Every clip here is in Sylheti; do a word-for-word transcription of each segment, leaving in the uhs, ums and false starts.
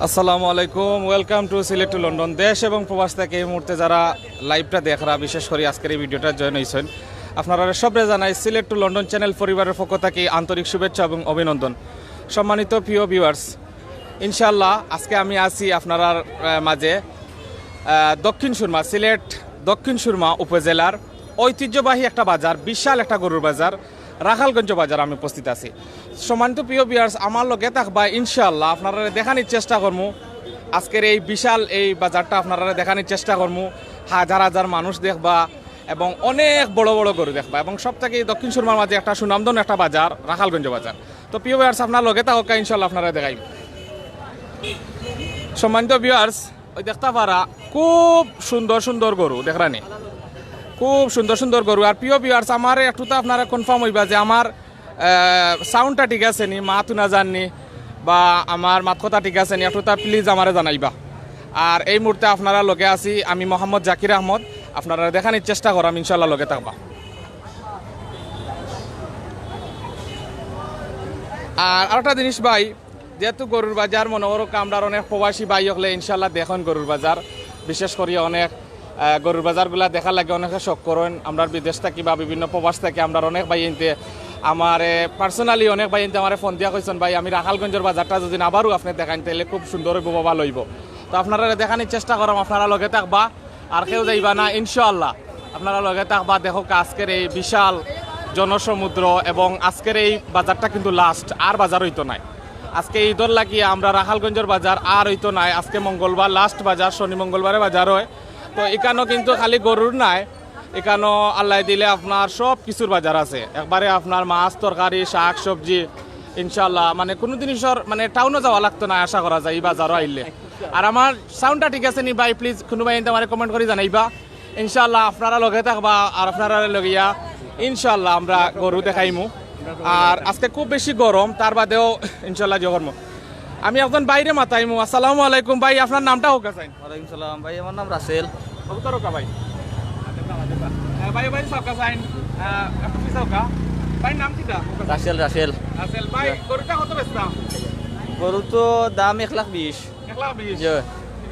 আসসালামু আলাইকুম, welcome to Sylhet to London. দেশ এবং প্রবাস থেকে এই মুহূর্তে যারা লাইভটা দেখরা, বিশেষ করে আজকের এই ভিডিওটা জয়েন হইছেন, আপনারা সবরে জানাই সিলেট টু লন্ডন চ্যানেল পরিবারের পক্ষ থেকে আন্তরিক শুভেচ্ছা এবং অভিনন্দন। সম্মানিত প্রিয় ভিউয়ার্স, ইনশাআল্লাহ আজকে আমি আছি আপনারার আহ, মাঝে আহ, দক্ষিণ সুরমা, সিলেট দক্ষিণ সুরমা উপজেলার ঐতিহ্যবাহী একটা বাজার, বিশাল একটা গরুর বাজার, রাখালগঞ্জ বাজার আমি উপস্থিত আছি। সম্মানিত প্রিয় ভিউয়ার্স, আমার লগে থাকবা, ইনশাআল্লাহ আপনারা দেখানির চেষ্টা করমু। আজকের এই বিশাল এই বাজারটা আপনারা দেখানির চেষ্টা করমু। হাজার হাজার মানুষ দেখবা এবং অনেক বড় বড় গরু দেখবা, এবং সব থেকে দক্ষিণ সুরমার মাঝে একটা সুনামধন্য একটা বাজার, রাখালগঞ্জ বাজার। তো প্রিয় ভিউয়ার্স, আপনারা লগে থাকবা, ইনশাআল্লাহ আপনারা দেখাই। সম্মানিত ভিউয়ার্স, ওই দেখতা পারা খুব সুন্দর সুন্দর গরু দেখরানি, খুব সুন্দর সুন্দর গরু। আর প্রিয় ভিউয়ার্স, আমার একটু তো আপনারা কনফার্ম হইবা যে আমার সাউন্ডটা ঠিক আছে নি, মাত হুনা যার নি, বা আমার মাত কথা ঠিক আছে নি, একটু তা প্লিজ আমারে জানাইবা। আর এই মুহূর্তে আপনারা লগে আছি আমি মোহাম্মদ জাকির আহমদ, আপনারা দেখানির চেষ্টা করাম, ইনশাআল্লাহ লগে থাকবা। আর আরেকটা জিনিস ভাই, যেহেতু গরুর বাজার মনে করো আমরার অনেক প্রবাসী ভাই হকলে ইনশাআল্লাহ দেখইন গরুর বাজার, বিশেষ করি অনেক আহ, গরুর বাজারগুলা দেখার লাগি অনেকে শখ করইন। আমরার বিদেশ থাকি বা বিভিন্ন প্রবাস থাকি আমরার অনেক ভাইয়াইন্তে আমারে পার্সোনালি অনেক ভাইয়াইন্তে আমারে ফোন দিয়া কইছইন, "ভাই, আমি রাখালগঞ্জর বাজারটা যদি আবারও আপনে দেখাইন, তাইলে খুব সুন্দর অইবো বা ভালা অইবো।" তো আপনারারে দেখানির চেষ্টা করাম, আপনারা লগে থাকবা, আর কেউ যাইবা না ইনশাআল্লাহ। আপনারা লগে থাকবা, দেখো আজকের এই বিশাল জনসমুদ্র, এবং আজকের এই বাজারটা কিন্তু লাস্ট, আর বাজার অইতো নায়। আজকে ঈদর লাগি আমরা রাখালগঞ্জর বাজার আর অইতো নায়। আজকে মঙ্গলবার, লাস্ট বাজার, শনি মঙ্গলবারে বাজার হয়। তো ইকানো কিন্তু খালি গরুর নায়, ইকানো আল্লায় দিলে আপনার সব কিছুর বাজার আছে। একবারে আপনার মাছ, তরকারি, শাক, সবজি, ইনশাআল্লাহ, মানে, কুনু জিনিসর, মানে, টাউনো যাওয়া লাগতো না, আশা করা যায় ই বাজারো আইলে। আর আমার সাউন্ডটা ঠিক আছে নি ভাই? প্লিজ কুনু ভাইয়াইন্তে আমারে কমেন্ট করি জানাইবা। ইনশাআল্লাহ আপনারা লগে থাকবা, আর আপনারারে লইয়া ইনশাআল্লাহ আমরা গরু দেখাইমু। আর আজকে খুব বেশি গরম, তার বাদেও ইনশাআল্লাহ যে করমু। আমি একজন ভাইরে মাতাইমু। আসসালামু আলাইকুম ভাই, আপনার নামটা কউক্কা চাইন। ওয়ালাইকুম সালাম ভাই, আমার নাম রাসেল। কবুতর কউক্কা ভাই। আহ, ভাই, ভাই, চাউক্কা চাইন। আহ, একটু পিছে চাউক্কা। ভাই, নাম কিতা? রাসেল, রাসেল। রাসেল ভাই, গরুটা কত বেচতা? গরু তো দাম এক লাখ বিশ। এক লাখ বিশ? জি।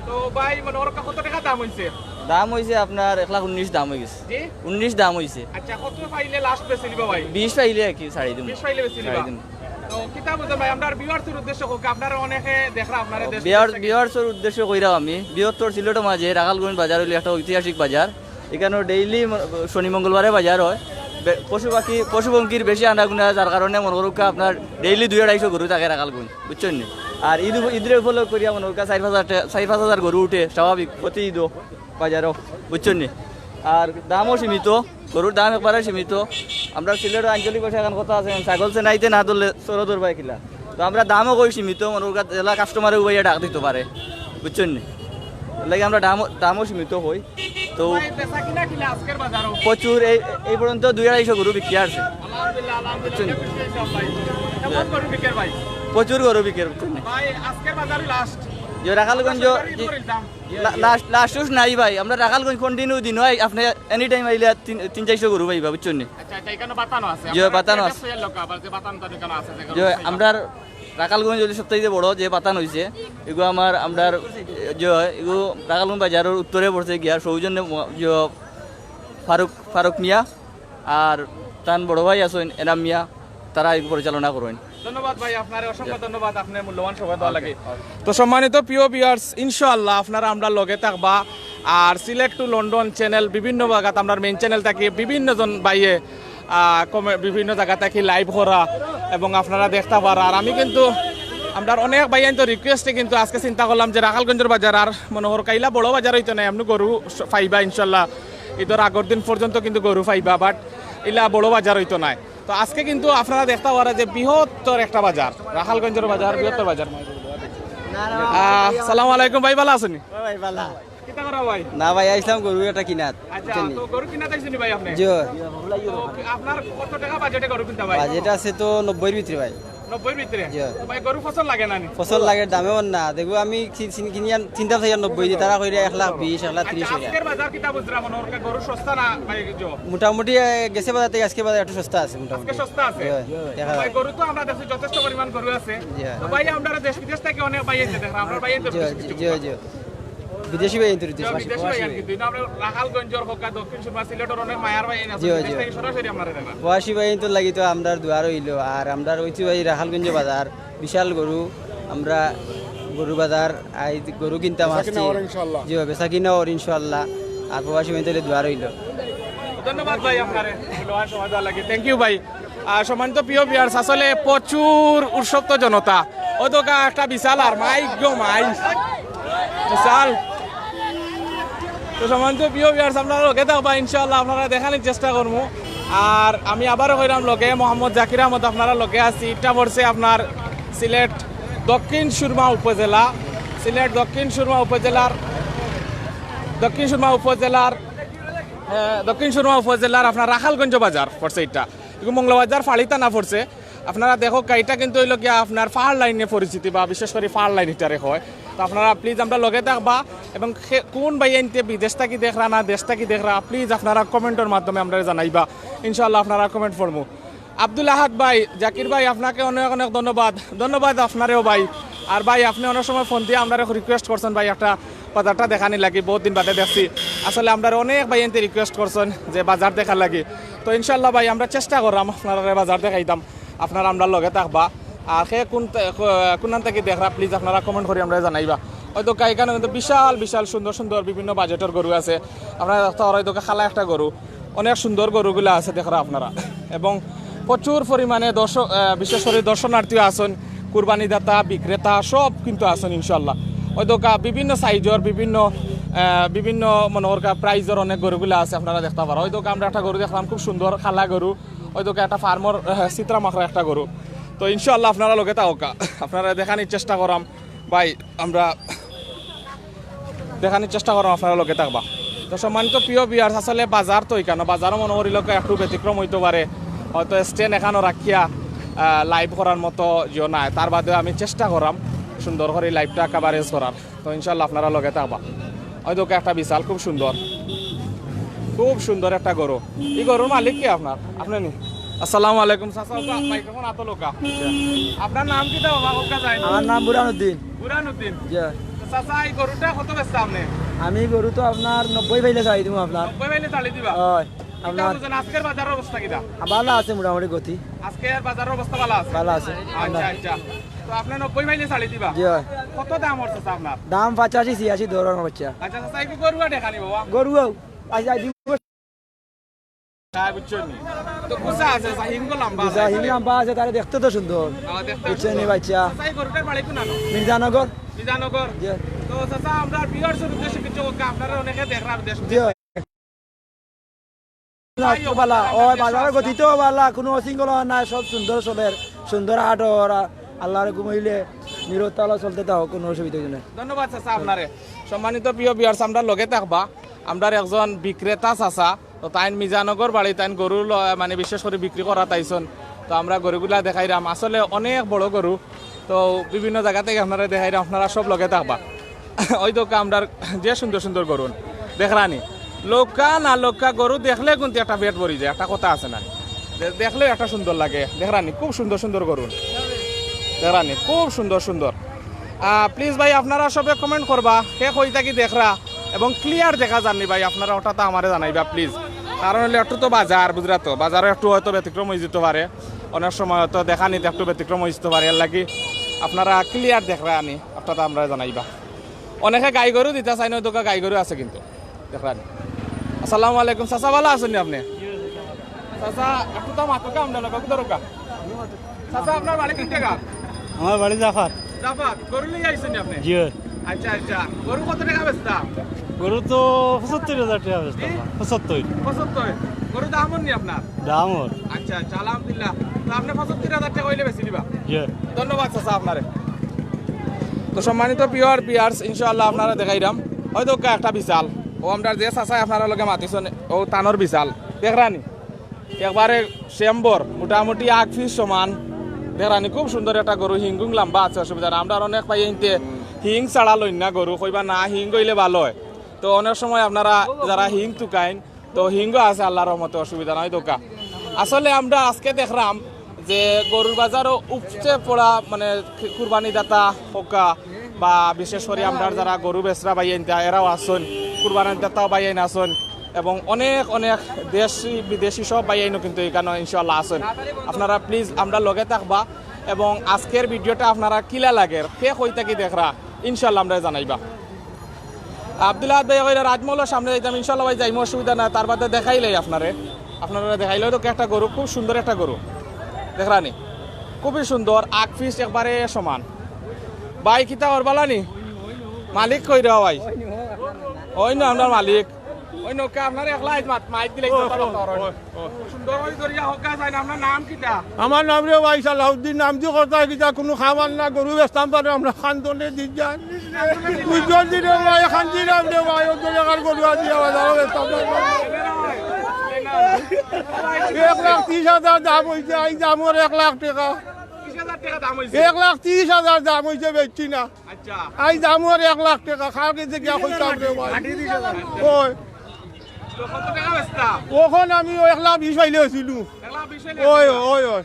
তো ভাই, মনে করো কত টেকা দাম অইছে? দাম অইছে আপনার এক লাখ উনিশ দাম অই গেছে। জি? উনিশ দাম অইছে। আচ্ছা, কত পাইলে লাস্ট বেচিলিবা ভাই? বিশ পাইলে আর কি ছাড়ি দিমু। বিশ পাইলে বেচিলিবা? ছাড়ি দিমু। তো কিতা বুঝলেন ভাই, আমরার ভিউয়ার্সর উদ্দেশ্যে কউক্কা, আপনারা অনেকে দেখরা, আপনারা দেশ ভিউয়ার্স, বিদেশ থাকি। ভিউয়ার্সর উদ্দেশ্যে কইরাম আমি, বৃহত্তর সিলেটর মাঝে রাখালগঞ্জ বাজার অইলো একটা ঐতিহাসিক বাজার। ইকানো ডেইলি ম-, শনি মঙ্গলবারে বাজার হয়। বে-, পশু পাখি, পশু পঙ্খির বেশি আনাগুনা, যার কারণে মনে করুক্কা আপনার ডেইলি দুই আড়াইশো গরু থাকে রাখালগঞ্জ, বুঝছইন নি? আর ঈদ উপ-, ঈদরে উপলক্ষ করিয়া মনে করুক্কা চাইর পাঁচ হাজার টে-, চাইর পাঁচ হাজার গরু উঠে স্বাভাবিক প্রতি ঈদও বাজারও, বুঝছইন নি? আর দামও সীমিত, গরুর দাম একবারে সীমিত। আমরা সিলেটর আঞ্চলিক ভাষায় এখান কথা আছে, "ছাগল চেনাইতে না ধরলে চোরো ধরবায় কিলা।" তো আমরা দামও কই সীমিত, মনে করুক্কা যেলা কাস্টমারে উবাইয়া ডাক দিতো পারে, বুঝছইন নি? এর লাগি আমরা দামও, দামও সীমিত কই। তো ভাই, বেচা কিনা কিলা আজকের বাজারো? প্রচুর, এই, এই পর্যন্ত দুই আড়াইশো গরু বিক্রি আছে। আলহামদুলিল্লাহ, আলহামদুলিল্লাহ, বুঝছইন নি? খুশি অইছি ভাই। কেমন গরু বিকের ভাই? প্রচুর গরু বিকের, বুঝছইন নি? ভাই, আজকের বাজারই লাস্ট। যে রাখালগঞ্জ, কত করি যে, করিল দাম? লা-, লাস্ট, লাস্ট উস নাই ভাই, আমরা রাখালগঞ্জ কন্টিনিউ দিন হয়, আপনে এনি টাইম আইলে তিন, তিন চাইরশো গরু পাইবা, বুঝছইন নি? আচ্ছা, আচ্ছা, ইখানো বাতানো আছে? জি, আপনারা বাতানো এটা আছে। সুয়েল লোক, আবার যে বাতানো টানো এখানো আছে, যে জি, গরু পাইবা। আমরার রাখালগঞ্জ অইলো সবচাইতে বড় যে বাতান অইছে, এগু আমার, আমরার, জি, এগু রাখালগঞ্জ বাজারর উত্তরে পড়ছে গিয়া, সৌজন্যে ম-, জি, ফারুক, ফারুক মিয়া, আর তান বড় ভাই আছইন এনাম মিয়া, তারা এগু পরিচালনা করইন। ধন্যবাদ ভাই, আপনারে অসংখ্য ধন্যবাদ, আপনে মূল্যবান সময় দেওয়ার লাগি। তো সম্মানিত প্রিয় ভিউয়ার্স, ইনশাআল্লাহ আপনারা আমরার লগে থাকবা। আর সিলেট টু লন্ডন চ্যানেল, বিভিন্ন জাগাত আমরার মেইন চ্যানেল থাকি বিভিন্ন জন ভাইয়ে, আহ, কমে-, বিভিন্ন জাগা থাকি লাইভ করা এবং আপনারা দেখতা পারা। আর আমি কিন্তু আমরার অনেক ভাইয়াইন্তর রিকোয়েস্টে কিন্তু আজকে চিন্তা করলাম যে রাখালগঞ্জর বাজার আর মনে করো কাইলা বড় বাজার অইতো নায়, এমনে গরু স-, পাইবা ইনশাআল্লাহ, ঈদর আগর দিন পর্যন্ত কিন্তু গরু পাইবা, বাট ইলা বড় বাজার অইতো নায়। তো আজকে কিন্তু আপনারা দেখতা পারা যে বৃহত্তর একটা বাজার, রাখালগঞ্জর বাজার, বৃহত্তর বাজার। আহ, সালামু আলাইকুম ভাই, ভালা আছইন নি? ও ভাই, ভালা। কিতা করা ভাই? না ভাই, আইছলাম গরু একটা কিনাত। আচ্ছা, বুঝছইন নি? তো গরু কিনাত আইছইন নি ভাই আপনে? জি। তো কি-, আপনার কত টেকা বাজেটে গরু কিনতা ভাই? বাজেট আছে তো নব্বইর ভিতরে ভাই। নব্বইর ভিতরে? জি। ভাই, গরু ফসল লাগে না নি? ফসল লাগে, দামে অর না। দেখো, আমি কিন-, কিন-, কিনিয়া তিনটা চাইয়া নব্বই দি, তারা কইরা এক লাখ বিশ, এক লাখ তিরিশ আচ্ছা, কইরা। আজকের বাজার কিতা বুঝরা মনে অর? গরু সস্তা না ভাই? জো। মোটামুটি এ, গেছে বাজার থাকি আজকে বাজার একটু সস্তা আছে মোটামুটি। আজকে সস্তা আছে? জি, দেখা ভাই, যায়। গরু তো আমরা দেখছি যথেষ্ট পরিমাণ গরু আছে। জি। তো ভাই, আমরা দেশ বিদেশ থাকি অনেক ভাই আইছে দেখরা, আমরা ভাই আইছে জি, জি, জি, জি। বিদেশি ভাই কিন্তু বিদেশি ভাই আর কি, তুই না, আমরা রাখালগঞ্জর হোক আর দক্ষিণ সুরমা সিলেটর অনেক মায়ার ভাই আইন আছে, জি, বিদেশ জি। থাকি সরাসরি আপনারা দেখা। প্রবাসী ভাই কিন্তু লাগি তো আমরার দুয়ার অইলো, আর আমরার ঐতিহ্যবাহী রাখালগঞ্জ বাজার, বিশাল গরু, আমরা গরু বাজার আই, গরু কিনতাম আসছি। জি, বেচা কিনা অর ইনশাআল্লাহ। আর প্রবাসী ভাই তাহলে দুয়ার অইলো। ধন্যবাদ ভাই আপনারে মূল্যবান সময় দেওয়ার লাগি। থ্যাংক ইউ ভাই। আর সম্মানিত প্রিয় ভিউয়ার্স, আসলে প্রচুর উৎসব তো জনতা। ও তো গা একটা বিশাল আর মাই গো মাই। বিশাল। তো সম্মানিত প্রিয় ভিউয়ার্স, আপনারা লগে থাকবা, ইনশাআল্লাহ আপনারা দেখানির চেষ্টা করমু। আর আমি আবারও কইরাম লগে মোহাম্মদ জাকির আহমদ, আপনারা লগে আছি। ইটা পড়ছে আপনার সিলেট দক্ষিণ সুরমা উপজেলা, সিলেট দক্ষিণ সুরমা উপজেলার, দক্ষিণ সুরমা উপজেলার, আহ, দক্ষিণ সুরমা উপজেলার আপনার রাখালগঞ্জ বাজার পড়ছে ইটা। এগু মংলা বাজার ফাড়ি থানা পড়ছে। আপনারা দেখউক্কা, ইটা কিন্তু অইলো গিয়া আপনার ফার লাইনে পরিচিতি বা বিশেষ করি ফার লাইন ইটারে কয়। তো আপনারা প্লিজ আমরা লগে থাকবা এবং খে-, কোন ভাই আইনতে বিদেশ থাকি দেখরা না দেশ থাকি দেখরা, প্লিজ আপনারা কমেন্টর মাধ্যমে আমরারে জানাইবা। ইনশাআল্লাহ আপনারা কমেন্ট পড়মু। আব্দুল আহাদ ভাই, জাকির ভাই, আপনাকে অনেক অনেক ধন্যবাদ। ধন্যবাদ আপনারেও ভাই। আর ভাই, আপনে অনেক সময় ফোন দিয়া আমরারে রিকোয়েস্ট করছইন ভাই, একটা বাজারটা দেখানি লাগি, বহুত দিন বাদে দেখছি। আসলে আমরারে অনেক ভাই আইনতে রিকোয়েস্ট করছইন যে বাজার দেখার লাগি। তো ইনশাআল্লাহ ভাই, আমরা চেষ্টা কররাম আপনারারে বাজার দেখাইতাম, আপনারা আমরার লগে থাকবা। আর কে কোন তে-, কো-, কোনান থাকি দেখরা, প্লিজ আপনারা কমেন্ট করি আমরারে জানাইবা। অউ তো এখানো কিন্তু বিশাল বিশাল সুন্দর সুন্দর বিভিন্ন বাজেটর গরু আছে। আপনারা দেখতা পাররা, অউ তো কালা একটা গরু, অনেক সুন্দর গরুগুলা আছে দেখরা আপনারা। এবং প্রচুর পরিমাণে দর্শক, আহ, বিশেষ করি দর্শনার্থীও আছইন, কুরবানি দাতা, বিক্রেতা সব কিন্তু আছইন ইনশাআল্লাহ। অউ তো বিভিন্ন সাইজর, বিভিন্ন, আহ, বিভিন্ন মনে অর প্রাইজর অনেক গরুগুলা আছে, আপনারা দেখতা পাররা। অউ তো আমরা একটা গরু দেখলাম, খুব সুন্দর কালা গরু। অউ তো একটা ফার্মর, আহ, চিত্রা মাখরা একটা গরু। তো ইনশাআল্লাহ আপনারা লগে থাকউক্কা, আপনারারে দেখানির চেষ্টা কররাম ভাই, আমরা দেখানির চেষ্টা কররাম, আপনারা লগে থাকবা। তো সম্মানিত প্রিয় ভিউয়ার্স, আসলে বাজার তো ইখানো, বাজারও মনে করি লোক একটু ব্যতিক্রম অইতো পারে, হয়তো স্ট্যান্ড এখানো রাখিয়া, আহ, লাইভ করার মতো জিও নাই, তার বাদেও আমি চেষ্টা কররাম সুন্দর করি লাইভটা কভারেজ করার। তো ইনশাআল্লাহ আপনারা লগে থাকবা। অউ তো একটা বিশাল, খুব সুন্দর, খুব সুন্দর একটা গরু। ই গরুর মালিক কে আপনার? আপনে নি? আসসালামু আলাইকুম চাচা, মাইক্রোফোন আতো লউক্কা। আপনার নাম কিতা বাবা? কউক্কা যাই। আমার নাম বুরহানুদ্দিন। বুরহানুদ্দিন। জি। তো চাচা, ই গরুটা কত বেচতা আপনে? আমি গরু তো আপনার নব্বই পাইলে ছাড়ি দিমু আপনার। নব্বই পাইলে ছাড়ি দিবা? হয়। কিতা আপনার বুঝেন, আজকের বাজারর অবস্থা কিতা? ভালা আছে মোটামুটি গতি। আজকের বাজারর অবস্থা ভালা আছে? ভালা আছে। আচ্ছা, আচ্ছা। তো আপনে নব্বই পাইলে ছাড়ি দিবা? জি হয়। কত দাম অর চাচা আপনার? দাম পঁচাশি ছিয়াশি ধরন বাচ্চা। আচ্ছা চাচা, একটু গরুটা দেখানি বাবা। গরু আচ্ছা দিব। হ্যাঁ, বুঝছো নি? তো গুছা আছে, চাচা, হিংগো লম্বা আছে। হিং লম্বা আছে, তারে দেখতে তো সুন্দর। হ্যাঁ, দেখতে বুঝছো নি সুন্দর। বাচ্চা? চাচা, ই গরুটার বাড়ি কোনানো? মির্জানগর। মির্জানগর। জি। তো চাচা, আমরা ভিউয়ার্সর উদ্দেশ্যে কিছু কউক্কা, আপনারা অনেকে দেখরা দেশ জি। ভালা, ও বাজারর গতি তো ভালা, কোনো অশৃঙ্খলা নাই, সব সুন্দর চলের, সুন্দর হাট অর, আল্লাহর হুকুম অইলে নিরতালা চলতে থাকো, কোনো অসুবিধা নাই। ধন্যবাদ চাচা আপনারে। সম্মানিত প্রিয় ভিউয়ার্স, আমরার লগে থাকবা, আমরার একজন বিক্রেতা চাচা, তো তাইন মিজানগর বাড়ি, তাইন গরু ল-, মানে বিশেষ করি বিক্রি করাত আইছইন। তো আমরা গরুগুলা দেখাইরাম, আসলে অনেক বড় গরু, তো বিভিন্ন জাগা থাকি আপনারারে দেখাইরাম, আপনারা সব লগে থাকবা। অউ তো আমরার যে সুন্দর সুন্দর গরু দেখরা নি, লউক্কা না লউক্কা গরু দেখলে কিন্তু একটা পেট ভরি যায়, একটা কথা আছে না, দে-, দেখলেও একটা সুন্দর লাগে। দেখরা নি, খুব সুন্দর সুন্দর গরু, দেখরা নি, খুব সুন্দর সুন্দর। প্লিজ ভাই, আপনারা সবে কমেন্ট করবা কে কই থাকি দেখরা এবং ক্লিয়ার দেখা যার নি ভাই, আপনারা ওটা তো আমারে জানাইবা প্লিজ। কারণ অইলে একটু তো বাজার, বুঝরা তো, বাজারও একটু হয়তো ব্যতিক্রম অইযিতো পারে, অনেক সময় হয়তো দেখানিত একটু ব্যতিক্রম অইযিতো পারে, এর লাগি আপনারা ক্লিয়ার দেখরা নি, ওটা তো আমরারে জানাইবা। অনেকে গাই গরু দিতা চাইন, অউ তো গাই গরু আছে কিন্তু। দেখরা নি। আসসালামু আলাইকুম চাচা, ভালা আছইন নি আপনে? চাচা, একটু তো মাতউক্কা, আমরার লগে ধরউক্কা। চাচা, আপনার বাড়ি কোন জাগা? আমার বাড়ি জাফাত। জাফাত, গরু লইয়া আইছইন নি আপনে? জি। আচ্ছা, আচ্ছা। গরু কত টেকা বেচতা? গরু তো পঁচাত্তর হাজার টেকা বেচতাম। জি? পঁচাত্তর। পঁচাত্তর। গরু দাম অর নি আপনার? দাম অর। আচ্ছা, আচ্ছা, আলহামদুলিল্লাহ। তো আপনে পঁচাত্তর হাজার টেকা অইলে বেচি দিবা? জি। ধন্যবাদ চাচা আপনারে। তো সম্মানিত ভিউয়ার্স, ইনশাআল্লাহ আপনারারে দেখাইরাম। অউ তো একটা বিশাল। অউ আমরার যে চাচায় আপনারার লগে মাতিছইন, অউ তানর বিশাল। দেখরা নি? একবারে সেম্বর, মোটামুটি আগ পিছ সমান। দেখরানি খুব সুন্দর একটা গরু, হিং গুং লম্বা আছে, অসুবিধা না। আমরার অনেক ভাইয়াইন্তে হিং ছাড়া লইন না গরু, কইবা না হিং অইলে ভালা অয়। তো অনেক সময় আপনারা যারা হিং তুকাইন, তো হিংও আছে আল্লার রহমতে, অসুবিধা নাই। দোকা আসলে আমরা আজকে দেখরাম যে গরুর বাজারো উপচে পড়া, মানে, কুরবানি দাতা হউক্কা বা বিশেষ করি আমরার যারা গরু বেচরা ভাইয়াইন্তা এরাও আছইন, কুরবানি দাতাও ভাইয়াইন আছইন, এবং অনেক অনেক দেশি বিদেশি সব ভাইয়াইনও কিন্তু ইখানো ইনশাআল্লাহ আছইন। আপনারা please আমরার লগে থাকবা এবং আজকের ভিডিওটা আপনারার কিলা লাগের, কে কই থাকি দেখরা, ইনশাআল্লাহ আমরারে জানাইবা। আব্দুল আহাদ ভাই কইরা রাজমহলর সামনে যাইতাম, ইনশাআল্লাহ ভাই যাইমু, অসুবিধা না, তার বাদে দেখাইলাই আপনারে, আপনারারে দেখাইলাই। তো একটা গরু, খুব সুন্দর একটা গরু, দেখরানি, খুবই সুন্দর, আগ পিছ একবারে সমান। ভাই কিতা করবালানি? মালিক কইরা ভাই? ওই না আমরার মালিক। ওই নৌকা আপনার একলা আইজ মাত-, মাইক দিলে ও, কথা ও, বলতে পারো। ও, ও। সুন্দর করি ধরিয়া হক্কা চাইন, আপনার নাম কিতা? আমার নাম রে ভাই সালাউদ্দিন, নাম দি কথা কিতা, কুনু খাবার না, গরু বেচতাম পারে, আমরা খান্দনে দি যান। বুঝছেন নি রে ভাই, খান্দি নাম রে ভাই, ওই জন্য আর গরু আদি আবার আরো বেচতাম পারে। এক লাখ ত্রিশ হাজার দাম অইছে, এই দামর এক লাখ টেকা। বিশ হাজার টেকা দাম অইছে। এক লাখ ত্রিশ হাজার দাম অইছে, বেচছি না। আচ্ছা। এই দামর এক লাখ টেকা, কার গেছে গিয়া কইতাম রে ভাই। ওই। তো কত টেকা বেচতা? অখন আমি ওই এক লাখ বিশ পাইলে অইছিল। এক লাখ বিশ পাইলে ওই, অইছিল। ওই, ওই।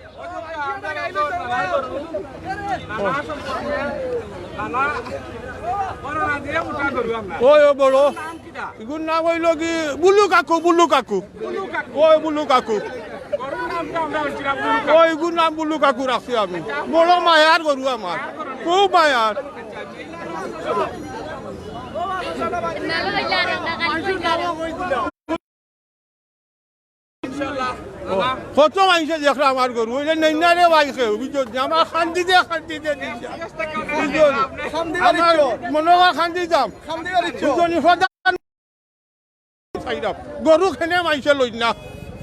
ওই, ওই, বড়। নাম কিতা? ইগুর নাম অইলো কি? বুলু কাকু, বুলু কাকু। বুলু কাকু। ওই বুলু কাকু। গরুর নাম তো আমরা বলছিলাম বুলু কাকু। ওই ইগুর নাম বুলু কাকু রাখছি আমি। বড় মায়ার গরু আমার, খুব মায়ার। ইনশাআল্লাহ। কত মাইনষে দেখরা আমার গরু, অইলে নেইন না রে ভাই কেউ, বুঝছো নি? আমার খান্দি দে, খান্দি দে, বুঝছো নি? আমার মনোহর খান্দি দাম, বুঝছো নি? সদা খাইরাম। গরু খেনে মাইনষে লইন না,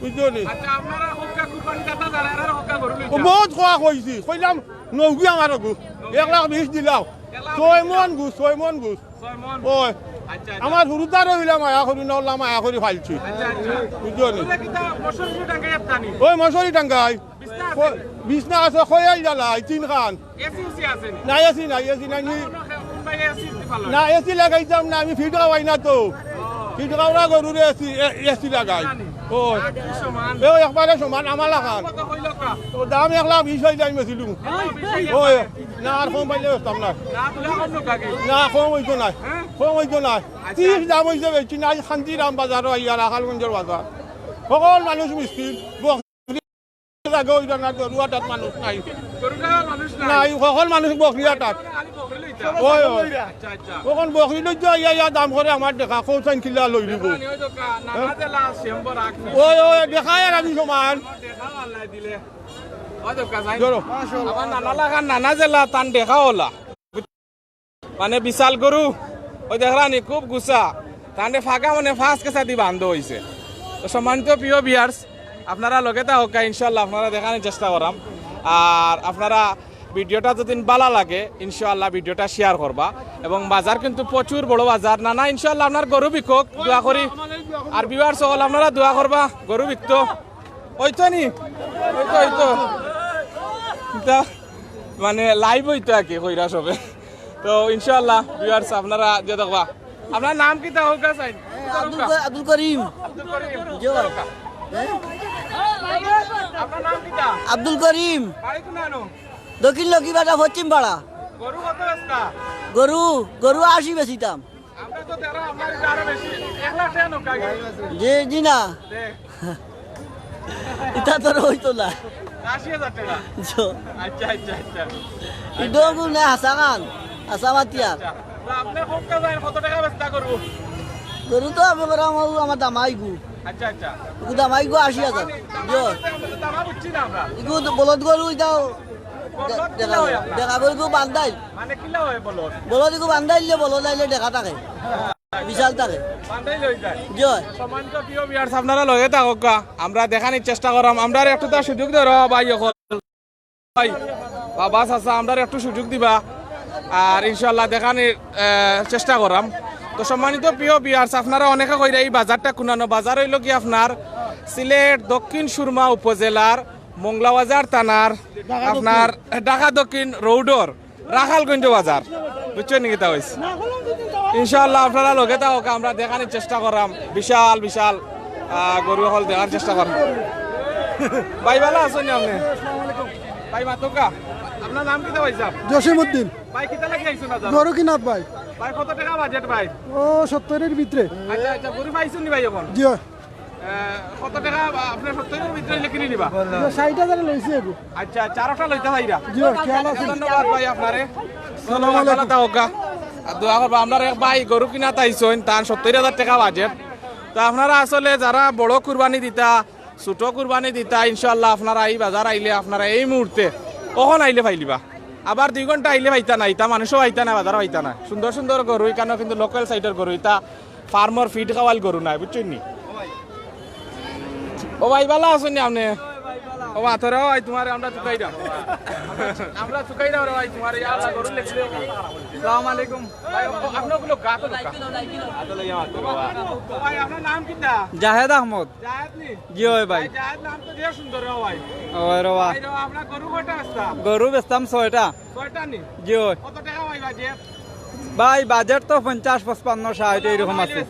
বুঝছো নি? আচ্ছা, আপনারা হক্কা কুরবানি দাতা যারা, এরা হক্কা গরু লইতা? বহুত খোয়া কইছি, কইলাম নৌকি আমার গু, এক লাখ বিশ দিলাও। এক লাখ বিশ ছয় মন গু, ছয় মন গু। ছয় মন? ওই। আচ্ছা, আচ্ছা। আমার হুরুতারে অইলা মায়া করি, না অইলা মায়া করি ফালছি। আচ্ছা, আচ্ছা। বুঝছো নি? ওগুলা কিতা মশারি টাঙ্গাই আপনানি? ওই মশারি টাঙ্গাই। বিছনা আছে? কই-, বিছনা আছে, খয়াল জ্বালাই, তিনখান। এসি উসি আছে নি? না, এসি নাই, এসি নাই, নি- কোন খে-, কোন ভাই এসি দিতে পারলো না? না, এসি লাগাইতাম না, আমি ফিট খাওয়াই না তো। ও। ফিট খাওয়া গরুরে এসি, এ-, এসি লাগাই। না নি? ও। আর কি সমান? এ, একবারে সমান, আমার লাখান। কত কইলো কা? তো দাম এক লাখ বিশ অইলে আমি বেচিলু। এক লাখ বিশ অইলে ওই, না, আর কম পাইলে বেচতাম না। না, তুলে কম লোক আগে। না, কম অইতো না। হ্যাঁ? কম অইতো না। আচ্ছা। ত্রিশ দাম অইছে বেশি, নাই শান্তিরাম বাজারও আইয়া রাখালগঞ্জর বাজার। সকল মানুষ মিসকিন। আগে ওই জায়গা তো রুয়াটাত মানুষ নাই। গরুটা মানুষ নাই। নাই, সকল মানুষ বকরিয়াটাত। খালি বকরি লইতা? ওই, ওই। আচ্ছা, আচ্ছা। অখন বকরি লইতে ইয়া, ইয়া দাম করে আমার দেখা, কৌশান কিলা লই দিব। না, ওই তো কা-, নানা জেলা আছে, এম্বর আখ। ওই, ওই, দেখাই আর আমি সমান। দেখা আল্লাহ দিলে। ওই তো কা যাই। চলো। আমার নানা লাখান নানা জেলা, তান দেখা ওলা। মানে বিশাল গরু, ওই দেখরা নি, খুব গুছা। তানরে ফাঁকা মানে ফাঁস কেসা দি বান্ধ অইছে। তো সম্মানিত প্রিয় ভিউয়ার্স, আপনারা লগে থাকউক্কা, ইনশাআল্লাহ আপনারারে দেখানির চেষ্টা করাম। আর আপনারা ভিডিওটা যদি ভালা লাগে, ইনশাআল্লাহ ভিডিওটা শেয়ার করবা। এবং বাজার কিন্তু প্রচুর বড় বাজার। না, না, ইনশাআল্লাহ আপনার গরু বিকুক, দোয়া করি। আর ভিউয়ার্স সকল আপনারা দোয়া করবা, গরু বিকতো। ওই তো নি? ওই তো, ওই তো। ইটা মানে লাইভ অইতো আর কি, কইরা সবে। তো ইনশাআল্লাহ ভিউয়ার্স আপনারা যে দেখবা। আপনার নাম কিতা হোক চাইন? আব্দুল ক-, আব্দুল করিম। আব্দুল করিম। জি ভাই। হ্যাঁ? আপনার নাম কিতা? আব্দুল করিম। বাড়ি কোন আনো? দক্ষিণ লক্ষ্মীবাটা, পশ্চিম পাড়া। গরু কত বেচতা? গরু, গরু আশি বেচিতাম। আমরা তো দেখলাম আপনার এটা আরো বেশি, এক লাখ টাকা নৌকা আগে। জি, জি না। দে। এটা তো আর হইতো না। আশি হাজার টাকা? জি। আচ্ছা, আচ্ছা, আচ্ছা। ইডোগু না হাসাগান, হাসামাতিয়ার। আচ্ছা। তো আপনি কোনটা যায়, কত টাকা বেচতা গরু? গরু তো আমি করাম, ও আমার দামাইগু। আচ্ছা, আচ্ছা। ইগু দামাইগু আশি হাজার। জি। দামা বুঝছি না আমরা। ইগু তো বলদ গরু, ইটাও বলদ দেখা, কিলা হয় আপনার? দেখা গরু বান্ধাইল। মানে কিলা হয় বলদ? বলদ ইগু বান্ধাইলে বলদ আইলে দেখা থাকে। বিশাল থাকে। বান্ধাইল হয়ে যায়। জি। সম্মানিত প্রিয় ভিউয়ার্স, আপনারা লগে থাকউক্কা, আমরা দেখানির চেষ্টা করাম। আমরারে একটু তার সুযোগ দেও রে ভাই অকল। ভাই, বাবা, চাচা, আমরারে একটু সুযোগ দিবা। আর ইনশাআল্লাহ দেখানির, আহ, চেষ্টা করাম। তো সম্মানিত প্রিয় ভিউয়ার্স, আপনারা অনেকে কইরা এই বাজারটা কুনানো। বাজার অইলো কি আপনার সিলেট দক্ষিণ সুরমা উপজেলার মংলাবাজার থানার আপনার ঢাকা দক্ষিণ রোডর রাখালগঞ্জ বাজার, বুঝছইন নি কিতা কইছি? ইনশাআল্লাহ আপনারা লগে থাকউক্কা, আমরা দেখানির চেষ্টা কররাম, বিশাল বিশাল আহ, গরু অকল দেখার চেষ্টা কররাম। ভাই ভালা আছইন নি আপনে? ভাই মাতউক্কা, আপনার নাম কিতা ভাই সাব? জসিমউদ্দিন। ভাই কিতা লাগি আইছইন বাজার? গরু কিনাত ভাই। ভাই কত টেকা বাজেট ভাই? ও সত্তরর ভিতরে। আচ্ছা আচ্ছা, গরু পাইছইন নি ভাই অখন? জি অয়। আহ, কত টেকা আপনে সত্তরর ভিতরে অইলে কিনি নিবা? ষাইট হাজারে লইছি এগু। আচ্ছা, চারোটা লইতা চাইরা? জি অয়, খেয়াল আছে। ধন্যবাদ ভাই আপনারে। সালাম আলাইকুম। ভালা থাকউক্কা। আর দোয়া করবা, আমরার এক ভাই গরু কিনাত আইছইন, তান সত্তর হাজার টেকা বাজেট। তো আপনারা আসলে যারা বড় কুরবানি দিতা, ছোট কুরবানি দিতা, ইনশাআল্লাহ আপনারা ই বাজার আইলে আপনারা এই মুহূর্তে অখন আইলে পাইলিবা। আবার দুই ঘন্টা আইলে পাইতা নায়, ইতা মানুষও পাইতা নায়, বাজারও পাইতা নায়। সুন্দর সুন্দর গরু, ইখানো কিন্তু লোকাল সাইডর গরু, ইতা ফার্মর ফিড খাওয়াইল গরু নায়, বুঝছইন নি? ও ভাই, ভালা আছইন নি আপনে? ও মা, তোরা ভাই, তুমারে আমরা চুকাইরাম। আমরা চুকাইরাম রে ভাই, তুমারে, ইয়া আল্লাহ, গরু লেখলে। আসসালামু আলাইকুম। ভাই, ও, আপনার গুলো গাতো ঢুকা। ও ভাই, আপনার নাম কিতা? জাহেদ আহমদ। জাহেদ নি? জি অয় ভাই। ভাই, জাহেদ নাম তো যে সুন্দর রে ভাই। অয় রে বা। ভাই রে, আপনার গরু কয়টা আছলা? গরু বেচতাম ছয়টা। ছয়টা নি? জি অয়। কত টেকা ভাই বাজেট? ভাই, বাজেট তো পঞ্চাশ, পঁচপান্ন, ষাইট এইরকম আছে।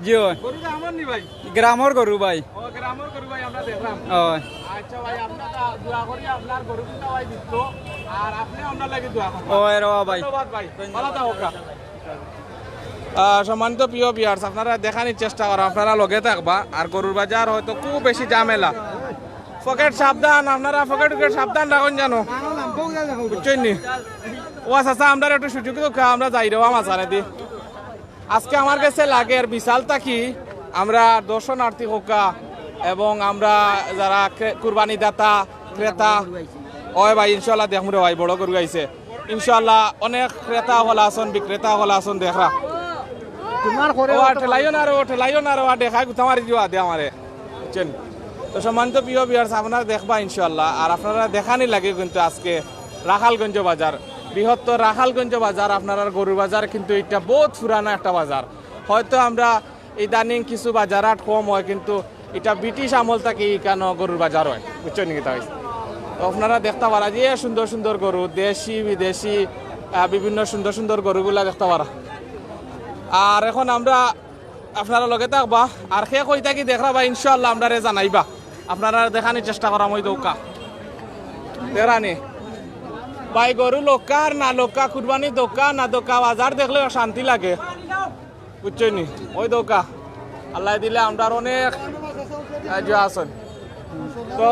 জি অয়। গরু তো আমার নি ভাই? গ্রামর গরু ভাই। ও, গ্রামর গরু ভাই, আমরা দেখলাম। অয়। আচ্ছা ভাই, আপনারা দোয়া করি আপনার গরু কিনতা ভাই দিত, আর আপনে আমরার লাগি দোয়া করবা। অয় রে বা ভাই। ধন্যবাদ ভাই। ভালা থাকউক্কা। আহ, সম্মানিত প্রিয় ভিউয়ার্স, আপনারা দেখানির চেষ্টা কররা, আপনারা লগে থাকবা। আর গরুর বাজার হয়তো খুব বেশি ঝামেলা। পকেট সাবধান, আপনারা পকেট উকেট সাবধান রাখইন জানো, বুঝছইন নি? ও আচ্ছা, আচ্ছা, আমরারে একটু সুযোগ দেউক্কা, আমরা যাইরাম মাঝখানেদি। আজকে আমার গেছে লাগের বিশাল থাকি আমরা দর্শনার্থী অউক্কা এবং আমরা যারা ক্রে-, কুরবানি দাতা, ক্রেতা, অয় ভাই, ইনশাআল্লাহ দেখমু রে ভাই, বড় গরু আইছে। ইনশাআল্লাহ অনেক ক্রেতা অকল আছইন, বিক্রেতা অকল আছইন, দেখরা। ও, ঠেলাইও না রে, ও, ঠেলাইও না রে, ও, দেখাই গুতা মারি দিবা দে আমারে। বুঝছইন? তো সম্মানিত প্রিয় ভিউয়ার্স, আপনারা দেখবা ইনশাআল্লাহ, আর আপনারা দেখানি লাগে কিন্তু আজকে রাখালগঞ্জ বাজার, বৃহত্তর রাখালগঞ্জ বাজার, আপনারার গরুর বাজার কিন্তু ইটা বউত পুরানা একটা বাজার। হয়তো আমরা ইদানিং কিছু বাজার হাট কম অয়, কিন্তু ইটা ব্রিটিশ আমল থাকি ইখানো গরুর বাজার অয়, বুঝছইন নি কিতা কইছি? তো আপনারা দেখতা পারা যে সুন্দর সুন্দর গরু, দেশি বিদেশি, আহ, বিভিন্ন সুন্দর সুন্দর গরুগুলা দেখতা পারা। আর এখন আমরা আপনারা লগে থাকবা, আর কে কই থাকি দেখরা বা ইনশাআল্লাহ আমরারে জানাইবা, আপনারারে দেখানির চেষ্টা কররাম। অউ দেউক্কা, দেখরা নি ভাই, গরু লউক্কা আর না লউক্কা, কুরবানি দেউক্কা না দেউক্কা, বাজার দেখলে শান্তি লাগে, বুঝছইন নি? অউ দেউক্কা, আল্লায় দিলে আমরার অনেক সাহায্য আছইন। তো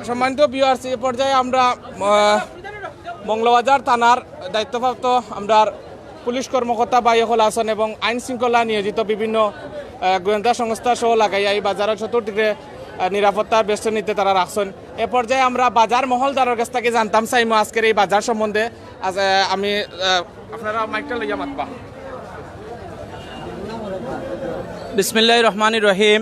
সম্মানিত ভিউয়ার্স, এ পর্যায়ে আমরা, আহ, মংলাবাজার থানার দায়িত্বপ্রাপ্ত আমরার পুলিশ কর্মকর্তা ভাই অকল আছইন এবং আইন শৃঙ্খলা নিয়োজিত বিভিন্ন, আহ, গোয়েন্দা সংস্থা সহ লাগাইয়া এই বাজারর চতুর্দিকে, আহ, নিরাপত্তার বেষ্টনীতে তারা রাখছইন। এ পর্যায়ে আমরা বাজার মহলদারর গেছ থাকি জানতাম চাইমু আজকের এই বাজার সম্বন্ধে। আজ, আহ, আমি, আহ, আপনারা মাইকটা লইয়া মাতবা। বিসমিল্লাহির রহমানির রহিম।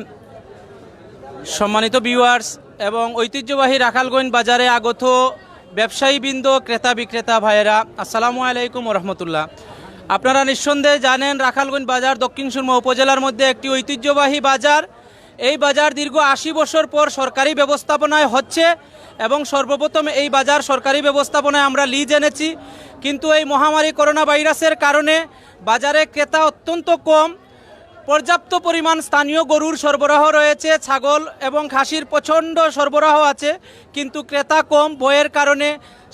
সম্মানিত ভিউয়ার্স এবং ঐতিহ্যবাহী রাখালগঞ্জ বাজারে আগত ব্যবসায়ীবৃন্দ, ক্রেতা বিক্রেতা ভাইয়েরা, আসসালামু আলাইকুম ওয়া রাহমাতুল্লাহ। আপনারা নিঃসন্দেহে জানেন, রাখালগঞ্জ বাজার দক্ষিণ সুরমা উপজেলার মধ্যে একটি ঐতিহ্যবাহী বাজার। এই বাজার দীর্ঘ আশি বছর পর সরকারি ব্যবস্থাপনায় হচ্ছে এবং সর্বপ্রথম এই বাজার সরকারি ব্যবস্থাপনায় আমরা লিজ এনেছি, কিন্তু এই মহামারী করোনা ভাইরাসের কারণে বাজারে ক্রেতা অত্যন্ত কম। পর্যাপ্ত পরিমাণ স্থানীয় গরুর সরবরাহ রয়েছে, ছাগল এবং খাসির প্রচণ্ড সরবরাহ আছে, কিন্তু ক্রেতা কম। ভয়ের কারণে,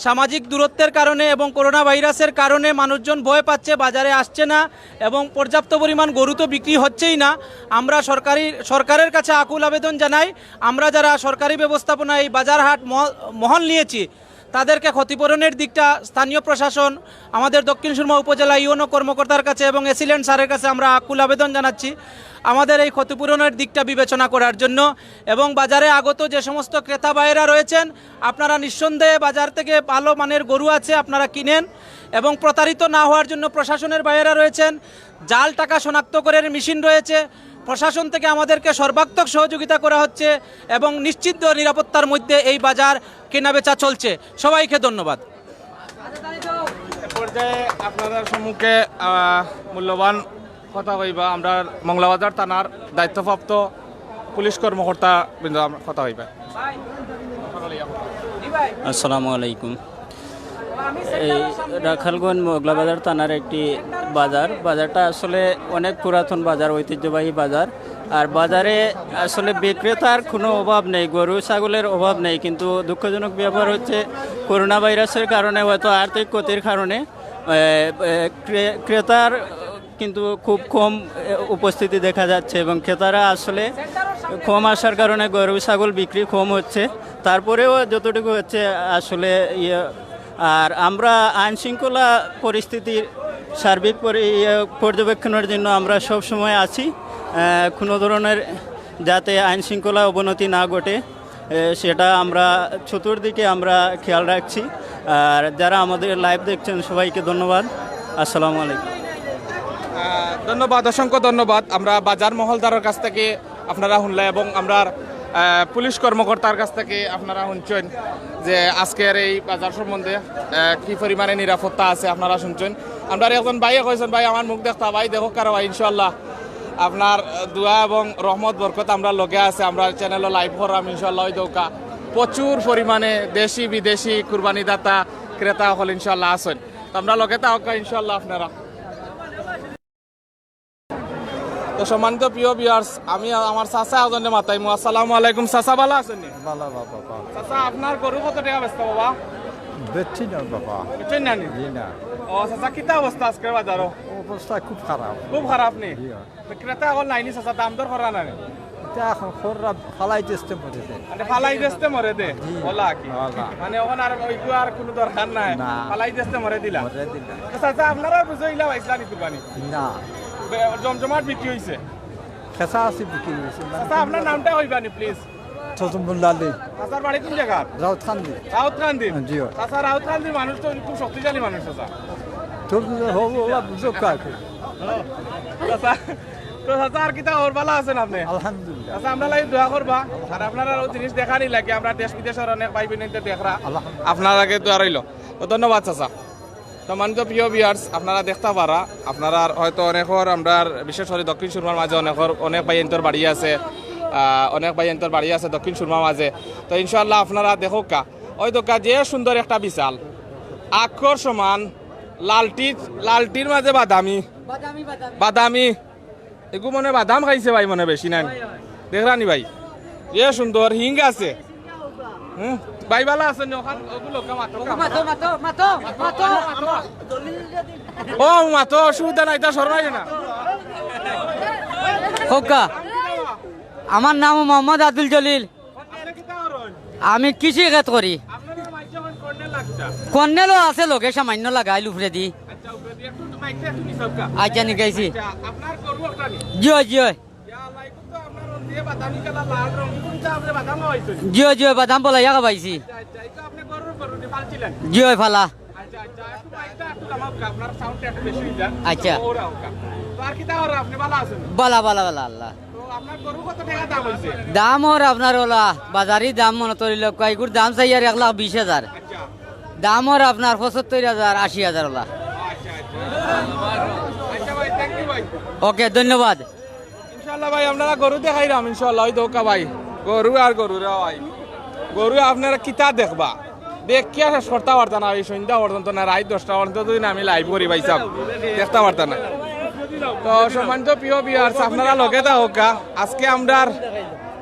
সামাজিক দূরত্বের কারণে এবং করোনা ভাইরাসের কারণে মানুষজন ভয় পাচ্ছে, বাজারে আসছে না এবং পর্যাপ্ত পরিমাণ গরু তো বিক্রি হচ্ছেই না। আমরা সরকারি, সরকারের কাছে আকুল আবেদন জানাই, আমরা যারা সরকারি ব্যবস্থাপনায় এই বাজার হাট মহ-, মহল নিয়েছি, তাদেরকে ক্ষতিপূরণের দিকটা স্থানীয় প্রশাসন, আমাদের দক্ষিণ সুরমা উপজেলা ইউএনও কর্মকর্তার কাছে এবং এসিল্যান্ড স্যারের কাছে আমরা আকুল আবেদন জানাচ্ছি আমাদের এই ক্ষতিপূরণের দিকটা বিবেচনা করার জন্য। এবং বাজারে আগত যে সমস্ত ক্রেতা ভাইয়েরা রয়েছেন, আপনারা নিঃসন্দেহে বাজার থেকে ভালো মানের গরু আছে, আপনারা কিনেন এবং প্রতারিত না হওয়ার জন্য প্রশাসনের ভাইয়েরা রয়েছেন, জাল টাকা শনাক্তকরণের মেশিন রয়েছে, প্রশাসন থেকে আমাদেরকে সর্বাত্মক সহযোগিতা করা হচ্ছে এবং নিশ্চিত নিরাপত্তার মধ্যে এই বাজার কেনাবেচা চলছে। সবাইকে ধন্যবাদ। এ পর্যায়ে আপনাদের সম্মুখে, আহ, মূল্যবান কথা কইবা আমরার মংলাবাজার থানার দায়িত্বপ্রাপ্ত পুলিশ কর্মকর্তা বৃন্দ, আমরা কথা কইবা। আসসালামু আলাইকুম। এই রাখালগঞ্জ মোগলাবাজার থানার একটি বাজার। বাজারটা আসলে অনেক পুরাতন বাজার, ঐতিহ্যবাহী বাজার। আর বাজারে আসলে বিক্রেতার কোনো অভাব নেই, গরু ছাগলের অভাব নেই, কিন্তু দুঃখজনক ব্যাপার হচ্ছে করোনা ভাইরাসের কারণে, হয়তো আর্থিক ক্ষতির কারণে, এ, এ, ক্রে- ক্রেতার কিন্তু খুব কম, এ, উপস্থিতি দেখা যাচ্ছে এবং ক্রেতারা আসলে কম আসার কারণে গরু ছাগল বিক্রি কম হচ্ছে। তারপরেও যতটুকু হচ্ছে আসলে ইয়ে, আর আমরা আইন শৃঙ্খলা পরিস্থিতির সার্বিক পরি- ইয়ে, পর্যবেক্ষণের জন্য আমরা সব সময় আছি। এ, কোনো ধরনের যাতে আইন শৃঙ্খলা অবনতি না ঘটে, এ, সেটা আমরা চতুর্দিকে আমরা খেয়াল রাখছি। আর যারা আমাদের লাইভ দেখছেন, সবাইকে ধন্যবাদ। আসসালামু আলাইকুম। আহ, ধন্যবাদ, অসংখ্য ধন্যবাদ। আমরা বাজার মহলদারর কাছ থেকে আপনারা শুনলা এবং আমরার, আহ, পুলিশ কর্মকর্তার কাছ থেকে আপনারা শুনছেন যে আজকের এই বাজার সম্বন্ধে, আহ, কি পরিমাণে নিরাপত্তা আছে আপনারা শুনছেন। আমরার একজন ভাইয়ে কইছেন, "ভাই, আমার মুখ দেখতা ভাই, দেখো কারো ভাই, ইনশাআল্লাহ আপনার দোয়া এবং রহমত বরকত আমরার লগে আছে।" আমরার চ্যানেলও লাইভ করলাম ইনশাআল্লাহ। ওই দৌকা প্রচুর পরিমাণে দেশি বিদেশি কুরবানি দাতা ক্রেতা হল ইনশাআল্লাহ আছেন। তো আমরার লগে থাকা ইনশাআল্লাহ আপনারা। তো সম্মানিত প্রিয় ভিউয়ার্স, আমি আমার চাচা একজনরে মাতাইমু। আসসালামু আলাইকুম চাচা, ভালা আছইন নি? ভালা বাবা। চাচা, আপনার গরু কত টেকা বেচতা বাবা? বেচছি না বাবা। বুঝছেন না নি? জি না। ও চাচা, কিতা অবস্থা আজকের বাজারো? অবস্থা খুব খারাপ। খুব খারাপ নি? জি হয়। তো ক্রেতা অকল নাই নি চাচা, দাম দর করা না নি? এটা এখন খররা ফালাই দিতে মরে যায়। মানে ফালাই দিতে মরে দে, জি। ওলা কি? ওলা। মানে ওখানে আর ওইগু আর কোনো দরকার নাই। না। ফালাই দিতে মরে দিলা। মরে দিলা। তো চাচা, আপনারা বুঝো ইলা পাইছিলা নি কুরবানি? না। বে- জমজমাট বিক্রি হইছে। খেসা আছে বিক্রি হয়েছে। চাচা, আপনার নামটা কইবা নি প্লিজ? ছজমুল্লা আলী। চাচার বাড়ি কোন জায়গা? রাউতকান্দি। রাউতকান্দি। জি। চাচা, রাউতকান্দি মানুষ তো খুব শক্তিশালী মানুষ চাচা। তোর বুঝে হবো ওলা বুঝো কাকে। চাচা, তো চাচা আর কিতা খবর, ভালা আছেন আপনি? আলহামদুলিল্লাহ। আচ্ছা, আমরা লাগি দোয়া করবা। আর আপনারা আরো জিনিস দেখানি লাগে, আমরা দেশ বিদেশের অনেক ভাই বোনদের দেখরা। আলহামদুলিল্লাহ। আপনার আগে দোয়া রইল। ও ধন্যবাদ চাচা। সম্মানিত প্রিয় ভিউয়ার্স, আপনারা দেখতা পারা, আপনারা হয়তো অনেকর, আমরা বিশেষ করে দক্ষিণ সুরমার মাঝে অনেকর, অনেক ভাইয়াইন্তর বাড়ি আছে, আহ, অনেক ভাইয়াইন্তর বাড়ি আছে দক্ষিণ সুরমার মাঝে। তো ইনশাআল্লাহ আপনারা দেখউক্কা, ওই দৌকা যে সুন্দর একটা বিশাল আকর্ষমান লালটি, লালটির মাঝে বাদামি, বাদামি। এগু মনে বাদাম খাইছে ভাই, মনে বেশি নাই। দেখরা নি ভাই, যে সুন্দর হিং আছে। হুম, ভাই ভালা আছেন নি? ওখান ওগুলো কে মাতো, মাতো, মাতো, মাতো, মাতো। ও মাতো, অসুবিধা নাই, তা শরমাইও না। কউক্কা, আমার নাম মোহাম্মদ আব্দুল জলিল। আপনি কিতা করইন? আমি কৃষি খেত করি। আপনার মাইকে এখন কর্নেল লাগতা। কর্নেলও আছে লগে, সামান্য লাগাইল উপরেদি। আচ্ছা, উপরে দিয়ে একটু মাইকটা একটু নিচাউক্কা। আচ্ছা, নিকাইছি। আচ্ছা, আপনার গরু একটা নি? জি অয়, জি অয়। ইয়া আল্লাহ, এখন তো আপনার রং দিয়ে বাদামি কালার, লাল রং, কোনটা আপনি বাদাম খাওয়াইছেন? জি অয়, জি অয়, বাদাম বলাইয়া খাবাইছি। আচ্ছা, আচ্ছা, এই তো আপনি গরুর গরু দিয়ে পালছিলেন? জি অয়, ফালা। আচ্ছা, আচ্ছা, একটু মাইকটা একটু লামাউক্কা, আপনার সাউন্ডটা একটু বেশি হয়ে যায়। আচ্ছা। ওরা ওকা। তো আর কিতা করইন, আপনি ভালা আছেন? বালা, বালা, বালা, আল্লাহ। তো আপনার গরু কত টেকা দাম হইছে? দাম ওর আপনার ওলা, বাজারি দাম মনে করিল, কয় এগুর দাম চাই আর এক লাখ বিশ হাজার। আচ্ছা, দাম ওর আপনার পঁচাত্তর হাজার, আশি হাজার ওলা। আচ্ছা, আচ্ছা। আচ্ছা ভাই, thank you ভাই। ওকে, ধন্যবাদ। ইনশাআল্লাহ ভাই, আপনারা গরু দেখাইলাম ইনশাআল্লাহ, ওই দৌকা ভাই। গরু আর গরু রে ভাই। গরু আপনারা কিতা দেখবা? দেখিয়া শেষ করতা পারতা না, এই সন্ধ্যা পর্যন্ত না, রাইত দশটা পর্যন্ত যদি না আমি লাইভ করি ভাই সাব, দেখতা পারতা না। তো সম্মানিত প্রিয় ভিউয়ার্স, আপনারা লগে থাকউক্কা। আজকে আমরার,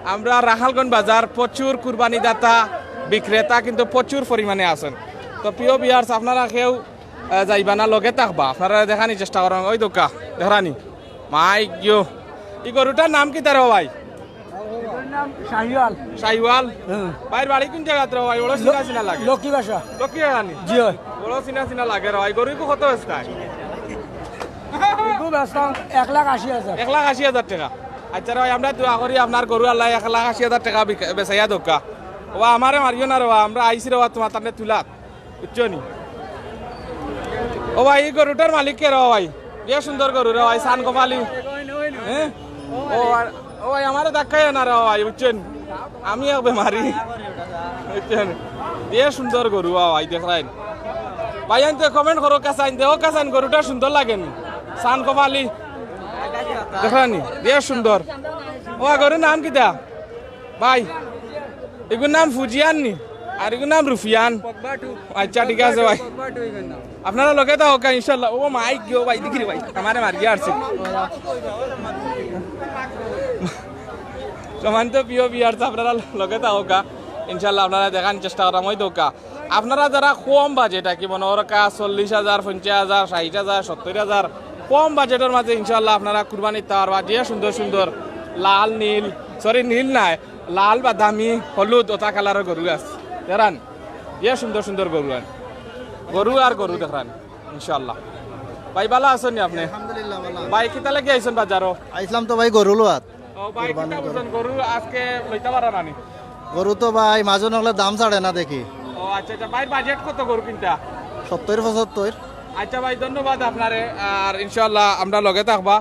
আমরার রাখালগঞ্জ বাজার প্রচুর কুরবানি দাতা, বিক্রেতা কিন্তু প্রচুর পরিমাণে আছেন। তো প্রিয় ভিউয়ার্স, আপনারা কেউ, আহ, যাইবা না, লগে থাকবা, আপনারা দেখানি চেষ্টা করইন। ওই দৌকা, দেখরা নি? মাই গিয়ো। ই গরুটার নাম কিতা রে ভাই? শাহিওয়াল। শাহিওয়াল? হুম। ভাইর বাড়ি কোন জাগাত রে ভাই? বড় চিনা চিনা লাগে। লক্ষ্মী বাসা। লক্ষ্মী আনি? জি অয়। বড় চিনা চিনা লাগে রে ভাই। গরু ইগু কত বেচতা? ইগু বেচতাম এক লাখ আশি হাজার। এক লাখ আশি হাজার টেকা। আচ্ছা রে ভাই, আমরা দোয়া করি আপনার গরু আল্লাহ এক লাখ আশি হাজার টেকা বিকা-, বেচাইয়া দৌকা। ও আমারে মারিও না রে ভাই, আমরা আইছি রে ভাই তোমার তানে তুলাত। বুঝছো নি? ও ভাই, এই গরুটার মালিক কে রে ভাই? যে সুন্দর গরু রে ভাই, সান কপালি। হ্যাঁ? ও আর, ও ভাই, আমারে ধাক্কাইও না রে ভাই, বুঝছেন? আমি এক বেমারি। বুঝছেন? যে সুন্দর গরু ভাই, দেখরাইন। ভাই, আনতে comment করো, কাছাইন, দেখো কাছাইন, গরুটা সুন্দর লাগে নি? সান কপালি। দেখরানি? যে সুন্দর। ও, গরুর নাম কিতা? ভাই, এগুর নাম ফুজিয়ান নি? আর এগুর নাম রুফিয়ান। আচ্ছা, ঠিক আছে ভাই। আপনারা লগে থাকউক্কা ইনশাআল্লাহ। ও মাই গো ভাই, দেখি রে ভাই, আমারে মারিয়া আরছে। সম্মানিত প্রিয় ভিউয়ার্স, আপনারা লগে থাকউক্কা, ইনশাআল্লাহ আপনারারে দেখানির চেষ্টা কররাম। অউ দেখউক্কা, আপনারা যারা কম বাজেট আর কি, মনো করউক্কা চল্লিশ হাজার, পঞ্চাশ হাজার, ষাইট হাজার, সত্তইর হাজার, কম বাজেটর মাঝে ইনশাআল্লাহ আপনারা কুরবানি দিতা পারবা। যে সুন্দর সুন্দর লাল নীল, সরি, নীল নায়, লাল, বাদামি, হলুদ, অতা কালারর গরু আছে। দেখরানি, যে সুন্দর সুন্দর গরু আন, গরু আর গরু দেখরানি ইনশাআল্লাহ। ভাই, ভালা আছইন নি আপনে? আলহামদুলিল্লাহ, ভালা। ভাই, কিতা লাগি আইছইন বাজারো? আইছলাম তো ভাই গরু লওয়াত। ও ভাই, কুরবানির কিতা গরু। বুঝছইন, গরু আজকে লইতা পাররা না নি? গরু তো ভাই মাঝে নগলে দাম ছাড়ে না দেখি। ও আচ্ছা, আচ্ছা। ভাইর বাজেট কত গরু কিনতা? সত্তইর পঁচাত্তইর। আচ্ছা ভাই, ধন্যবাদ আপনারে। আর ইনশাআল্লাহ আমরা লগে থাকবা।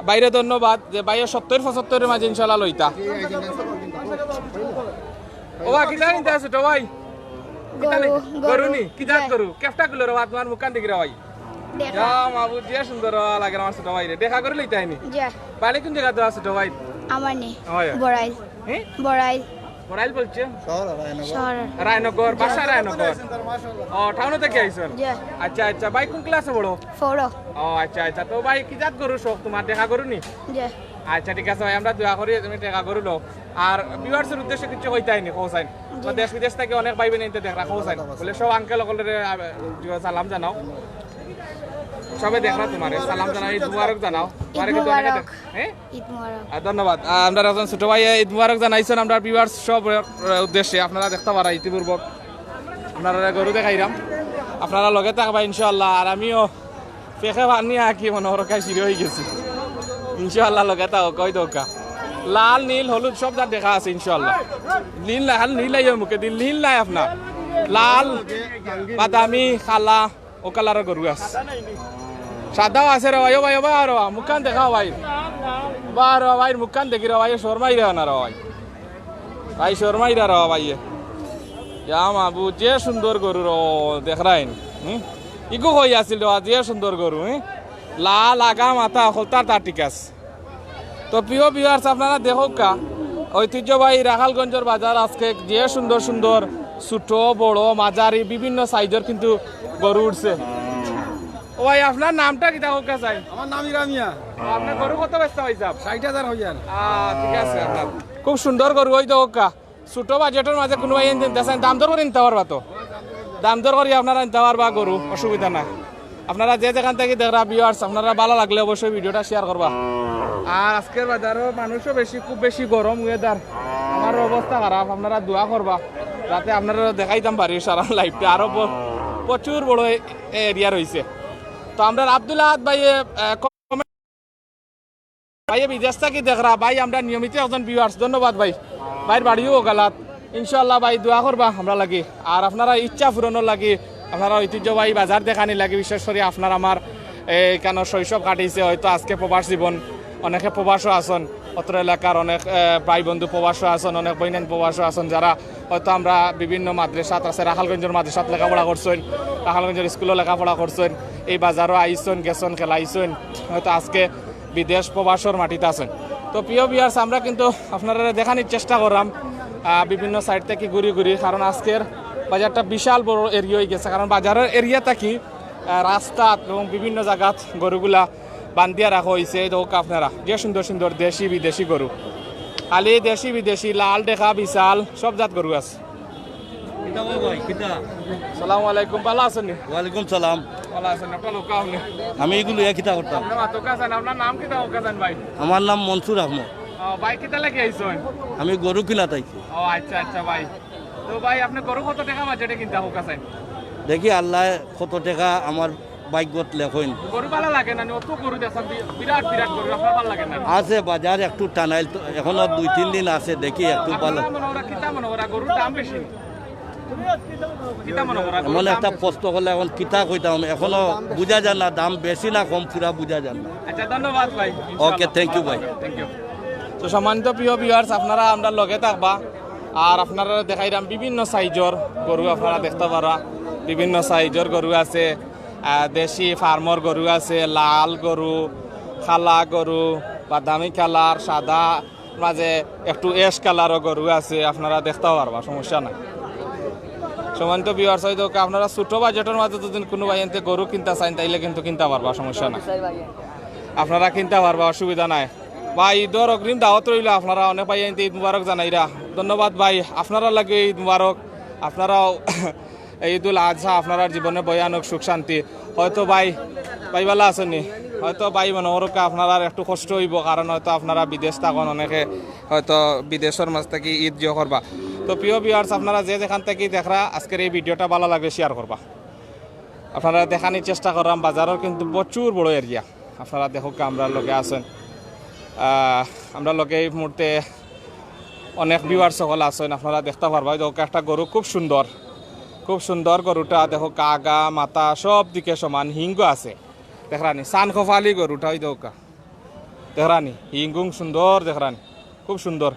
ভাইরে ধন্যবাদ যে ভাইয়ে সত্তইর পঁচাত্তইর মাঝে ইনশাআল্লাহ লইতা। ও ভাই, কিতা কিনতা ছোট ভাই? কিতা গরু, নি? গরু। গরু নি? কি জাত গরু? কেফটা গুলো রে বা, তুমার মুখখান দেখি রে ভাই। দেখা। ইয়া মাবুদ, যে সুন্দর লাগের আমার ছোট ভাইরে। দেখা করি লইতায় নি? জি। বাড়ি কুন জাগাত ছোট ভাই? আমার নি। হয়। বড়াইল। হ্যাঁ? বড়াইল। বড়াইল বলছে? শহর রায়নগর। শহর। রায়নগর, বাসা রায়নগর। ও, টাউন থাকি আইছইন? জি। আচ্ছা, আচ্ছা। ভাই কুন ক্লাসে পড়ো? ফোরো। ও, আচ্ছা, আচ্ছা। তো ভাই, কি জাত গরু শখ তুমার? দেখা গরু নি? জি। আচ্ছা, ঠিক আছে ভাই, আমরা দোয়া করি তুমি দেখা গরু লও। আর ভিউয়ার্সর উদ্দেশ্যে কিছু কইতায় নি, কও চাইন। তো জি। দেশ বিদেশ থাকি অনেক ভাই বইন ইনতে দেখরা, কও চাইন। বলে সব আঙ্কেল অকলরে, আহ, সালাম জানাও। সবে দেখরা তুমারে, সালাম জানাও, ঈদ মুবারক জানাও। ঈদ তুমারে কিন্তু অনেকে মুবারক। দেখ-, হ্যাঁ? ঈদ মুবারক। আহ, ধন্যবাদ। আহ, আমরার একজন ছোট ভাইয়ে ঈদ মুবারক জানাইছইন আমরার ভিউয়ার্স সব, আহ, উদ্দেশ্যে। আপনারা দেখতা পাররা ইতিপূর্বক। আপনারারে গরু দেখাইরাম। আপনারা লগে থাকবা ইনশাআল্লাহ। আর আমিও পেকে পানি আকি মনো করউক্কা শিরে অইগেছি। ইনশাআল্লাহ লগে থাকউক্কা, অউ দেখউক্কা। লাল, নীল, হলুদ সব জাত দেখা আছে ইনশাআল্লাহ। নীল নাই, খালি নীল আইও মুখে দিল, নীল নাই আপনার। লাল, বাদামি, কালা, অউ কালারর গরু আছে। সাদাও আছে রে ভাই, ও ভাই, ও ভাই, আরো মুখখান দেখাও ভাই। বা রে ভাই, মুখখান দেখি রে ভাই, শরমাইরা না রে ভাই। ভাই শরমাইরা রে ভাই। ইয়া মাবুদ, যে সুন্দর গরু রে, দেখরাইন। হুম? ইগু কই আছিল রে, যে সুন্দর গরু, হুম? লাল আগা মাথা, হকলতা তার ঠিক আছে। তো প্রিয় ভিউয়ার্স, আপনারা দেখউক্কা, ঐতিহ্যবাহী রাখালগঞ্জর বাজার আজকে যে সুন্দর সুন্দর ছোট, বড়, মাঝারি বিভিন্ন সাইজর কিন্তু গরু উঠছে। ও ভাই, আপনার নামটা কিতা কউক্কা চাই? আমার নাম ইরা মিয়া। ও, আপনার গরু কত বেচতা ভাই সাহেব? ষাইট হাজার অইয়ার। আহ, ঠিক আছে, আপনার খুব সুন্দর গরু, অউ দেখউক্কা। ছোট বাজেটর মাঝে কুনু ভাই ইনতে চাইন, দাম দর করি নিতা পারবা তো? দাম দর করি আপনারা নিতা পারবা গরু, অসুবিধা নাই। আপনারা যে যেখান থাকি দেখরা ভিউয়ার্স, আপনারা ভালা লাগলে অবশ্যই ভিডিওটা শেয়ার করবা। আর আজকের বাজারো মানুষও বেশি, খুব বেশি গরম ওয়েদার, আমার অবস্থা খারাপ। আপনারা দোয়া করবা যাতে আপনারারে দেখাইতাম পারি সারা লাইভটা। আরো ব-, প্রচুর বড় এ-, এরিয়া রইছে। তো আমরার আব্দুল আহাদ ভাইয়ে, আহ, ভাইয়ে বিদেশ থাকি দেখরা, ভাই আমরার নিয়মিত একজন ভিউয়ার্স, ধন্যবাদ ভাই। ভাইর বাড়িও অউ গালাত। ইনশাআল্লাহ ভাই দোয়া করবা আমরার লাগি, আর আপনারার ইচ্ছা পূরণর লাগি, আপনারার ঐতিহ্যবাহী বাজার দেখানির লাগি, বিশেষ করি আপনারা আমার এইখানো শৈশব কাটাইছে, হয়তো আজকে প্রবাস জীবন, অনেকে প্রবাসও আছইন, অত্র এলাকার অনেক, এ, ভাই বন্ধু প্রবাসও আছইন, অনেক বইনাইন প্রবাসও আছইন, যারা হয়তো আমরা বিভিন্ন মাদ্রাসাত আছে, রাখালগঞ্জর মাদ্রাসাত লেখাপড়া করছইন, রাখালগঞ্জর স্কুলো লেখাপড়া করছইন, এই বাজারো আইছইন, গেছইন, খেলাইছইন, হয়তো আজকে বিদেশ প্রবাসর মাটিত আছইন। তো প্রিয় ভিউয়ার্স, আমরা কিন্তু আপনারারে দেখানির চেষ্টা কররাম, আহ, বিভিন্ন সাইড থাকি ঘুরি ঘুরি, কারণ আজকের বাজারটা বিশাল বড় এরিয়া অইগেছে, কারণ বাজারর এরিয়া থাকি, আহ, রাস্তাত এবং বিভিন্ন জাগাত গরুগুলা বান্ধিয়া রাখা অইছে। এই দেখউক্কা আপনারা, যে সুন্দর সুন্দর দেশি বিদেশি গরু, খালি দেশি বিদেশি, লাল, ঢাকা, বিশাল, সব জাত গরু আছে। কিতা গো ভাই, কিতা? সালামু আলাইকুম, ভালা আছইন নি? ওয়ালাইকুম সালাম। ভালা আছইন, আপনার লোক আপনি? আমি এগুলো ইয়া কিতা করতাম? আপনার মাতউক্কা চাইন, আপনার নাম কিতা কউক্কা চাইন ভাই? আমার নাম মনসুর আহমদ। ও, ভাই, কিতা লাগি আইছইন? আমি গরু কিনাত আইছি। ও, আচ্ছা, আচ্ছা ভাই। তো ভাই, আপনে গরু কত টেকা বাজেটে কিনতা কউক্কা চাইন? দেখি আল্লায় কত টেকা আমার ভাগ্যত লেখইন। গরু ভালা লাগে না নি? অত গরু দেখলাম, বি-, বিরাট বিরাট গরু, আপনার ভালা লাগে না নি? আছে বাজার একটু টানাইল তো, এখনো দুই তিন দিন আছে, দেখি একটু ভালা। আপনারা মনো করা, কিতা মনো করা, গরুর দাম বেশি? কিতা মনো করা, গরুর এমন দাম একটা বেশি? প্রশ্ন করলে এখন কিতা কইতাম, এখনো বুঝা যায় না, দাম বেশি না কম পুরা বুঝা যায় না। আচ্ছা, ধন্যবাদ ভাই। ওকে, thank you ভাই। Thank you। তো সম্মানিত প্রিয় ভিউয়ার্স, আপনারা আমরার লগে থাকবা, আর আপনারারে দেখাইরাম বিভিন্ন সাইজর গরু, আপনারা দেখতা পাররা বিভিন্ন সাইজর গরু আছে। আহ, দেশি ফার্মর গরু আছে, লাল গরু, কালা গরু, বাদামি কালার, সাদা, মাঝে একটু অ্যাশ কালারও গরু আছে, আপনারা দেখতাও পারবা, সমস্যা নাই। সম্মানিত ভিউয়ার্স, হয়তো আপনারা ছোট বাজেটর মাঝে যদি কোনো ভাইয়াইন্তে গরু কিনতা চাইন, তাইলে কিন্তু কিনতা পারবা, সমস্যা না। আপনারা কিনতা পারবা, অসুবিধা নাই। ভাই, ঈদর অগ্রিম দাওয়াত রইল, আপনারা অনেক ভাইয়াইন্তে ঈদ মুবারক জানাইরা। ধন্যবাদ ভাই, আপনারার লাগি ঈদ মুবারক। আপনারাও ঈদুল আজহা আপনারার জীবনে বয়ে আনউক সুখ শান্তি। হয়তো ভাই, ভাই ভালা আছইন নি? হয়তো ভাই মনো করউক্কা আপনারার একটু কষ্ট অইবো, কারণ হয়তো আপনারা বিদেশ থাকইন, অনেকে হয়তো বিদেশর মাঝ থাকি ঈদ জিও করবা। তো প্রিয় ভিউয়ার্স, আপনারা যে যেখান থাকি দেখরা, আজকের এই ভিডিওটা ভালা লাগলে শেয়ার করবা। আপনারারে দেখানির চেষ্টা কররাম, বাজারর কিন্তু প্রচুর বড় এরিয়া। আপনারা দেখউক্কা, আমরার লগে আছইন, আহ, আমরার লগে এই মুহূর্তে অনেক ভিউয়ার্স সকল আছইন, আপনারা দেখতা পারবা। এই দেখউক্কা একটা গরু, খুব সুন্দর, খুব সুন্দর গরুটা। দেখউক্কা, আগা মাথা সব দিকে সমান, হিংও আছে। দেখরানি, সান কপালি গরুটা, ওই দেখউক্কা। দেখরানি, হিং গুং সুন্দর, দেখরানি, খুব সুন্দর।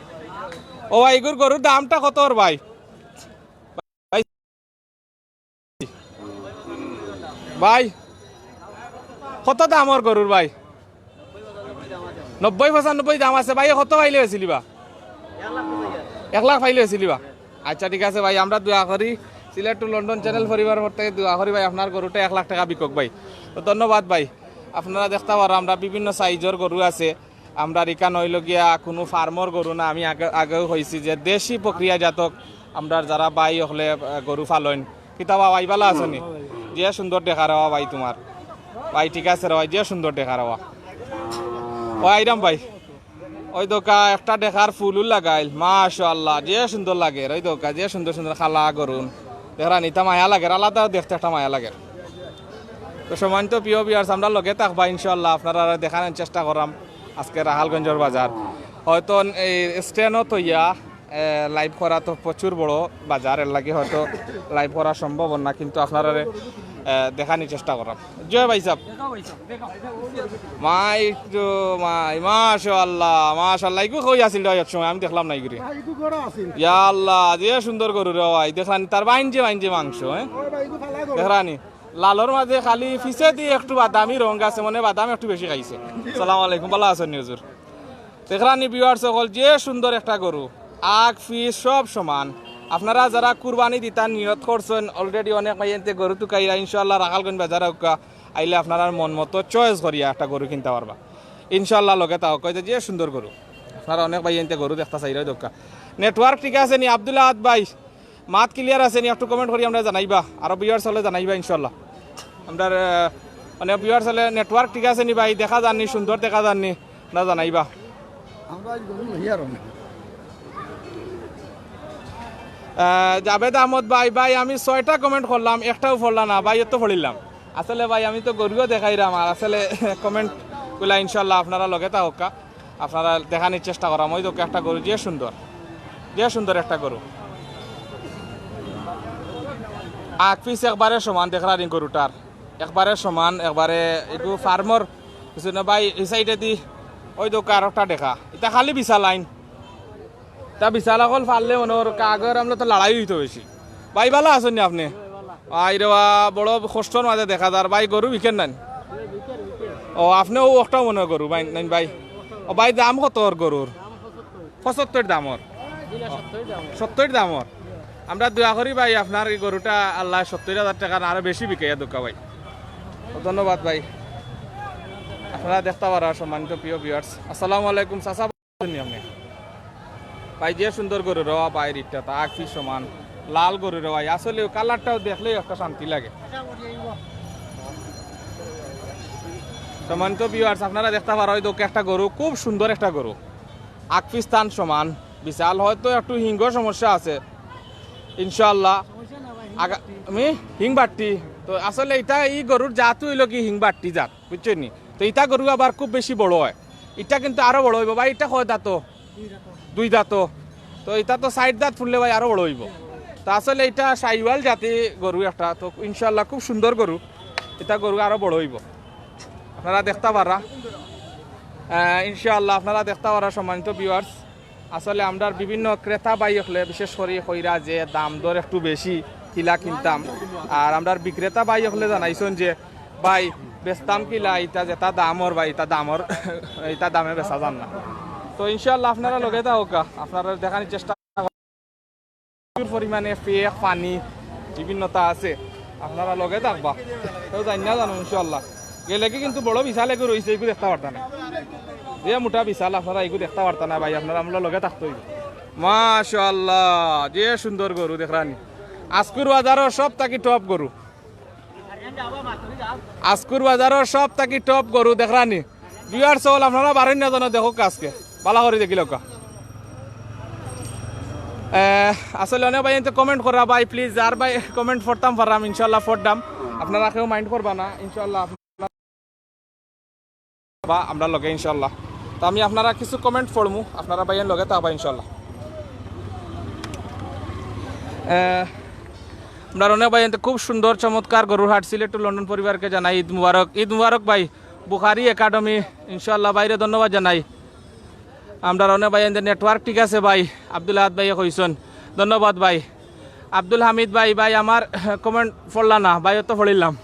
ও ভাই, ইগুর গরুর দামটা কত ওর ভাই? ভাই, ভাই, কত দাম ওর গরুর ভাই? নব্বই পঁচানব্বই দাম আছে ভাই, কত পাইলে বেচিলিবা? এক লাখ পাইলে বেচিলিবা? আচ্ছা, ঠিক আছে ভাই, আমরা দোয়া করি, সিলেট to লন্ডন চ্যানেল পরিবার পক্ষ থাকি দোয়া করি ভাই, আপনার গরুটা এক লাখ টেকা বিকক ভাই। তো ধন্যবাদ ভাই। আপনারা দেখতা পাররা, আমরার বিভিন্ন সাইজর গরু আছে। আমরার ইখান অইলো গিয়া কুনু ফার্মর গরু না, আমি আগে, আগেও কইছি যে দেশি প্রক্রিয়াজাতক আমরার যারা ভাই অকলে, আহ, গরু পালইন। কিতা বা ভাই, ভালা আছইন নি? যে সুন্দর দেখা রে বা ভাই তুমার। ভাই, ঠিক আছে রে ভাই, যে সুন্দর দেখা রে বা। ও আইরাম ভাই, ওই দেখউক্কা একটা দেখার ফুলও লাগাইল, মাশাআল্লাহ, যে সুন্দর লাগের। ওই দেখউক্কা, যে সুন্দর সুন্দর কালা গরু। দেখরানি, ইতা মায়া লাগের, আলাদা দেখতে একটা মায়া লাগের। তো সম্মানিত প্রিয় ভিউয়ার্স, আমরার লগে থাকবা ইনশাআল্লাহ, আপনারারে দেখানির চেষ্টা কররাম আজকে রাখালগঞ্জর বাজার। হয়তো এই স্ট্যান্ডও থইয়া, এ, লাইভ করা তো প্রচুর বড় বাজার, এর লাগি হয়তো লাইভ করা সম্ভব না, কিন্তু আপনারারে, এ, দেখানির চেষ্টা কররাম। জয় ভাই সাহেব। মাই তো মাই, মাশাআল্লাহ, মাশাআল্লাহ। ইগু কই আছিল রে এক সময়? আমি দেখলাম না ইগুরে। ইয়া আল্লাহ, যে সুন্দর গরু রে ভাই। দেখরানি, তার বাইঞ্জে বাইঞ্জে মাংস, হ্যাঁ? দেখরানি, লালর মাঝে খালি পিছেদি একটু বাদামি রং আছে, মনে বাদাম একটু বেশি খাইছে। সালাম আলাইকুম, ভালা আছইন নি হুজুর? দেখরানি ভিউয়ার্স সকল, যে সুন্দর একটা গরু, আগ পিছ সব সমান। আপনারা যারা কুরবানি দিতা নিয়ত করছইন, already অনেক ভাইয়াইন্তে গরু তুকাইরা, ইনশাআল্লাহ রাখালগঞ্জ বাজার আউক্কা, আইলে আপনারার মন মতো চয়েস করিয়া একটা গরু কিনতা পারবা ইনশাআল্লাহ। লগে থাকউক্কা, কইতে যে সুন্দর গরু। আপনারা অনেক ভাইয়াইন্তে গরু দেখতা চাইরা, ওই দেখউক্কা। নেটওয়ার্ক ঠিক আছে নি আব্দুল আহাদ ভাই? মাত ক্লিয়ার আছে নি? একটু কমেন্ট করি আমরারে জানাইবা, আরো ভিউয়ার্স অকলে জানাইবা ইনশাআল্লাহ। আমরার, আহ, মানে ভিউয়ার্স অকলে নেটওয়ার্ক ঠিক আছে নি ভাই? দেখা যার নি, সুন্দর দেখা যার নি, না জানাইবা। আমরা আজ গরু লইয়া রওনা। আহ, জাভেদ আহমদ ভাই, ভাই আমি ছয়টা কমেন্ট করলাম, একটাও পড়লা না ভাই, এত পড়িলাম। আসলে ভাই আমি তো গরুও দেখাইরাম, আর আসলে কমেন্ট গুলা ইনশাআল্লাহ আপনারা লগে থাকউক্কা। আপনারারে দেখানির চেষ্টা কররাম, ওই দেখউক্কা একটা গরু, যে সুন্দর, যে সুন্দর একটা গরু। আগ পিছ একবারে সমান, দেখরানি গরুটার একবারে সমান, একবারে এগু ফার্মর কিছু না ভাই। এই সাইডেদি ওই দেখউক্কা আরোটা দেখা, ইতা খালি বিছালাইন। তা বিছালা অকল পারলে মনে অর কাগর আমলে তো লড়াই অইতো বেশি। ভাই, ভালা আছইন নি আপনে? আই রে বা, বড় কষ্টর মাঝে দেখা যার। ভাই, গরু বিকের নানি? ও, আপনেও অকটা মনে অয় গরু ভাই, নানি ভাই? ও ভাই, দাম কত ওর গরুর? পঁচাত্তর দাম ওর? সত্তর দাম ওর? আমরা দোয়া করি ভাই, আপনার এই গরুটা আল্লায় সত্তর হাজার টেকা না আরো বেশি বিকাইয়া দেউক্কা ভাই। তো ধন্যবাদ ভাই। আপনারা দেখতা পাররা সম্মানিত প্রিয় ভিউয়ার্স। আসসালামু আলাইকুম চাচা। নি আপনে? ভাই, যে সুন্দর গরু রে বা ভাই, ইটা তো আগ পিছ সমান, লাল গরু রে ভাই, আসলে কালারটাও দেখলেই একটা শান্তি লাগে। সম্মানিত ভিউয়ার্স, আপনারা দেখতা পাররা, ওই দেখউক্কা একটা গরু, খুব সুন্দর একটা গরু, আগ পিছ থান সমান, বিশাল, হয়তো একটু হিংগর সমস্যা আছে, ইনশাআল্লাহ। আগা-, আমি হিং বাট্টি, তো আসলে ইটা ই গরুর জাত অইলো কি হিং বাট্টি জাত, বুঝছইন নি? তো ইটা গরু আবার খুব বেশি বড় অয়, ইটা কিন্তু আরো বড় অইবো ভাই। ইটা কয় দাঁতো? দুই দাঁতো। তো ইটা তো চাইর দাঁত ফুললে ভাই আরো বড় অইবো। তো আসলে ইটা শাহিওয়াল জাতি গরু একটা, তো ইনশাআল্লাহ খুব সুন্দর গরু। ইটা গরু আরো বড় অইবো, আপনারা দেখতা পাররা। আহ, ইনশাআল্লাহ আপনারা দেখতা পাররা সম্মানিত ভিউয়ার্স। আসলে আমরার বিভিন্ন ক্রেতা ভাই অকলে বিশেষ করি কইরা যে দাম দর একটু বেশি, কিলা কিনতাম। আর আমরার বিক্রেতা ভাই অকলে জানাইছইন যে ভাই, বেচতাম কিলা, ইটা যেটা দাম ওর ভাই, ইটা দাম ওর, ইটা দামে বেচা যার না। তো ইনশাআল্লাহ আপনারা লগে থাকউক্কা, আপনারারে দেখানির চেষ্টা। প্রচুর পরিমাণে পেক পানি, বিভিন্নতা আছে, আপনারা লগে থাকবা। তো জানি না জানো ইনশাআল্লাহ। গেলে কি কিন্তু বড় বিশাল এগু রইছে, এগু দেখতা পারতা না। যে মোটা বিশাল আপনারা এগু দেখতা পারতা না ভাই, আপনারা আমরার লগে থাকতে অইবো। মাশাআল্লাহ, যে সুন্দর গরু দেখরানি। আজকুর বাজারর সব থাকি টপ গরু। আজকুর বাজারর সব থাকি টপ গরু দেখরানি। ভিউয়ার্স অকল আপনারা বারইন না জানো দেখউক্কা আজকে। ভালা করি দেখিলাউক্কা। এ, আসলে অনেক ভাইয়াইন্তে comment কররা ভাই, please যার ভাই comment পড়তাম পাররাম, ইনশাআল্লাহ পড়তাম। আপনারা কেউ mind করবা না, ইনশাআল্লাহ। বা আমরার লগে ইনশাআল্লাহ। তো আমি আপনারার কিছু comment পড়মু, আপনারা ভাইয়াইন লগে থাকবা ইনশাআল্লাহ। এ, আমরার অনেক ভাইয়াইন্তে খুব সুন্দর চমৎকার গরুর হাট, সিলেট to লন্ডন পরিবারকে জানাই ঈদ মুবারক। ঈদ মুবারক ভাই, বুখারি একাডেমি, ইনশাআল্লাহ ভাইরে ধন্যবাদ জানাই। আমরার অনেক ভাইয়াইন্তে network ঠিক আছে ভাই, আব্দুল আহাদ ভাইয়ে কইছইন, ধন্যবাদ ভাই। আব্দুল হামিদ ভাই, ভাই আমার comment পড়লা না, ভাই অত পড়িলাম।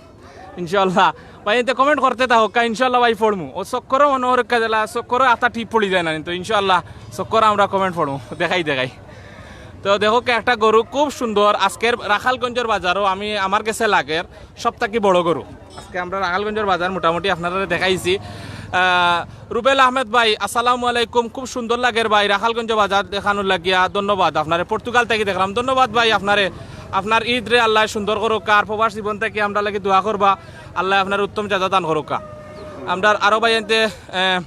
ইনশাআল্লাহ। ভাইয়াইন্তে comment করতে থাকউক্কা, ইনশাআল্লাহ ভাই পড়মু। ও চক্করও মনো করউক্কা দিলা, চক্করও আতা টিপ পড়ি যায় না কিন্তু, ইনশাআল্লাহ চক্কর আমরা comment পড়মু, দেখাই দেখাই। তো দেখউক্কা একটা গরু খুব সুন্দর, আজকের রাখালগঞ্জর বাজারও আমি, আমার গেছে লাগের সব থাকি বড় গরু। আজকে আমরা রাখালগঞ্জর বাজার মোটামুটি আপনারারে দেখাইছি। আহ, রুবেল আহমেদ ভাই, আসসালামু আলাইকুম। খুব সুন্দর লাগের ভাই, রাখালগঞ্জ বাজার দেখানোর লাগিয়া ধন্যবাদ আপনারে। পর্তুগাল থাকি দেখরাম, ধন্যবাদ ভাই আপনারে। আপনার ঈদরে আল্লায় সুন্দর করউক্কা, আর প্রবাস জীবন থাকি আমরার লাগি দোয়া করবা, আল্লায় আপনারে উত্তম জাযা দান করউক্কা। আমরার আরো ভাইয়াইন্তে, আহ,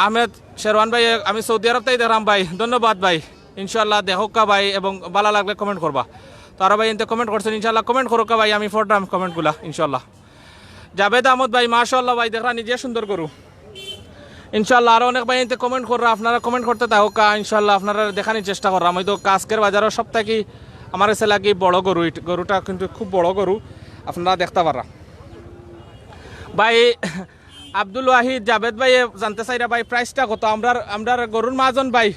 আহমেদ শেরওয়ান ভাই, আমি সৌদি আরব থাকি দেখরাম ভাই, ধন্যবাদ ভাই। ইনশাআল্লাহ দেখউক্কা ভাই, এবং ভালা লাগলে comment করবা। তো আরো ভাইয়াইন্তে comment করছইন, ইনশাআল্লাহ comment করউক্কা ভাই, আমি পড়রাম comment গুলা ইনশাআল্লাহ। জাবেদ আহমদ ভাই, মাশাআল্লাহ ভাই, দেখরানি যে সুন্দর গরু। ইনশাআল্লাহ আরো অনেক ভাইয়াইন্তে comment কররা, আপনারা comment করতে থাকউক্কা, ইনশাআল্লাহ আপনারারে দেখানির চেষ্টা কররাম। অউ তো আজকের বাজারর সব থাকি আমার গেছে লাগি বড় গরু, ইট-, গরুটা কিন্তু খুব বড় গরু, আপনারা দেখতা পাররা। ভাই আব্দুল ওয়াহিদ, জাবেদ ভাইয়ে জানতে চাইরা ভাই price টা কত? আমরার, আমরার গরুর মাজন ভাই,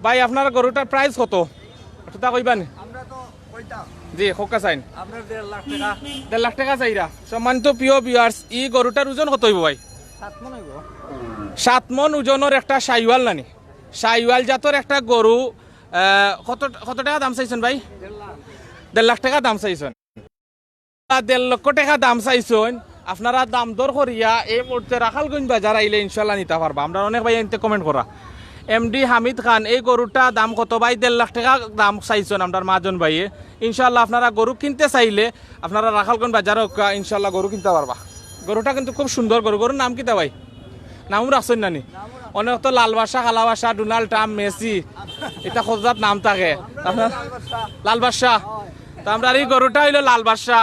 ভাই আপনার গরুটার price কত? একটু তা কইবা নি? আমরা তো কইতাম। জি, কউক্কা চাইন। আপনার দেড় লাখ টেকা। দেড় লাখ টেকা চাইরা। সম্মানিত প্রিয় viewers, ই গরুটার ওজন কত অইবো ভাই? সাত মণ অইবো। সাত মণ ওজনর একটা শাহিওয়াল নানি? শাহিওয়াল জাতর একটা গরু, আহ, কত, কত টেকা দাম চাইছইন ভাই? দেড় লাখ। দেড় লাখ টেকা দাম চাইছইন। দেড় লক্ষ টেকা দাম চাইছইন। আপনারা দাম দর করিয়া এই মুহূর্তে রাখালগঞ্জ বাজার আইলে ইনশাআল্লাহ নিতা পারবা। আমরার অনেক ভাইয়াইন্তে comment কররা। এম ডি হামিদ খান, এই গরুটা দাম কত ভাই? দেড় লাখ টেকা দাম চাইছইন আমরার মাজন ভাইয়ে। ইনশাআল্লাহ আপনারা গরু কিনতে চাইলে আপনারা রাখালগঞ্জ বাজার আউক্কা, ইনশাআল্লাহ গরু কিনতা পারবা। গরুটা কিন্তু খুব সুন্দর গরু। গরুর নাম কিতা ভাই? নামও রাখছইন নানি? অনেক তো লাল বাদশা, কালা বাদশা, ডোনাল্ড ট্রাম্প, মেসি, ইতা কত জাত নাম থাকে। আপনার লাল বাদশা। তো আমরার ই গরুটা অইলো লাল বাদশা।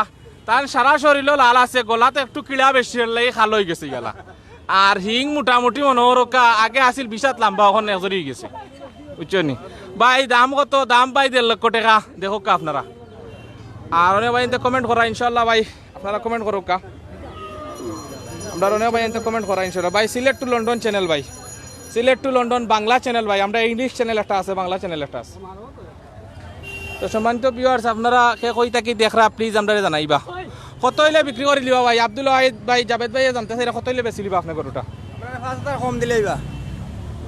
তান সারা শরীরও লাল আছে, গলাত একটু কিড়া বেশি, এরলাগি কালো অইগেছে গেলা। আর হিং মোটামুটি মনো করউক্কা, আগে আছিল বিশ আত লাম্বা, অখন একজরি অইগেছে। বুঝছো নি? ভাই দাম কত? দাম ভাই দেড় লক্ষ টেকা, দেখউক্কা আপনারা। আর অনেক ভাইয়াইন্তে comment কররা, ইনশাআল্লাহ ভাই আপনারা comment করউক্কা। আমরার অনেক ভাইয়াইন্তে comment কররা, ইনশাআল্লাহ। ভাই সিলেট to লন্ডন channel ভাই, সিলেট to লন্ডন বাংলা channel ভাই, আমরার English channel একটা আছে, বাংলা channel একটা আছে। তো সম্মানিত viewers, আপনারা কে কই থাকি দেখরা, please আমরারে জানাইবা। কত অইলে বিক্রি করিলিবা ভাই? আব্দুল ওয়াহিদ ভাই, জাবেদ ভাইয়ে জানতে চাইরা কত অইলে বেচিলিবা আপনে গরুটা? আপনারা পাঁচ হাজার কম দিলেইবা।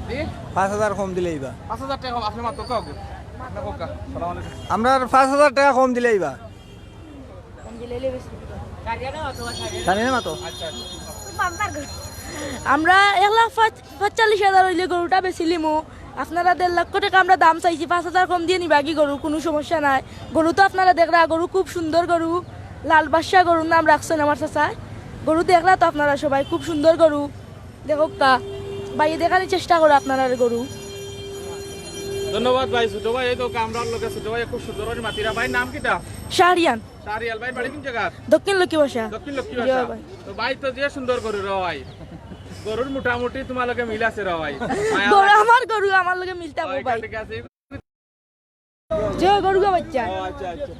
জি? পাঁচ হাজার কম দিলেইবা। পাঁচ হাজার টেকা কম, আপনে মাত্র কাউকে। আপনে কউক্কা। সালাম আলাইকুম। আমরার পাঁচ হাজার টেকা কম দিলেইবা। জানি না মাতো। আচ্ছা, আচ্ছা। আমরা এক লাখ পাঁচ-, পাঁচচল্লিশ হাজার অইলে গরুটা বেচিলিমু। আপনারা দেড় লক্ষ টেকা আমরা দাম চাইছি, পাঁচ হাজার কম দিয়া নিবাগি গরু, কুনু সমস্যা নাই। গরু তো আপনারা দেখরা, গরু খুব সুন্দর গরু, লাল বাদশা গরুর নাম রাখছইন আমার চাচায়। গরু দেখরা তো আপনারা সবাই, খুব সুন্দর গরু। দেখউক্কা, ভাইয়ে দেখানির চেষ্টা করো আপনারার গরু। ধন্যবাদ ভাই, ছোট ভাই, এই তো আমরার লগে ছোট ভাই খুব সুন্দর করি মাতিরা। ভাইর নাম কিতা? শাহরিয়ান। শাহরিয়াল ভাই, বাড়ি কোন জাগাত? দক্ষিণ লক্ষ্মীবাসা। দক্ষিণ লক্ষ্মীবাসা। জি ভাই। তো ভাই তো যে সুন্দর গরু রে ভাই। গরুর মোটামুটি তুমার লগে মিল আছে রে ভাই। গরু আমার গরু, আমার লগে মিলতা অইবো ভাই। ঠিক আছে। যে গরু গো বাচ্চা। ও, আচ্ছা, আচ্ছা।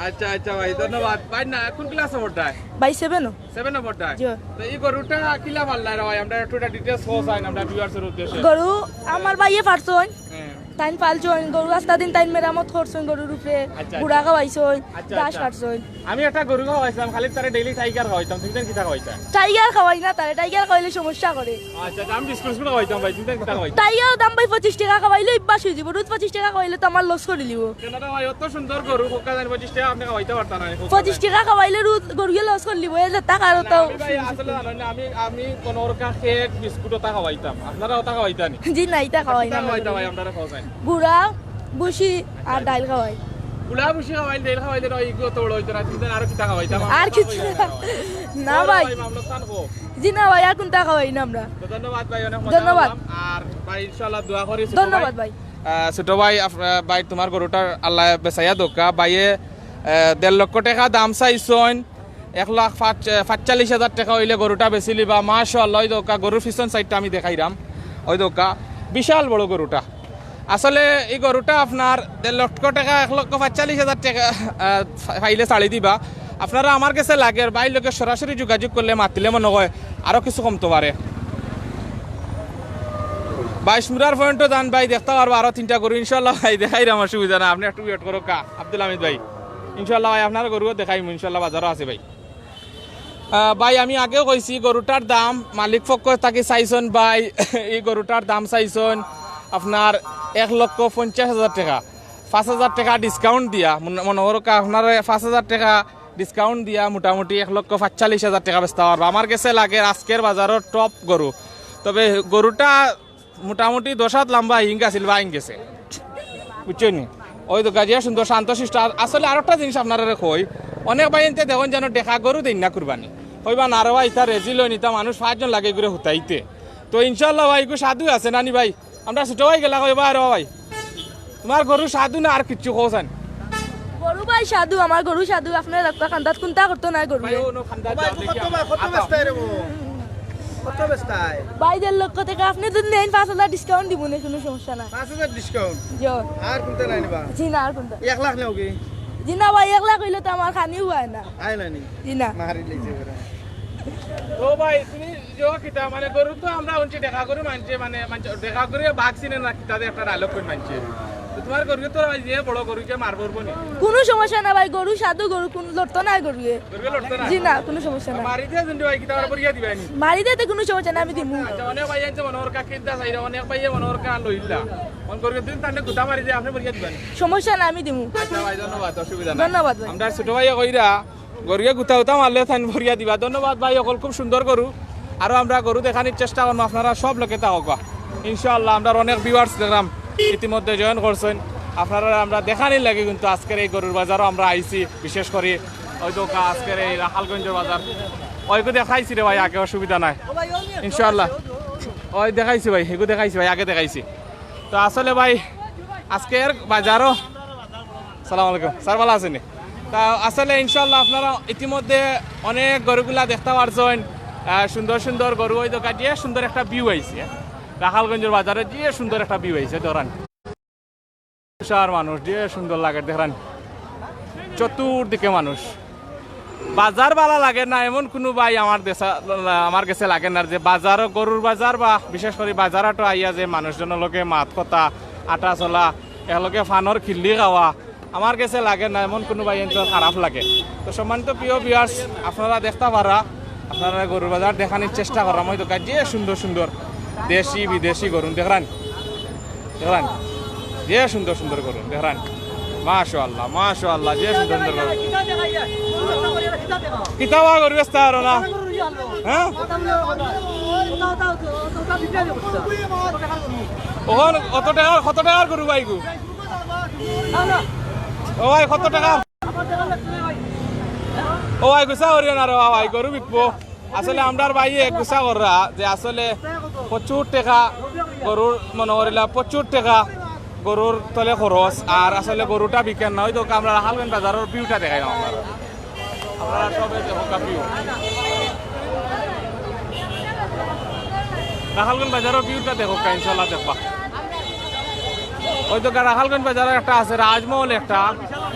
আচ্ছা, আচ্ছা ভাই, ধন্যবাদ। ভাই না, কোন ক্লাসে পড়তায়? ভাই সেভেন ও। সেভেন এ পড়তায়? জি। তো এই গরুটা কিলা পাললায় রে ভাই? আমরা একটু এটা details কও চাই, আমরা viewers এর উদ্দেশ্যে। গরু আমার ভাইয়ে পালছইন। হ্যাঁ। তাইন পালছইন, গরু আস্তা দিন তাইন মেরামত করছইন গরুর উপরে, আচ্ছা, ঘুড়া আচ্ছা। খাওয়াইছইন, আচ্ছা, ঘাস আচ্ছা। কাটছইন। আমি একটা গরু খাওয়াইছিলাম, খালি তারে ডেইলি টাইগার খাওয়াইতাম, তুমি তান কিতা খাওয়াইতা? টাইগার খাওয়াই না তারে, টাইগার খাওয়াইলে সমস্যা করে। আচ্ছা, আচ্ছা, আমি বিস্কুট বিস্কুট খাওয়াইতাম ভাই, তুমি তান কিতা খাওয়াইতা? টাইগার দাম ভাই পঁচিশ টেকা খাওয়াইলে অভ্যাস অইযিবো, রোজ পঁচিশ টেকা খাওয়াইলে তো আমার লস করি লিবো। কেন রে ভাই, অত সুন্দর গরু, খোকা জানি পঁচিশ টেকা আপনি খাওয়াইতা পারতা না। পঁচিশ টেকা খাওয়াইলে রোজ গরুয়ে লস করি লিবো, এ যে টাকা আর না, তাও আমি ভাই আসলে জানো না, আমি, আমি কোনো ওরকা কেক বিস্কুট ওটা খাওয়াইতাম, আপনারা ওটা খাওয়াইতা নি? জি না, ইটা খাওয়াই না কিতা আমরা খাওয়াইতা গরু। ভাই, আপনারা খাওয়াইন? গুড়া, ভুসি আর ডাইল খাওয়াই। গুড়া, ভুসি খাওয়াইন, ডাইল খাওয়াইন, ওই ইগু অত বড় হইতো না, তুমি জানো আরো কিতা খাওয়াইতাম? আর আমরা কিছু খাওয়াইতাম না। না ওরা ভাই। ভাই, মামলা স্থান কো? জি না ভাই, আর কুনটা খাওয়াই না আমরা। তো ধন্যবাদ ভাই, অনেক মজা ধন্যবাদ। করলাম। আর ভাই, ইনশাআল্লাহ দোয়া করি ছোট ধন্যবাদ ভাই। ভাই। আহ, ছোট ভাই, আপ-, আহ, ভাই, তোমার গরুটার আল্লাহ বেচাইয়া দোকা। ভাইয়ে, আহ, দেড় লক্ষ টেকা দাম চাইছইন, এক লাখ পাঁচ-, আহ, পাঁচচল্লিশ হাজার টেকা অইলে গরুটা বেচিলিবা। মাশাআল্লাহ, ওই দোকা, গরুর পিছন সাইডটা আমি দেখাইরাম। ওই দোকা, বিশাল বড় গরুটা। আসলে এই গরুটা আপনার দেড় লক্ষ টেকা, এক লক্ষ পাঁচচল্লিশ হাজার টেকা, আহ, ফা-, পাইলে ছাড়ি দিবা। আপনারা আমার গেছে লাগের, ভাইর লগে সরাসরি যোগাযোগ করলে মাতিলে মনে হয় আরো কিছু কমতো পারে। বাইশ মুরার পয়েন্টও যান ভাই, দেখতা পারবা আরো তিনটা গরু ইনশাআল্লাহ ভাই, দেখাইরাম, অসুবিধা না, আপনি একটু wait করো কা, আব্দুল হামিদ ভাই। ইনশাআল্লাহ ভাই, আপনার গরুও দেখাইমু, ইনশাআল্লাহ বাজারও আছে ভাই। আহ, ভাই, আমি আগেও কইছি, গরুটার দাম মালিক পক্ষ থাকি চাইছইন ভাই, এই গরুটার দাম চাইছইন আপনার এক লক্ষ পঞ্চাশ হাজার টেকা, পাঁচ হাজার টেকা discount দিয়া, মনে, মনে করো কা-, আপনার পাঁচ হাজার টেকা discount দিয়া মোটামুটি এক লক্ষ পাঁচচল্লিশ হাজার টেকা বেচতা পারবা। আমার গেছে লাগের আজকের বাজারর top গরু, তবে গরুটা মোটামুটি দশ হাত লম্বা হিং আছিল, ভাইং গেছে, বুঝছো নি? ওই তো গাজিয়া সুন্দর শান্ত শিষ্ট। আর আসলে আরেকটা জিনিস আপনারা কই, অনেক ভাইয়াইন্তে দেখইন যেন ডেকা গরু দেইন না কুরবানি, কইবা না রে ভাই, ইতা রেজি লইন, ইতা মানুষ পাঁচজন লাগে ঘুরে হুতাইতে। তো ইনশাআল্লাহ ভাই, ইগু সাধু আছে নানি ভাই, আমরা ছোট ভাই গেলা কইবা আর ভাই, তোমার গরু সাধু না আর কিচ্ছু কওছাইন? গরু ভাই সাধু, আমার গরু সাধু, আপনার একটা কান্দাত কুন্তা করতো না গরু। ভাই, ও নো কান্দাত ভাই, যাও দেখি কত আমরা। বা-, কত আচ্ছা। বেচতায় রে বাবু? কত বেচতায়? ভাই, দেড় লক্ষ টেকা, আপনি যদি নেইন, পাঁচ হাজার discount দিমু নে, কুনু সমস্যা নাই। পাঁচ হাজার discount? জি। আর কুনটা নাই নিবা? জি না, আর কুনটা? এক লাখ নেও কি? জি না ভাই, এক লাখ অইলে তো আমার খানিও হয় না। আয় না নি? জি না। মারি লইছে ওরা। ও ভাই, তুমি যে কিতা, মানে, গরু তো আমরা হুনছি ডেকা গরু মানছে, মানে, মানছে, ডেকা গরু বাঘ চিনে না, কিতা যে একটা dialogue কই মানছে। তো তোমার গরু তো ভাই যে বড় গরু যে মার পড়বো নি? কুনু সমস্যা না ভাই, গরু সাধু গরু, কুনু লড়তো না গরুয়ে। গরু লড়তো না? জি না, কুনু সমস্যা না। মারি দিয়া যদি ভাই কিতা আমরা পরিয়া দিবানি? মারি দিতে কুনু সমস্যা না, আমি দিমু। আচ্ছা, অনেক ভাই আছে মনে ওর কা কিনতা চাইরা, অনেক ভাই মনে ওর কা লইলা। কোন গরু দিন তাহলে গুতা মারি দিয়া আপনি পরিয়া দিবানি? সমস্যা না, আমি দিমু। আচ্ছা ভাই, ধন্যবাদ, অসুবিধা নাই। ধন্যবাদ ভাই। আমরা ছোট ভাই কইরা গরুয়ে গুতা উতা মারলে তাইন ভরিয়া দিবা। ধন্যবাদ ভাই, অকল খুব সুন্দর গরু। আরো আমরা গরু দেখানির চেষ্টা করমু, আপনারা সব লোকে তা হোক। ইনশাআল্লাহ, আমরা অনেক viewers দেখলাম ইতিমধ্যে join করছইন। আপনারা আমরা দেখানির লাগি কিন্তু আজকের এই গরুর বাজারও আমরা আইছি, বিশেষ করি ওই তো কা-, আজকের এই রাখালগঞ্জের বাজার। ওইগু দেখাইছি রে ভাই আগে, অসুবিধা নাই। ইনশাআল্লাহ। ওই দেখাইছি ভাই, এগু দেখাইছি ভাই, আগে দেখাইছি। তো আসলে ভাই, আজকের বাজারও, সালাম আলাইকুম, স্যার ভালা আছইন নি? তা আসলে ইনশাআল্লাহ আপনারা ইতিমধ্যে অনেক গরুগুলা দেখতা পারছইন, আহ, সুন্দর সুন্দর গরু, ওই দোকান যে সুন্দর একটা view আইছে, রাখালগঞ্জের বাজারে যে সুন্দর একটা view আইছে, ধরেন বিশাল মানুষ, যে সুন্দর লাগে, দেখেন চতুর্দিকে মানুষ। বাজার ভালা লাগে না এমন কুনু ভাই আমার দেশা, আমার গেছে লাগে না, যে বাজারও, গরুর বাজার বা বিশেষ করি বাজার হাটো আইয়া যে মানুষজনর লগে মাত কথা, আটা চলা, এর লগে ফানর খিল্লি খাওয়া, আমার গেছে লাগে না এমন কুনু ভাইয়াইন্তর খারাপ লাগে। তো সম্মানিত প্রিয় viewers, আপনারা দেখতা পাররা, আপনারা গরুর বাজার দেখানির চেষ্টা করলাম। ওই দোকান যে সুন্দর সুন্দর দেশি বিদেশি গরু দেখরান, দেখরান, যে সুন্দর সুন্দর গরু দেখরান। মাশাআল্লাহ, মাশাআল্লাহ, যে সুন্দর সুন্দর গরু। কিতা বা গরু বেচতা পারো না? হ্যাঁ? ওখান অত টাকার, কত টাকার গরু ভাই গো? ও ভাই, কত টাকা? ও ভাই, গুছা করিও না রে ভাই, গরু বিকবো। আসলে আমরার ভাইয়ে গুছা কররা যে আসলে প্রচুর টাকা গরুর, মনে করিলা প্রচুর টাকা গরুর তলে খরচ, আর আসলে গরুটা বিকের না। ওই তো আমরা রাখালগঞ্জ বাজারর view টা দেখাইলাম আপনারা। আপনারা সবে দেখো কা view। রাখালগঞ্জ বাজারর view টা দেখো কা, ইনশাআল্লাহ দেখবা। ওই তো কা রাখালগঞ্জ বাজারর একটা আছে রাজমহল একটা,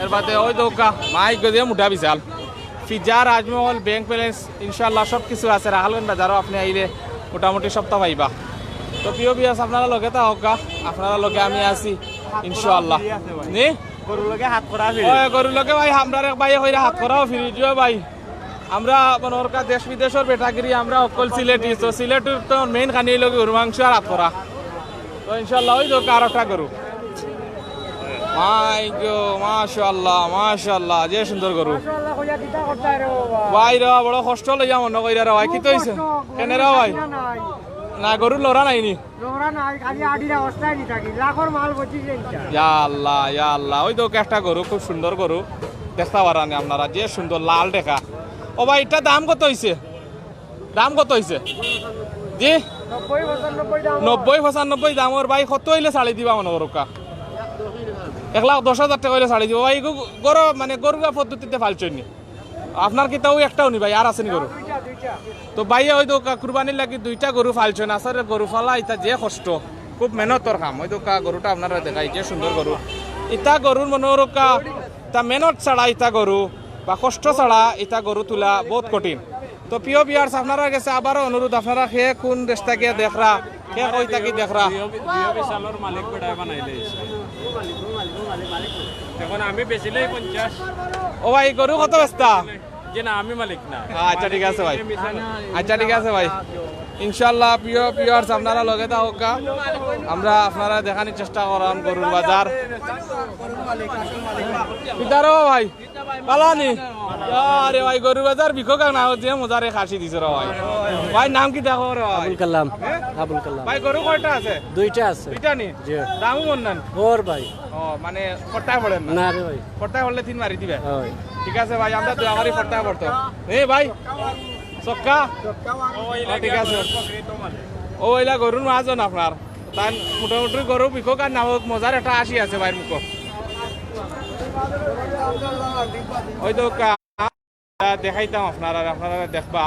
এর বাদে ওই তো কা মাইক গজে মুটা বিশাল। পিজ্জা, রাজমহল, bank balance, ইনশাআল্লাহ সব কিছু আছে। রাখালগঞ্জ বাজারও আপনি আইলে মোটামুটি সবতা পাইবা। তো প্রিয় ভিউয়ার্স, আপনারা লগে থাকউক্কা, আপনারা লগে আমি আছি ইনশাআল্লাহ। নি? গরুর লগে হাত করা ফিরি। ওই গরুর লগে ভাই, আমরার এক ভাইয়ে কইরা হাত করাও ফিরি, জি ভাই। আমরা মনে করউক্কা দেশ বিদেশর বেটাগিরি, আমরা হকল সিলেটি। তো সিলেটর তো মেইন খানি অইলো গরু মাংস আর হাত করা। তো ইনশাআল্লাহ ওই দেখউক্কা আরোটা গরু। মাই গো, মাশাআল্লাহ, মাশাআল্লাহ, যে সুন্দর গরু। মাশাআল্লাহ কইয়া কিতা করতায় রে বাবা। ভাই রে, বড় কষ্ট লইয়া মনো কইরা রে ভাই, কিতা অইছে? কষ্ট, কেনে রে ভাই? না, গরুর লড়া নাই নি? লড়া নাই, খালি আডির অবস্থায় নি থাকি। লাখর মাল বচিছে ইটা। ইয়া আল্লাহ, ইয়া আল্লাহ। ওই দেখউক্কা একটা গরু, খুব সুন্দর গরু। দেখতা পাররা নি আপনারা, যে সুন্দর লাল দেখা। ও ভাই, ইটা দাম কত অইছে? দাম কত অইছে? জি? নব্বই পঁচানব্বই দাম। নব্বই পঁচানব্বই দাম। ওর ভাই, কত অইলে ছাড়ি দিবা মনো করউক্কা? এক লাখ দশ হাজার টেকা অইলে ছাড়ি দিবা। ভাই, গরু, মানে গরুর পদ্ধতিতে পালছইন নি? আপনার কিতা অউ একটাউ নি ভাই, আর আছে নি গরু? দুইটা, দুইটা। তো ভাইয়ে ওই দেখউক্কা কুরবানির লাগি দুইটা গরু পালছইন। আসলে গরু পালা ইটা যে কষ্ট, খুব মেহনতর কাম। ওই দেখউক্কা গরুটা আপনারারে দেখাই, যে সুন্দর গরু। ইটা গরুর মনো করউক্কা, ইটা মেহনত ছাড়া ইটা গরু বা কষ্ট ছাড়া ইটা গরু তুলা বউত কঠিন। তো প্রিয় ভিউয়ার্স, আপনারার গেছে আবারও অনুরোধ, আপনারা কে কুন দেশ থাকি দেখরা, কে কই থাকি দেখরা। বিও বিশালর মালিক বেটায় বানাইলে। এখন আমি বেচিলেই পঞ্চাশ। ও ভাই, গরু কত বেচতা? জি না, আমি মালিক না। আচ্ছা, ঠিক আছে ভাই। আচ্ছা, ঠিক আছে ভাই। ইনশাআল্লাহ, প্রিয় ভিউয়ার্স, আপনারা লগে থাকউক্কা, আমরা আপনারারে দেখানির চেষ্টা কররাম গরুর বাজার। কিতা রে ভাই, ভালা নি? আরে ভাই, গরুর বাজার বিকউক্কা না, যে মজারে খাসি দিছে রে ভাই। ভাই, নাম কিতা কও রে ভাই? আবুল কালাম। আবুল কালাম। ভাই, গরু কয়টা আছে? দুইটা আছে। দুইটা নি? জি। দামও মন নেন? ওর ভাই। ও, মানে, পড়তায় পড়েন না? না রে ভাই। পড়তায় পড়লে তিন মারি দিবা। হয়। ঠিক আছে ভাই, আমরা দোয়া করি পড়তায় পড়তো। এ ভাই, ছক্কা? ও, ঠিক আছে। ও, ইলা গরুর মাহাজন আপনার। তান মোটামুটি গরু বিকউক্কা না হউক, মজার একটা হাসি আছে ভাইর মুখো। ওই দেখউক্কা। দেখাইতাম আপনারারে, আপনারা দেখবা,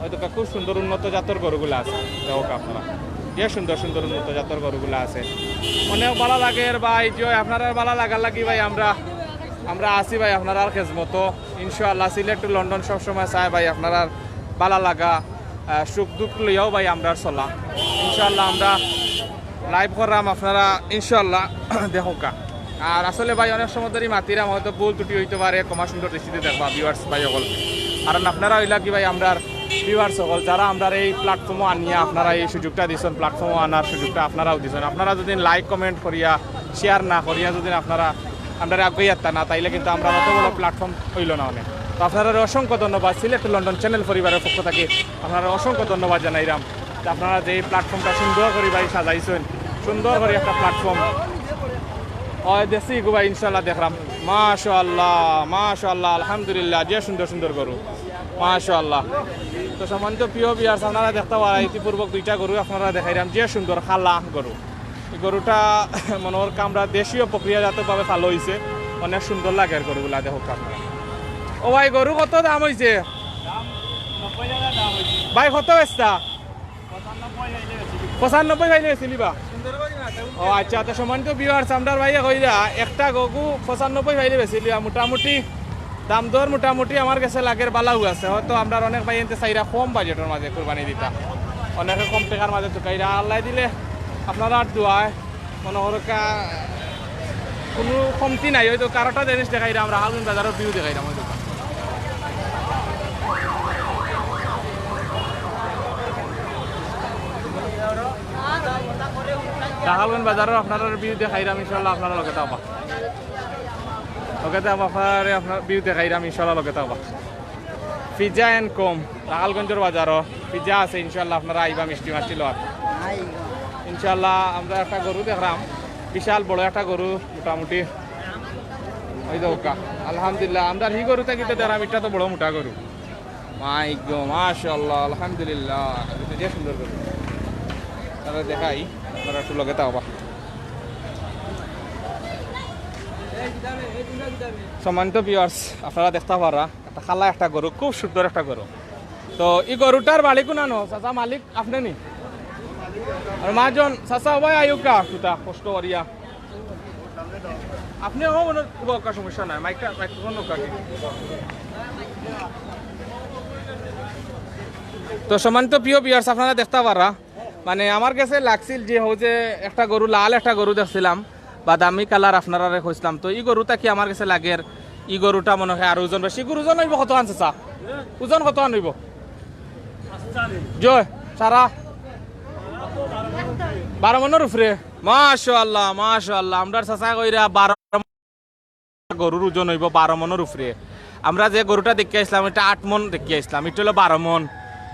ওই দেখউক্কা খুব সুন্দর উন্নত জাতর গরুগুলা আছে। দেখউক্কা আপনারা, যে সুন্দর সুন্দর উন্নত জাতর গরুগুলা আছে, অনেক ভালা লাগের ভাই। যে আপনারার ভালা লাগার লাগি ভাই আমরা, আমরা আছি ভাই আপনারার খেজমতো। ইনশাআল্লাহ, সিলেট to লন্ডন সবসময় চায় ভাই আপনারার ভালা লাগা, আহ, সুখ দুঃখ লইয়াও ভাই আমরার চলা। ইনশাআল্লাহ আমরা live কররাম, আপনারা ইনশাআল্লাহ দেখউক্কা। আর আসলে ভাই, অনেক সময় ধরি মাতিরাম, হয়তো ভুল ত্রুটি অইতো পারে, ক্ষমা সুন্দর দৃষ্টিতে দেখবা ভিউয়ার্স ভাই অকল। কারণ আপনারা অইলা কি ভাই, আমরার ভিউয়ার্স অকল, যারা আমরার এই platform-ও আনিয়া আপনারা এই সুযোগটা দিছইন, platform-ও আনার সুযোগটা আপনারাও দিছইন। আপনারা যদি like comment করিয়া, share না করিয়া যদি আপনারা আমরারে আগুয়াইতা না, তাইলে কিন্তু আমরার অত বড় platform অইলো না অনে। তো আপনারারে অসংখ্য ধন্যবাদ, সিলেট to লন্ডন channel পরিবারর পক্ষ থাকি আপনারারে অসংখ্য ধন্যবাদ জানাইরাম। তে আপনারা যে এই platform-টা সুন্দর করি ভাই সাজাইছইন, সুন্দর করি একটা platform। ওই দেশি গু ভাই ইনশাআল্লাহ দেখরাম। মাশাআল্লাহ, মাশাআল্লাহ, আলহামদুলিল্লাহ, যে সুন্দর সুন্দর গরু। মাশাআল্লাহ। তো সম্মানিত প্রিয় ভিউয়ার্স, আপনারা দেখতা পাররা ইতিপূর্বক দুইটা গরু আপনারারে দেখাইরাম, যে সুন্দর কালা গরু। এই গরুটা মনে অর আমরা দেশীয় প্রক্রিয়াজাতভাবে পালা অইছে, অনেক সুন্দর লাগের গরুগুলা। দেখউক্কা আপনারা। ও ভাই, গরু কত দাম অইছে? ভাই, কত বেচতা? পঁচানব্বই পাইলে বেচিলিবা? ও আচ্ছা, তো সম্মানিত ভিউয়ার্স, আমরার ভাইয়ে কইরা একটা গরু পঁচানব্বই পাইলে বেচিলিবা। মোটামুটি দাম দর মোটামুটি আমার গেছে লাগের ভালাউ আছে। হয়তো আমরার অনেক ভাইয়ে ইনতে চাইরা কম বাজেটর মাঝে কুরবানি দিতা, অনেকে কম টেকার মাঝে তুকাইরা। আল্লায় দিলে আপনারার দোয়ায় মনো করউক্কা কুনু কমতি নাই। ওই দেখউক্কা আরোটা জিনিস দেখাইরাম আমরা, রাখালগঞ্জ বাজারর view দেখাইরাম। ওই দেখউক্কা রাখালগঞ্জ বাজারর আপনারারে view দেখাইরাম, ইনশাআল্লাহ আপনারা লগে থাকবা। লগে থাকবা, আপনারারে আপনার view দেখাইরাম, ইনশাআল্লাহ লগে থাকবা। পিজা and কম, রাখালগঞ্জর বাজারো পিজা আছে, ইনশাআল্লাহ আপনারা আইবা মিষ্টি মাষ্টি লওয়ার। ইনশাআল্লাহ আমরা একটা গরু দেখরাম, বিশাল বড় একটা গরু মোটামুটি। ওই দেখউক্কা, আলহামদুলিল্লাহ, আমরা হি গরু থাকি তো দেখরাম, এটা তো বড় মোটা গরু। মাই গো, মাশাআল্লাহ, আলহামদুলিল্লাহ, এটা যে সুন্দর গরু। তাহলে দেখাই, আপনারা একটু লগে থাকবা। সম্মানিত ভিউয়ার্স, আপনারা দেখতা পাররা একটা কালা একটা গরু, খুব সুন্দর একটা গরু। তো ই গরুটার বাড়ি কুনানো? চাচা, মালিক আপনে নি? আর মাজন, চাচা, ও ভাই, আইউক্কা, কুতা কষ্ট করিয়া। আপনে ও মনে উবা উক্কা সমস্যা নাই, মাইকটা, মাইক্রোফোন উবা কি? তো সম্মানিত প্রিয় ভিউয়ার্স, আপনারা দেখতা পাররা, মানে আমার গেছে লাগছিল যে হউ যে একটা গরু, লাল একটা গরু দেখছিলাম, বাদামি কালার, আপনারারে কইছিলাম। তো ই গরুটা কি আমার গেছে লাগের, ই গরুটা মনে অয় আর ওজন বেশি। ই গরুর ওজন অইবো কতখান চাচা? ওজন কতখান অইবো? জয়, সারা বারো মনর উপরে। মাশাআল্লাহ, মাশাআল্লাহ। আমরার চাচায় কইরা বারো গরুর ওজন অইবো বারো মনর উপরে। আমরা যে গরুটা দেখিয়া আইছলাম, ইটা আট মন দেখিয়া আইছলাম, ইটা অইলো বারো মন।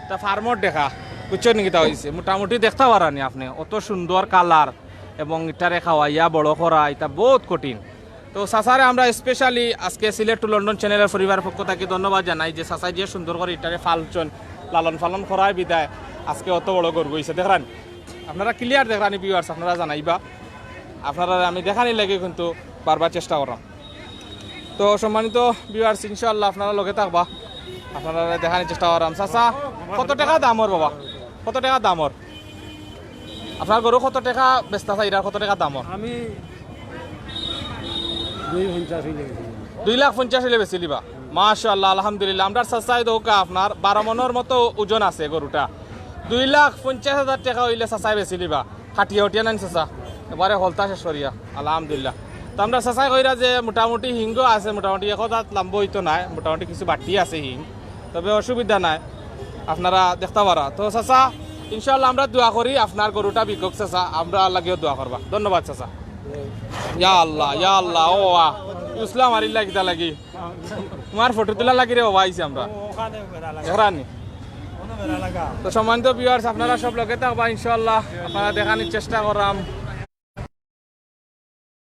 তা ফার্মর দেখা, বুঝছো নি কিতা অইছে? মোটামুটি দেখতা পাররা নি আপনে, অত সুন্দর কালার এবং ইটারে খাওয়াইয়া বড় করা, ইটা বউত কঠিন। তো চাচারে আমরা specially আজকে Sylhet to London channel-র পরিবারর পক্ষ থাকি ধন্যবাদ জানাই যে চাচায় যে সুন্দর করি ইটারে পালছইন, লালন পালন করার বিধায় আজকে অত বড় গরু অইছে। দেখরানি, আপনারা clear দেখরানি viewers, আপনারা জানাইবা। আপনারারে আমি দেখানির লাগি কিন্তু বারবার চেষ্টা কররাম। তো সম্মানিত viewers, ইনশাআল্লাহ আপনারা লগে থাকবা, আপনারারে দেখানির চেষ্টা কররাম। চাচা, কত টেকা দাম অর বাবা? কত টেকা দাম অর? আপনার গরু কত টেকা বেচতা চাইরা, কত টেকা দাম অর? আমি দুই পঞ্চাশ অইলে বেশি। দুই লাখ পঞ্চাশ অইলে বেচিলিবা? মাশাআল্লাহ, আলহামদুলিল্লাহ। আমরার চাচায় দেউক্কা আপনার বারো মনর মতো ওজন আছে গরুটা। দুই লাখ পঞ্চাশ হাজার টেকা অইলে চাচায় বেচিলিবা। কাটিয়া উটিয়া নানি চাচা, এবারে হলতা শেষ করিয়া, আলহামদুলিল্লাহ। তো আমরার চাচায় কইরা যে মোটামুটি হিংও আছে, মোটামুটি এক হাত লাম্বা অইতো নায়, মোটামুটি কিছু বাড়তি আছে হিং, তবে অসুবিধা নাই, আপনারা দেখতা পাররা। তো চাচা, ইনশাআল্লাহ আমরা দোয়া করি আপনার গরুটা বিকুক চাচা, আমরার লাগিও দোয়া করবা। ধন্যবাদ চাচা। ইয়া আল্লাহ, ইয়া আল্লাহ, ও আ, ইসলাম আরিল্লা কিতা লাগি? তুমার ফটো তুলার লাগি রে বাবা আইছি আমরা। দেখরানি। তো সম্মানিত viewers, আপনারা সব লগে থাকবা ইনশাআল্লাহ, আপনারা দেখানির চেষ্টা কররাম।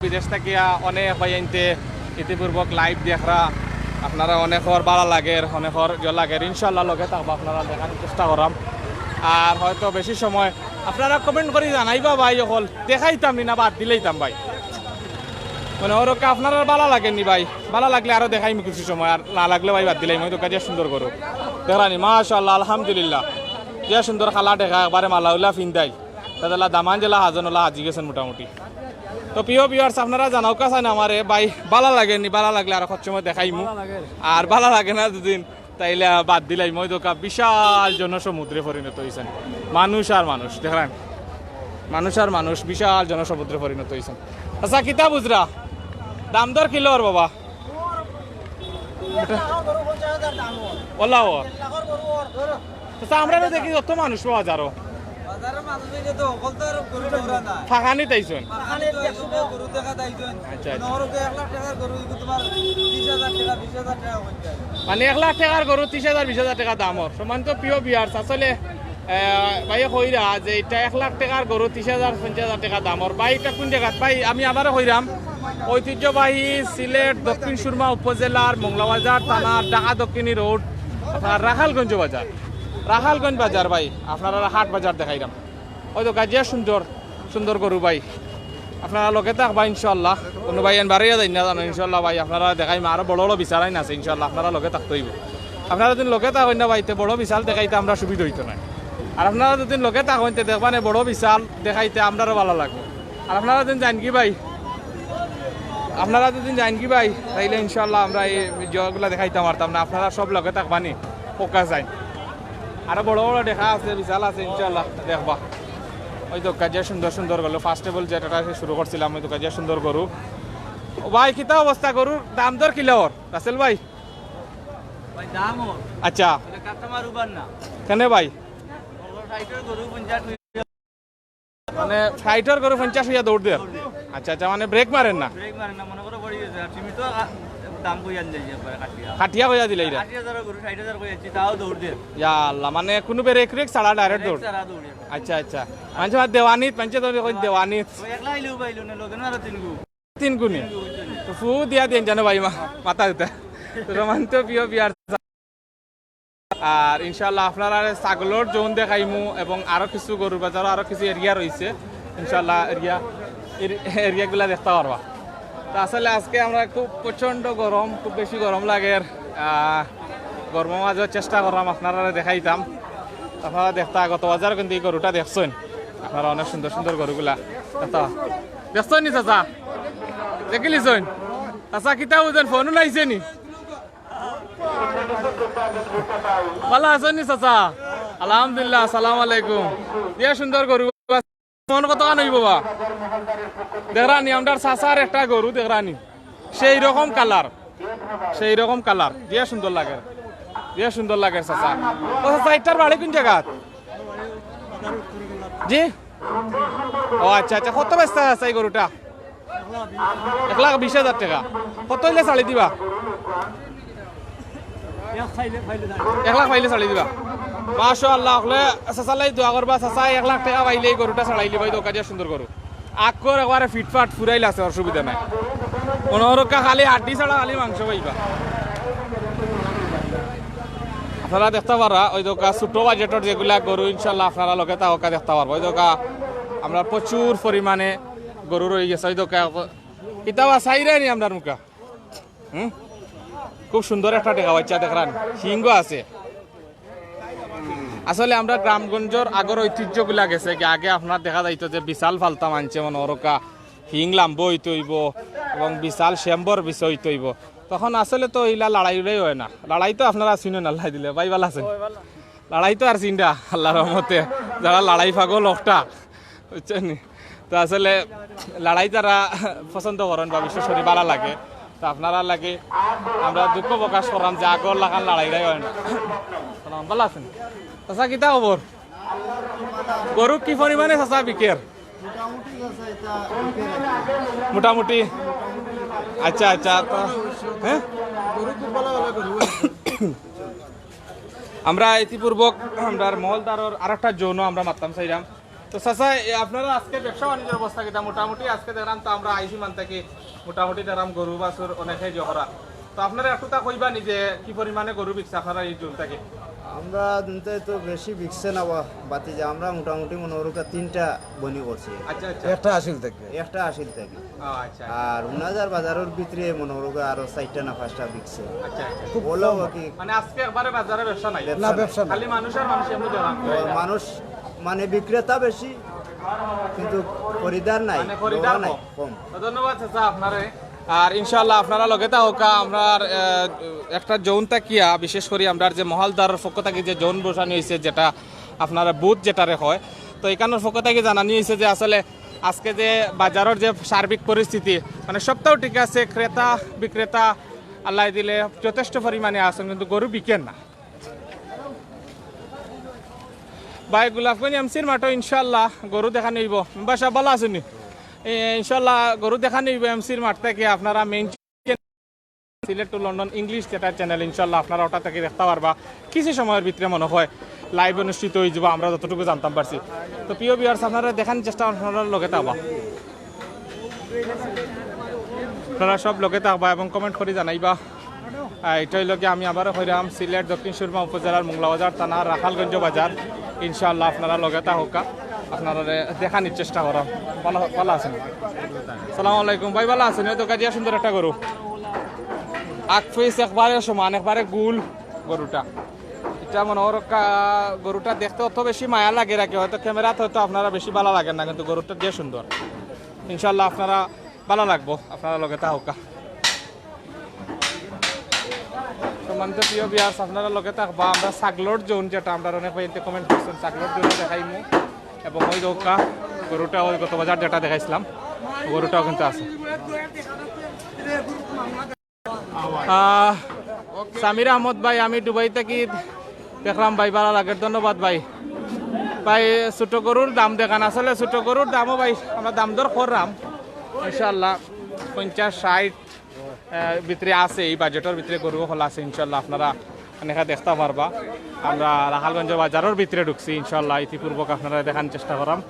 বিদেশ থাকিয়া অনেক ভাইয়াইন্তে ইতিপূর্বক live দেখরা, আপনারা অনেকর ভালা লাগের, অনেকর ইয়ে লাগের। ইনশাআল্লাহ লগে থাকবা, আপনারা দেখানির চেষ্টা কররাম। আর হয়তো বেশি সময় আপনারা comment করি জানাইবা ভাই অকল, দেখাইতাম নি না বাদ দিলাইতাম ভাই। মানে ওরকে আপনারার ভালা লাগের নি ভাই, ভালা লাগলে আরো দেখাইমু কিছু সময়, আর না লাগলে ভাই বাদ দিলাইমু। অউ দেউক্কা যে সুন্দর গরু, দেখরানি, মাশাআল্লাহ, আলহামদুলিল্লাহ, যে সুন্দর কালা টেকা, একবারে মালা উলা ফিন্দাইল। তাহলে দামান যেলা হাজন ওলা হাজি গেছইন মোটামুটি। তো প্রিয় viewers, আপনারা জানাউক্কা চাইন আমারে, ভাই, ভালা লাগের নি, ভালা লাগলে আরো কত সময় দেখাইমু। আর ভালা লাগে না দুদিন, তাইলে বাদ দিলাইমু। অউ দেউক্কা বিশাল জনসমুদ্রে পরিণত অইছইন মানুষ আর মানুষ, দেখরানি, মানুষ আর মানুষ বিশাল জনসমুদ্রে পরিণত অইছইন। আচ্ছা, কিতা বুঝরা? দাম দর কিলা অর বাবা? OLA or. আচ্ছা, আমরা তো দেখি অত মানুষ বাজারো। বাজারো মানুষ অইলে তো হকল তো আর গরু লওরা না। ফাঁকানিত আইছইন। ফাঁকানিত আইছইন, গরু দেখাত আইছইন। আচ্ছা, আচ্ছা। নগরকে এক লাখ টেকার গরু, ইগু তুমার তিশ হাজার টেকা, বিশ হাজার টেকা অইযায়। মানে এক লাখ টেকার গরু তিশ হাজার, বিশ হাজার টেকা দাম অর। সম্মানিত প্রিয় viewers, আসলে, আহ, ভাইয়ে কইরা যে ইটা এক লাখ টেকার গরু তিশ হাজার, পঞ্চাশ হাজার টেকা দাম অর। ভাই, ইটা কুন জাগাত? ভাই, আমি আবারও কইরাম, ঐতিহ্যবাহী সিলেট দক্ষিণ সুরমা উপজেলার মংলাবাজার থানার ঢাকা দক্ষিণী রোড, আপনার রাখালগঞ্জ বাজার, রাখালগঞ্জ বাজার ভাই, আপনারারে হাট বাজার দেখাইরাম। অউ দেউক্কা যে সুন্দর সুন্দর গরু ভাই, আপনারা লগে থাকবা ইনশাআল্লাহ। কুনু ভাইয়াইন বারইয়া যাইন না জানো, ইনশাআল্লাহ ভাই আপনারারে দেখাইমু, আরো বড় বড় বিছাল আইন আছে ইনশাআল্লাহ, আপনারা লগে থাকতে অইবো। আপনারা যদি লগে থাকইন না ভাই, তে বড় বিছাল দেখাইতে আমরা সুবিধা অইতো নায়। আর আপনারা যদি লগে থাকইন তে দেখবা নে বড় বিছাল দেখাইতে আমরারও ভালা লাগবো। আর আপনারা যদি যাইন কি ভাই, আপনারা যদি যাইন কি ভাই, তাইলে ইনশাআল্লাহ আমরা ই ভিডিওগুলা দেখাইতাম পারতাম না। আপনারা সব লগে থাকবা নি, focus আইন। আরো বড় বড় টেকা আছে, বিশাল আছে, ইনশাআল্লাহ দেখবা। অউ দেউক্কা যে সুন্দর সুন্দর গরু, first of all যেটা শুরু করছিলাম, অউ দেউক্কা যে সুন্দর গরু। ও ভাই, কিতা অবস্থা গরুর? দাম দর কিলা অর, রাসেল ভাই? ভাই, দাম অর। আচ্ছা। বলে, customer উবার না। কেনে ভাই? ষাইটর গরু পঞ্চাশ মানে, ষাইটর গরু পঞ্চাশ অইয়া দৌড় দের? আচ্ছা, আচ্ছা, মানে, brake মারের না? Brake মারের না, মনে করো পড়ি গেছে। আর তুমি তো, আ, দাম কইয়া দিলে যে একবারে কাটিয়া। কাটিয়া কইয়া দিলে ইরা? আশি হাজারর গরু ষাইট হাজার কইয়া দিছি, তাও দৌড় দের। ইয়া আল্লাহ, মানে, কুনু brake টেক ছাড়া direct দৌড়? ছাড়া দৌড়। আচ্ছা, আচ্ছা। মানষে মাত দেওয়ানিত, মানষে তো কইন দেওয়ানিত। ওই একলা আইলেও পাইলো না, লগে না আরো তিন গু। তিন গুনি। তিন গু, তিন গু। তো ফু দিয়া দেইন জানো ভাই, মা-, মাথা দিতে। তো সম্মানিত প্রিয় viewers, আর ইনশাআল্লাহ আপনারারে ছাগলর zone দেখাইমু এবং আরো কিছু গরুর বাজারো আরো কিছু area রইছে, ইনশাআল্লাহ area, এর-, area গুলা দেখতা পারবা। তো আসলে আজকে আমরা খুব প্রচণ্ড গরম, খুব বেশি গরম লাগের। আহ, গরমর মাঝেও চেষ্টা করলাম আপনারারে দেখাইতাম। আপনারা দেখতা, গত বাজারো কিন্তু ই গরুটা দেখছইন আপনারা, অনেক সুন্দর সুন্দর গরুগুলা দেখতা। দেখছইন নি চাচা? দেখিলিছইন? চাচা কিতা বুঝইন, ফোনও নাইছে নি? ভালা আছইন নি চাচা? আলহামদুলিল্লাহ, আসসালামু আলাইকুম। দিয়া সুন্দর গরু। মন কত খান অইবো বা? দেখরানি, আমরার চাচার একটা গরু দেখরানি, সেই রকম কালার, সেই রকম কালার, দিয়া সুন্দর লাগে, দিয়া সুন্দর লাগে চাচা। ও চাচা, ইটার বাড়ি কোন জাগাত? জি? ও আচ্ছা আচ্ছা, কত বেচতা চাচা এই গরুটা? এক লাখ বিশ হাজার টেকা। কত অইলে ছাড়ি দিবা? এক লাখ পাইলে ছাড়ি দিবা। মাশাআল্লাহ, অকলে চাচার লাগি দোয়া করবা। চাচায় এক লাখ টেকা পাইলে এই গরুটা ছাড়াইলিবা, অউ দেখউক্কা দিয়া সুন্দর গরু। আকর একবারে ফিটফাট ফুরাইল আছে, অসুবিধা নাই। মনো করউক্কা খালি হাড্ডি ছাড়া খালি মাংস পাইবা। আপনারা দেখতা পাররা, অউ দেখউক্কা ছোট বাজেটর যেগুলা গরু ইনশাআল্লাহ আপনারা লগে থাকউক্কা দেখতা পারবা। অউ দেখউক্কা আমরা প্রচুর পরিমাণে গরু রইগেছে। অউ দেখউক্কা ইতা বা চাইরানি আমরার মুখা। হুম? খুব সুন্দর একটা টেকা বাচ্চা দেখরান, শিংও আছে। আসলে আমরা গ্রামগঞ্জর আগর ঐতিহ্যগুলা গেছে কি, আগে আপনার দেখা যাইতো যে বিশাল ফালতা মানছে মনো করউক্কা, শিং লাম্বা অইতে অইবো এবং বিশাল সেম্বর বেশি অইতে অইবো। তখন আসলে তো ইলা লড়াই উড়াই অয় না। লড়াই তো আপনারা চিনইন, আল্লায় দিলে, ভাই ভালা আছইন? লড়াই তো আর চিনরা আল্লার রহমতে, যারা লড়াই পাগল অকটা, বুঝছইন নি? তো আসলে লড়াই যারা পছন্দ করইন বা বিশেষ করি ভালা লাগে, তো আপনারার লাগি আমরা দুঃখ প্রকাশ কররাম যে আগর লাখান লড়াই উড়াই অয় না। সালাম, ভালা আছইন? চাচা, কিতা খবর? গরু কি পরিমাণে চাচা বিকের? মোটামুটি। আচ্ছা, আচ্ছা, তো, হ্যাঁ? আমরা ইতিপূর্বক আমরার মহলদারর আরেকটা জোনও আমরা মাততাম চাইরাম। তো চাচা, এ, আপনারা আজকে ব্যবসা বাণিজ্যর অবস্থা কিতা? মোটামুটি আজকে দেখরাম তো আমরা আইছি মান থাকি, মোটামুটি দেখরাম গরু বাছুর অনেকে জোহরা। তো আপনারা একটু তা কইবা নি যে কি পরিমাণে গরু বিকছে আপনারা এই জোন থাকি? আমরা দিনতে তো বেশি বিকছে না বা-, বাতি যে আমরা মোটামুটি মনো করউক্কা তিনটা বনি করছি। আচ্ছা, আচ্ছা। একটা আশিল থাকি। একটা আশিল থাকি। ও, আচ্ছা, আচ্ছা। আর উনাজার বাজারর ভিতরে মনো করউক্কা আরো চাইরটা না পাঁচটা বিকছে। আচ্ছা, আচ্ছা। খুব ওলাও কম। আর কি। মানে আজকে একবারে বাজারে ব্যবসা নাই? ব্যবসা না, নাই। ব্যবসা নাই। খালি মানুষ আর মানুষ এমনি দেখরাম। ও, মানুষ মানে বিক্রেতা বেশি, কিন্তু খরিদার নাই, মানে খরিদার গ্রহণ নাই, কম। কম। তো ধন্যবাদ চাচা আপনারে। আর ইনশাআল্লাহ আপনারা লগে থাকউক্কা, আমরার, আহ, একটা জোন থাকিয়া, বিশেষ করি আমরার যে মহলদারর পক্ষ থাকি যে জোন বসানি অইছে, যেটা আপনারা বুথ যেটারে কয়, তো ইখানর পক্ষ থাকি জানানি অইছে যে আসলে আজকে যে বাজারর যে সার্বিক পরিস্থিতি, মানে সবতাউ ঠিক আছে, ক্রেতা বিক্রেতা আল্লায় দিলে যথেষ্ট পরিমাণে আছইন, কিন্তু গরু বিকের না। ভাই, গোলাপগঞ্জ এমসির মাঠো ইনশাআল্লাহ গরু দেখানি অইবো। মেম্বার সাব ভালা আছইন নি? এ, ইনশাআল্লাহ গরু দেখানি অইবো এমসির মাঠ থাকি। আপনারা main channel Sylhet to London English যেটা channel, ইনশাআল্লাহ আপনারা ওটা থাকি দেখতা পারবা। কিছু সময়র ভিতরে মনো অয় live অনুষ্ঠিত অইযিবো, আমরা যতটুকু জানতাম পারছি। তো প্রিয় viewers, আপনারা দেখানির চেষ্টা, আপনারা লগে থাকবা। আপনারা সব লগে থাকবা এবং comment করি জানাইবা। আহ, ইটা অইলো কি, আমি আবারও কইরাম, সিলেট দক্ষিণ সুরমা উপজেলার মোংলাবাজার থানার রাখালগঞ্জ বাজার। ইনশাআল্লাহ আপনারা লগে থাকউক্কা, আপনারারে দেখানির চেষ্টা কররাম। ভালা, ভালা আছইন? সালামু আলাইকুম ভাই, ভালা আছইন? অউ দেখউক্কা দিয়া সুন্দর একটা গরু, আগ পিছ একবারে সমান, একবারে গুল গরুটা। ইটা মনো করউক্কা, গরুটা দেখতে অত বেশি মায়া লাগে রাখে, হয়তো ক্যামেরাত হয়তো আপনারা বেশি ভালা লাগের না, কিন্তু গরুটা যে সুন্দর। ইনশাআল্লাহ আপনারা ভালা লাগবো, আপনারা লগে থাকউক্কা। সম্মানিত প্রিয় viewers, আপনারা লগে থাকবা। আমরা ছাগলর জোন, যেটা আমরার অনেক ভাইয়ে comment করছইন, ছাগলর জোন দেখাইমু। এবং অউ দেখউক্কা গরুটা, অউ গত বাজার যেটা দেখাইছিলাম, গরুটাও কিন্তু আছে। আহ, সামির আহমদ ভাই, আমি দুবাই থাকি দেখরাম ভাই, ভালা লাগের, ধন্যবাদ ভাই। ভাই, ছোট গরুর দাম দেখান, আসলে ছোট গরুর দামও ভাই আমরা দাম দর কররাম, ইনশাআল্লাহ পঞ্চাশ ষাইট, আহ, ভিতরে আছে, এই বাজেটর ভিতরে গরু অকল আছে, ইনশাআল্লাহ আপনারা অনেকে দেখতা পারবা। আমরা রাখালগঞ্জ বাজারর ভিতরে ঢুকছি, ইনশাআল্লাহ ইতিপূর্বক আপনারারে দেখানির চেষ্টা কররাম।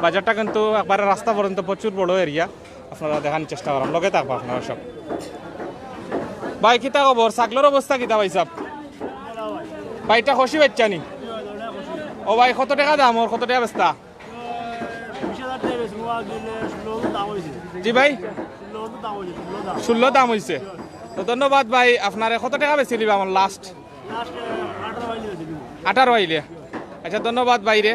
বাজারটা কিন্তু একবারে রাস্তা পর্যন্ত প্রচুর বড় area। আপনারা দেখানির চেষ্টা কররাম, লগে থাকবা আপনারা সব। ভাই, কিতা খবর? ছাগলর অবস্থা কিতা ভাই সাব? ভাই, ইটা খাসি বাইচ্চা নি? ও ভাই, কত টেকা দাম ওর? কত টেকা বেচতা? জি ভাই? ষোলো দাম অইছে। তো ধন্যবাদ ভাই আপনারে। কত টেকা বেচিলিবা আমার last? আঠারো আইলে। আচ্ছা, ধন্যবাদ ভাইরে।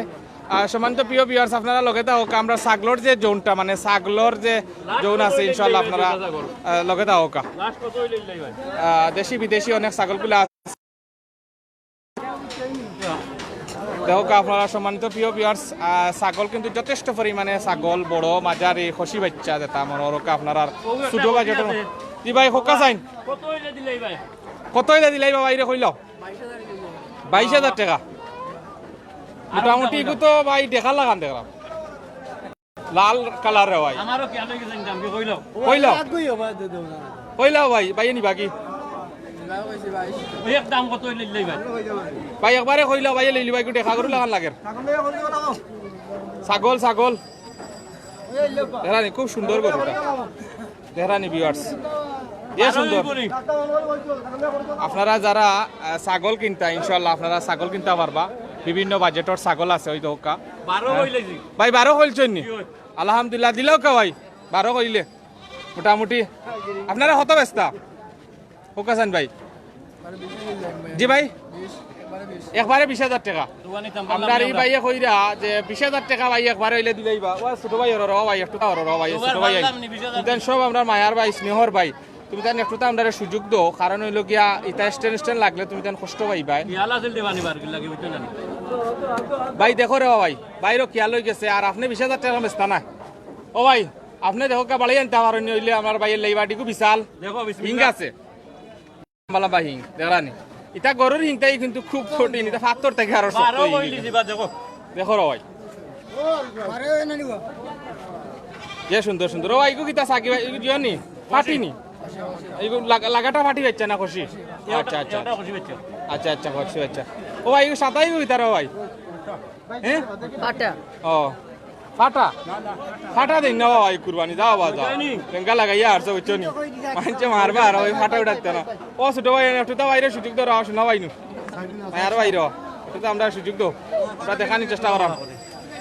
আহ, সম্মানিত প্রিয় viewers, আপনারা লগে থাকউক্কা, আমরা ছাগলর যে জোনটা, মানে ছাগলর যে জোন আছে, ইনশাআল্লাহ আপনারা, আহ, লগে থাকউক্কা। আহ, দেশি বিদেশি অনেক ছাগলগুলা আছে। দেখউক্কা আপনারা সম্মানিত প্রিয় ভিউয়ার্স, আহ, ছাগল কিন্তু যথেষ্ট পরিমাণে ছাগল, বড়, মাঝারি, খাসি বাচ্চা যেটা মনে করউক্কা আপনারা ছোট বাজেটের। জি ভাই, কউক্কা চাইন। কত অইলে দিলাই ভাই? কত অইলে দিলাই বা ভাইরে কইলাও? বাইশ হাজার টেকা। মোটামুটি ইগু তো ভাই দেখার লাখান দেখলাম। লাল কালার রে ভাই। আমারও কি আলো গেছে দাম কি কইলাও? কইলাও। কইলাও ভাই, ভাইয়ে নিবা কি? ওই এক দাম কত অইলে দিলাই ভাই? ভাই একবারে কইলাও, ভাইয়ে লইলিবা, ইগু দেখা গরু লাখান লাগের। ছাগল, ছাগল। দেখরানি, খুব সুন্দর গরুটা। দেখরানি ভিউয়ার্স, যে সুন্দর। আপনারা যারা, আহ, ছাগল কিনতা, ইনশাআল্লাহ আপনারা ছাগল কিনতা পারবা। বিভিন্ন বাজেটর ছাগল আছে, ওই দেখউক্কা। বারো হইলে জি। ভাই, বারো হইলছইন নি? জি, ওই। আলহামদুলিল্লাহ, দিলাউক্কা ভাই, বারো কইলে। মোটামুটি আপনারা কত বেচতা? কউক্কা চাইন ভাই। জি ভাই, একবারে বিশ হাজার টেকা। আমরার ই ভাইয়ে কইরা যে বিশ হাজার টেকা ভাই একবারে অইলে দিলাইবা। ও ছোট ভাই, ওর র ভাই, একটু তা ওর র ভাই, ছোট ভাই। তুমি তান সব আমরার মায়ার ভাই, স্নেহর ভাই। তুমি তান একটু তা আমরারে সুযোগ দেও, কারণ অইলো গিয়া ইতা stand stand লাগলে তুমি তান কষ্ট পাইবায়। ভাই দেখো রে ভাই, ভাইরও খিয়াল অই গেছে, আর আপনে বিশ হাজার টেকা বেচতা না। ও ভাই, আপনে দেখউক্কা বাড়াই আনতা পারইন নি, অইলে আমার ভাইয়ে লইবা, ইগু বিশাল। দেখো, বিসমিল্লাহ। হিং আছে। লম্বা লম্বা হিং, দেখরানি। ইতা গরুর হিংটাই কিন্তু খুব কঠিন, ইতা পাথর থাকি আরো শক্ত বারো হিং। কইলি দিবা, দেখো। দেখো রে ভাই। যে সুন্দর সুন্দর। ও, ইগু কিতা ছাগি ভাই, ইগু জিওনি? ফাটি নি? ইগু লাগা-, লাগাটা ফাটি যাইছে না খাসি? আচ্ছা, আচ্ছা। আচ্ছা, আচ্ছা, খাসি বাচ্চা। ও ভাই, ইগু সাদা ইগু কিতা রে ভাই? হ্যাঁ? ফাটা। ও, ফাটা? ফাটা দেইন না বাবা, এই কুরবানি, যাও বাবা, যাও। বেঙ্গা লাগাইয়া আরছো, বুঝছো নি? মানষে মারবা আর ওই ফাটা উঠাইতে না। ও ছোট ভাই, একটু তো ভাইরে সুযোগ দেও, রাও, শোনা ভাই নু। ভাই আর ভাই র, একটু তো আমরারে সুযোগ দেও, আমরা দেখানির চেষ্টা করাম।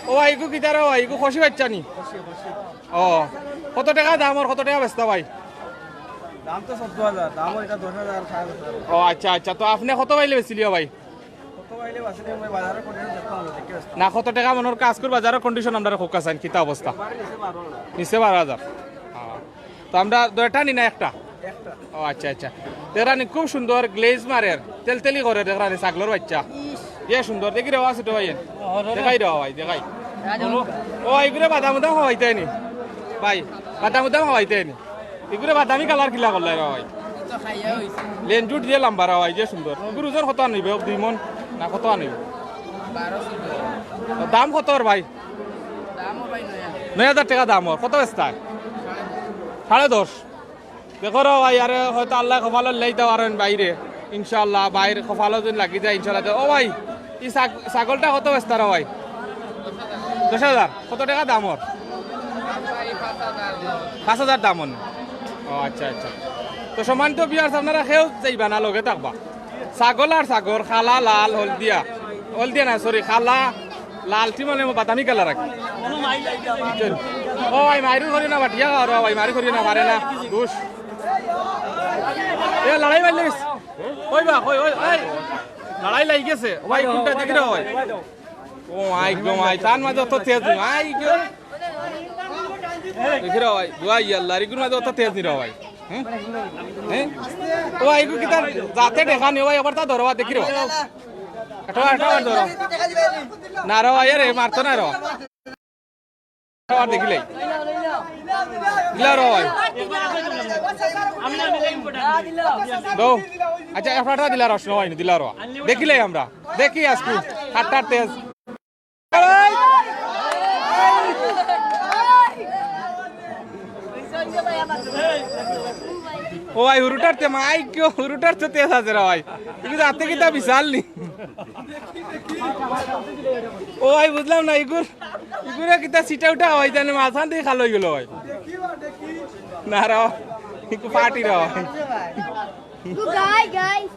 ও ভাই, ইগু কিতা রে ভাই, ইগু খাসি বাচ্চা নি? ও, কত টেকা দাম ওর, কত টেকা বেচতা ভাই? দাম তো চৌদ্দ হাজার, দাম ওর এটা দশ হাজার, সাড়ে দশ হাজার। ও আচ্ছা, আচ্ছা, তো আপনে কত পাইলে বেচিলিও ভাই? কত পাইলে বেচিলে, ওই বাজারের condition দেখতে হবে, দেখে বেচতে হবে। না, কত টেকা মনে অর কাজ কর, বাজারের condition আমরারে কউক্কা চাইন, কিতা অবস্থা? একবারে নিচে বারো হাজার। নিচে বারো হাজার। হ্যাঁ। তো আমরা দুইটা নি না একটা? একটা। ও আচ্ছা, আচ্ছা। দেখরানি খুব সুন্দর glaze মারের, তেলতেলি করের, দেখরানি ছাগলর বাচ্চা। যে সুন্দর, দেখি রে, আছে তো ভাই। দেখাই রে ভাই, দেখাই। ও, ইগুরে বাদাম উদাম খাওয়াইতায় নি? ভাই, বাদাম উদাম খাওয়াইতায় নি? ইগুরে বাদামি কালার কিলা করলা রে ভাই? লেঞ্জুট দিয়া লাম্বা রে ভাই, যে সুন্দর। ইগুর ওজন কত আনিবে? দুই মন না কত আনিবে? দাম কত ওর ভাই? নয় হাজার টেকা দাম ওর। কত বেচতায়? সাড়ে দশ। দেখো রে ভাই, আরে হয়তো আল্লায় কপালো লাগাইতা পারইন ভাইরে। ইনশাআল্লাহ, ভাইর কপালো যদি লাগি যায়, ইনশাআল্লাহ। ও ভাই, ই ছাগ-, ছাগলটা কত বেচতা রে ভাই? দশ হাজার। কত টেকা দাম ওর? পাঁচ হাজার দাম ওর। ও আচ্ছা, আচ্ছা। তো সম্মানিত ভিউয়ার্স, আপনারা কেউ যাইবা না, লগে থাকবা। ছাগল আর ছাগল, কালা, লাল, হলদিয়া। হলদিয়া না, sorry, কালা, লাল, টিমলে বাদামি কালার রাখি। ও ভাই, মাইরু করিও না, বাটিয়া খাওয়া রে ভাই, মাইরু করিও না, মারে না, দুষ। এ, লড়াই মারলিস? ওই বা, ওই, ওই, ওই। লড়াই লাগি গেছে। ও ভাই, কোনটা দেখি রে ভাই? ও মাই গো মাই, তার মাঝে অত তেজ নি। মাই গো। দেখি রে ভাই, দুয়াই আল্লাহ, ইগুর মাঝে অত তেজ নি রে ভাই। হ্যাঁ? হ্যাঁ? ও ভাই, ইগু কিতা জাতে দেখা নি, ও ভাই, একবার তা ধরো, দেখি রে ভাই। এটা, এটা ধরো। না রে ভাই, আরে, মারতো না রে। আবার দেখিলাই। দিলা রে ভাই। দৌ। আচ্ছা, এক ফাটা দিলা রে, শোনো ভাই, দিলা রে। দেখিলাই আমরা। দেখি আজকে। হাটটার তেজ। ও ভাই, হুরুটার তে মাই কিও, হুরুটার তো তেজ আছে রে ভাই। ইগু তো আতে কিতা বিশাল নি। ও ভাই, বুঝলাম না, ইগুর, ইগুরে কিতা সিটা উঠা হয়, জানে মাঝখান দিয়া খাল অই গেল ভাই। না রে, ইগু ফাটি রে ভাই। Good guy, guys.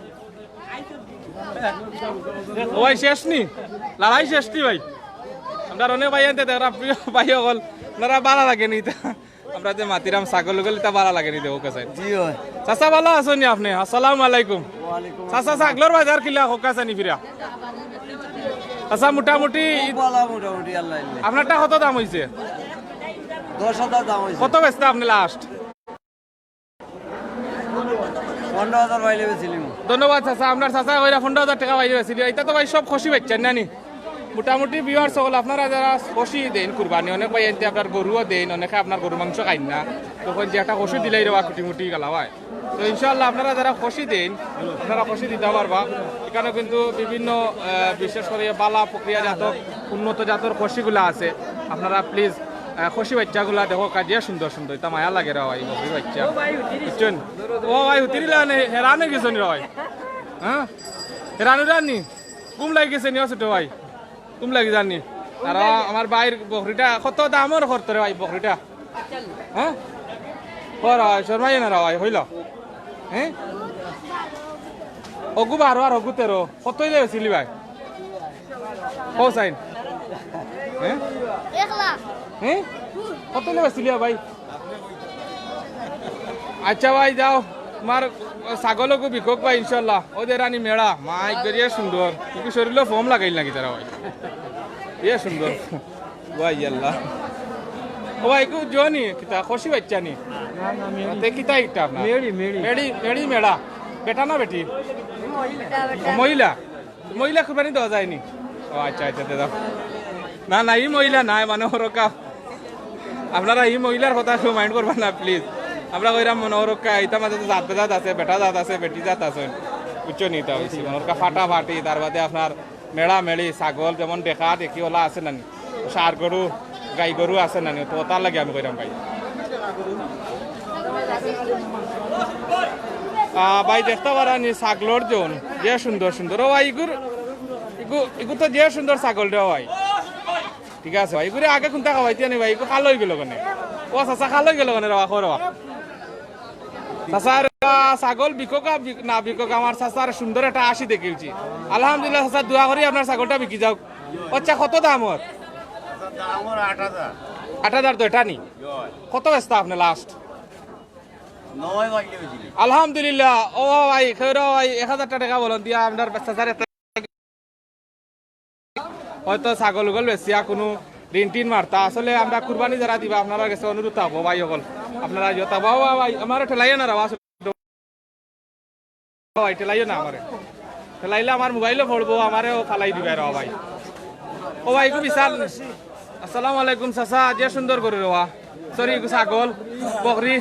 ও ভাই, শেষ নি? লড়াই শেষ নি ভাই? আমরা অনেক ভাই আনতে দেখরা, প্রিয় ভাই অকল, আপনারা ভালা লাগে নি ইতা? আমরা যে মাতিরাম ছাগল গলি, তা ভালা লাগে নি দেখো কাছে। জি ভাই। চাচা, ভালা আছইন নি আপনে? আসসালামু আলাইকুম। ওয়ালাইকুম চাচা, আসসালাম। ছাগলর বাজার কিলা কউক্কা চাইন নি ফিরা? চাচা, মোটামুটি খুব ভালা, মোটামুটি আল্লাহ দিলে। আপনারটা কত দাম অইছে? দশ হাজার দাম অইছে। কত বেচতা আপনে last? পনেরো হাজার পাইলে বেচিলিমু। ধন্যবাদ চাচা, আমরার চাচা কইরা পনেরো হাজার টেকা পাইলে বেচিলি। ইতা তো ভাই সব খাসি বাচ্চা না নি? মোটামুটি ভিউয়ার্স সকল, আপনারা যারা খসি দেইন কুরবানি, অনেক ভাইয়াইন্তে আপনার গরুও দেইন, অনেকে আপনার গরু মাংস খাইন না, তখন যে একটা খসি দিলাই রেওয়া কুটি মুটি গেলা অয়। তো ইনশাআল্লাহ আপনারা যারা খসি দেইন, আপনারা খসি দিতা পারবা। এখানো কিন্তু বিভিন্ন, আহ, বিশেষ করি বালা প্রক্রিয়া জাতর, উন্নত জাতর খসিগুলা আছে। আপনারা প্লিজ, আহ, খসি বাইচ্চাগুলা দেখউক্কা, যে সুন্দর সুন্দর, ইতা মায়া লাগে রেওয়াই, বকরি বাইচ্চা। বুঝছইন? ও ভাই, উতিরিলা নে, হেরানে গেছইন রেওয়াই। হ্যাঁ? হেরান উরানি? ঘুম লাগি গেছে নি, ও ছোট ভাই? ঘুম লাগি যার নি? আর আমার ভাইর বকরিটা কত দামর করতো রেওয়াই, বকরিটা? হ্যাঁ? কর ভাই, শরমাইও না রেওয়াই, অইলো? হ্যাঁ? অগু বারো আর অগু তেরো, কত অইলে বেচিলি ভাই? কও চাইন। হ্যাঁ? এক লাখ। হ্যাঁ? কত অইলে বেচিলি ভাই? আচ্ছা ভাই, যাও, তুমার ছাগল অগু বিকউক ভাই, ইনশাআল্লাহ। অউ যে রানী মেড়া, মাই গরিয়া সুন্দর। কিন্তু শরীরও ফোম লাগাইল নাকি তারা ভাই? ইয়ে সুন্দর। ভাই আল্লাহ। ও ভাই, ইগু জনি, কিতা, খসি বাইচ্চা নি? না, না, মেড়ি। তে কিতা একটা আপনার? মেড়ি, মেড়ি। মেড়ি, মেড়ি মেড়া। বেটা না বেটি? ও, মহিলা। মহিলা কুরবানি দেওয়া যায়নি? ও আচ্ছা, আচ্ছা, দে দাও। না, না, ই মহিলা নায়, মানে, ওরকা। আপনারা ই মহিলার কথা কেউ মাইন্ড করবা না, প্লিজ। আমরা কইরাম মনে ওরকা, ইতার মাঝে তো জাত বেজাত আছে, বেটা জাত আছে, বেটি জাত আছে। বুঝছো নি? ইতা অইছে, মনে ওরকা ফাটাফাটি, তার বাদে আপনার মেড়া মেড়ি, ছাগল যেমন দেখা দেখি ওলা আছে নানি, ষাঁড় গরু, গাই গরু আছে নানি, তো তার লাগি আমি কইরাম ভাই। আহ, ভাই দেখতা পারা নি ছাগলর জন, যে সুন্দর সুন্দর। ও ভাই, ইগুর, ইগু, ইগু তো যে সুন্দর ছাগল রে ভাই। ঠিক আছে ভাই, ইগুরে আগে কুনটা খাওয়াইতে আনি ভাই, ইগু কালো অই গেল কেনে? ও চাচা, কালো অই গেল কেনে রে বা, কও রে বা। চাচার, আহ, ছাগল বিকউক আর বিক-, না বিকউক, আমার চাচার সুন্দর একটা আশি দেখিলছি। আলহামদুলিল্লাহ চাচা, দোয়া করি আপনার ছাগলটা বিকি যাউক। আচ্ছা, কত দাম ওর? দাম ওর আট হাজার। আট হাজার তো এটা নি? কত বেচতা আপনে লাস্ট? নয় ভাঙিয়া বেচিলি। আলহামদুলিল্লাহ। ও ভাই, কেউ রে ভাই, এক হাজার টেকা বলন দিয়া আপনার চাচার একটা হয়তো ছাগল উগল বেচিয়া কুনু ঋণ টিন মারতা। আসলে আমরা কুরবানি যারা দিবা, আপনারার গেছে অনুরোধ থাকবো ভাই অকল, আপনারা ইয়ে থাকবো। ও ভাই, আমারে ঠেলাইও না রে বা। ভাই, ঠেলাইও না আমারে। ঠেলাইলে আমার মোবাইলও পড়বো, আমারেও ফালাই দিবা রে বা ভাই। ও ভাই, খুব বিশাল। আসসালামু আলাইকুম চাচা, যে সুন্দর গরু রে বা। সরি, ছাগল, বকরি,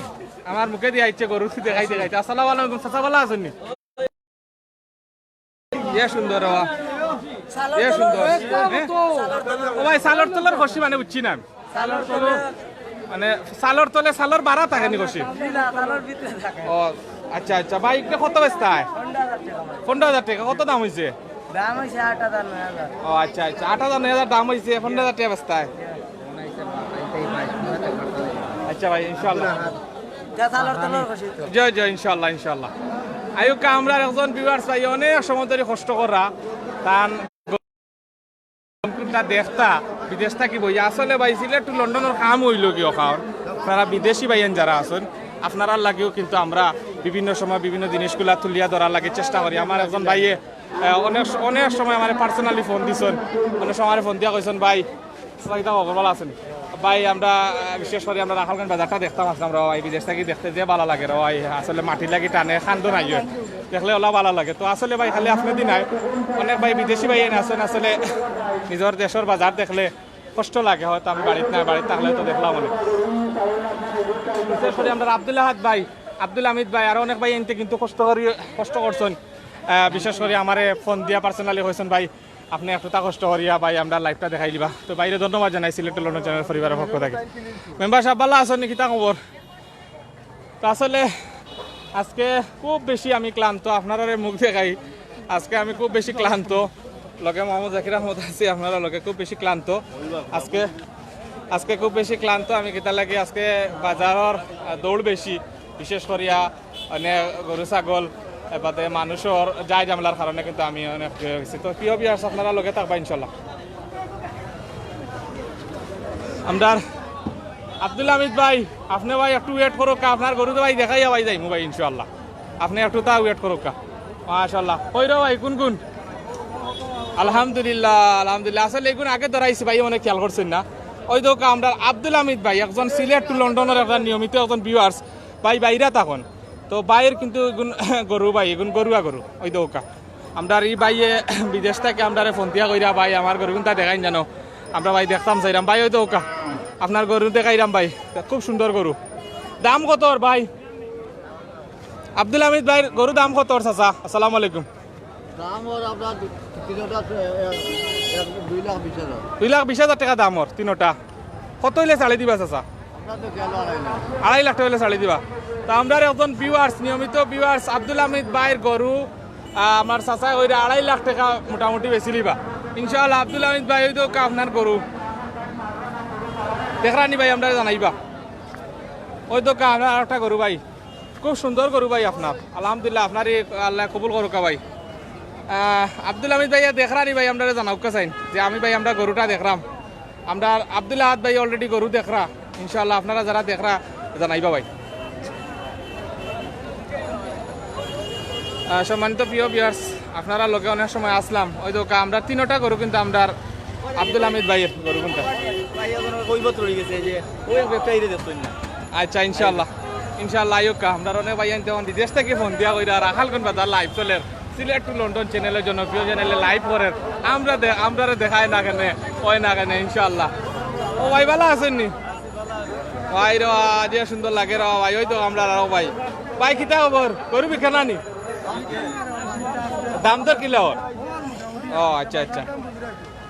আমার মুখে দিয়া আইছে গরু দেখাইতে দেখাইতে। আসসালামু আলাইকুম চাচা, ভালা আছইন নি? ইয়ে সুন্দর রে বা। ইয়ে সুন্দর। হ্যাঁ? ও ভাই, চালর তলর খসি মানে বুঝছি না আমি। মানে, চালর তলে চালর বাড়া থাকে নি খসি? ও, আচ্ছা, আচ্ছা। ভাই, ইটা কত বেচতা অয়? পনেরো হাজার টেকা। কত দাম অইছে? দাম অইছে আট হাজার, নয় হাজার। ও, আচ্ছা, আচ্ছা। আট হাজার, নয় হাজার দাম অইছে, পনেরো হাজার টেকা বেচতা অয়। আচ্ছা ভাই, ইনশাআল্লাহ। যা চালর তলর খসি তো। জি, জি, ইনশাআল্লাহ, ইনশাআল্লাহ। আইউক্কা, আমরার একজন ভিউয়ার্স ভাই অনেক সময় ধরি কষ্ট কররা, তান গরুটা দেখতা, বিদেশ থাকি বইয়া। আসলে ভাই, সিলেট to লন্ডনর কাম অইলো কি অখান? আপনারা বিদেশি ভাইয়াইন যারা আছইন, আপনারার লাগিও কিন্তু আমরা বিভিন্ন সময় বিভিন্ন জিনিসগুলা তুলিয়া ধরার লাগি চেষ্টা করি। আমার একজন ভাইয়ে, আহ, অনেক, অনেক সময় আমারে personally ফোন দিছইন, অনেক সময় আমারে ফোন দিয়া কইছইন, "ভাই, আসসালামু আলাইকুম, খবর ভালা আছইন?" ভাই, আমরা, আহ, বিশেষ করি আমরা রাখালগঞ্জ বাজারটা দেখতাম আছলাম রে বা ভাই, বিদেশ থাকি দেখতে যে ভালা লাগে রে বা ভাই, আসলে মাটির লাগি টানে, কান্দন আইয়ে। দেখলে ওলা ভালা লাগে। তো আসলে ভাই, খালি আপনেদি নায়, অনেক ভাই বিদেশি ভাইয়াইন আছইন, আসলে নিজর দেশর বাজার দেখলে কষ্ট লাগে। হয়তো আমি বাড়িত নাই, বাড়িত থাকলে তো দেখলাম অনে। বিশেষ করি আমরার আব্দুল আহাদ ভাই, আব্দুল হামিদ ভাই, আরো অনেক ভাইয়াইন্তে কিন্তু কষ্ট করি, কষ্ট করছইন। আহ, বিশেষ করি আমারে ফোন দিয়া personally কইছইন, "ভাই, আপনে একটুতা কষ্ট করিয়া ভাই আমরার liveটা দেখাই দিবা।" তো ভাইরে ধন্যবাদ জানাই সিলেট to লন্ডন চ্যানেল পরিবারর পক্ষ থাকি। মেম্বার সাব, ভালা আছইন নি? কিতা খবর? তো আসলে আজকে খুব বেশি আমি ক্লান্ত, আপনারারে মুখ দেখাই, আজকে আমি খুব বেশি ক্লান্ত। লগে মোহাম্মদ জাকির আহমদ আছি, আপনারার লগে খুব বেশি ক্লান্ত আজকে। আজকে খুব বেশি ক্লান্ত আমি, কিতার লাগি আজকে বাজারর, আহ, দৌড় বেশি, বিশেষ করিয়া অনেক গরু ছাগল, এবাদে মানুষর যায় ঝামেলার কারণে কিন্তু আমি অনেক ইয়ে অইছি। তো প্রিয় ভিউয়ার্স, আপনারা লগে থাকবা ইনশাল্লাহ। আমরার আব্দুল হামিদ ভাই, আপনে ভাই একটু wait করউক্কা, আপনার গরু তো ভাই দেখাইয়া ভাই যাইমু ভাই ইনশাআল্লাহ। আপনে একটুতা wait করউক্কা। মাশাআল্লাহ। কই রে ভাই, কুন কুন? আলহামদুলিল্লাহ, আলহামদুলিল্লাহ। আসলে ইগুন আগে ধরাইছি ভাই, অনেক খেয়াল করছইন না। ওই দেখউক্কা আমরার আব্দুল হামিদ ভাই, একজন সিলেট to লন্ডনর একটা নিয়মিত একজন ভিউয়ার্স। ভাই বাইরা তখন। তো ভাইর কিন্তু ইগুন গরু ভাই, ইগুন গরুয়া গরু। ওই দেখউক্কা। আমরার ই ভাইয়ে বিদেশ থাকি আমরারে ফোন দিয়া কইরা, "ভাই, আমার গরুগুনতা দেখাইন জানো।" আমরা ভাই দেখতাম চাইরাম। ভাই, ওই তো ওকা, আপনার গরু দেখাইরাম ভাই, খুব সুন্দর গরু। দাম কত ওর ভাই? আব্দুল হামিদ ভাইর গরু দাম কত ওর, চাচা? আসসালামু আলাইকুম। দাম ওর আপনার তিন ওটা, এ, এ, এ, দুই লাখ বিশ হাজার। দুই লাখ বিশ হাজার টেকা দাম ওর তিনোটা। কত অইলে ছাড়ি দিবা চাচা? আমরা তো গেল আড়াই লাখ। আড়াই লাখ টেকা অইলে ছাড়ি দিবা। তো আমরার একজন ভিউয়ার্স, নিয়মিত ভিউয়ার্স আব্দুল হামিদ ভাইর গরু, আহ, আমার চাচা কইরা আড়াই লাখ টেকা মোটামুটি বেচিলিবা। ইনশাআল্লাহ আব্দুল হামিদ ভাই, ওই তো কা আপনার গরু। দেখরানি ভাই, আমরারে জানাইবা। ওই তো কা আপনার আরেকটা গরু ভাই। খুব সুন্দর গরু ভাই আপনার। আলহামদুলিল্লাহ, আপনারে আল্লায় কবুল করুক্কা ভাই। আহ, আব্দুল হামিদ ভাইয়া দেখরানি ভাই, আমরারে জানাউক্কা চাইন যে আমি ভাই আমরার গরুটা দেখরাম। আমরার আব্দুল আহাদ ভাই already গরু দেখরা। ইনশাআল্লাহ আপনারা যারা দেখরা জানাইবা ভাই। আহ, সম্মানিত প্রিয় ভিউয়ার্স, আপনারার লগে অনেক সময় আসলাম, ওই তো কা আমরার তিনোটা গরু কিন্তু আমরার আব্দুল হামিদ ভাইর গরু কোনটা? ভাই, এখন ওই পথ রয়ে গেছে, এই যে ওই এক ব্যবসায়ীরে দেখছেন না? আচ্ছা, ইনশাআল্লাহ, ইনশাআল্লাহ আইউক্কা। আমরার অনেক ভাইয়াইন্তে এখন বিদেশ থাকি ফোন দিয়া কইরা রাখালগঞ্জ বাজার live চলের, সিলেট to লন্ডন চ্যানেলে, জনপ্রিয় চ্যানেলে live করের। আমরা দে-, আমরারে দেখায় না কেনে, হয় না কেনে, ইনশাআল্লাহ। ও ভাই, ভালা আছইন নি? ভাই রে বা, যে সুন্দর লাগে রে বা ভাই, ওই তো আমরার আরো ভাই। ভাই, কিতা খবর? গরু বিক্রা না নি? দাম দর কিলা ওর? ও, আচ্ছা, আচ্ছা।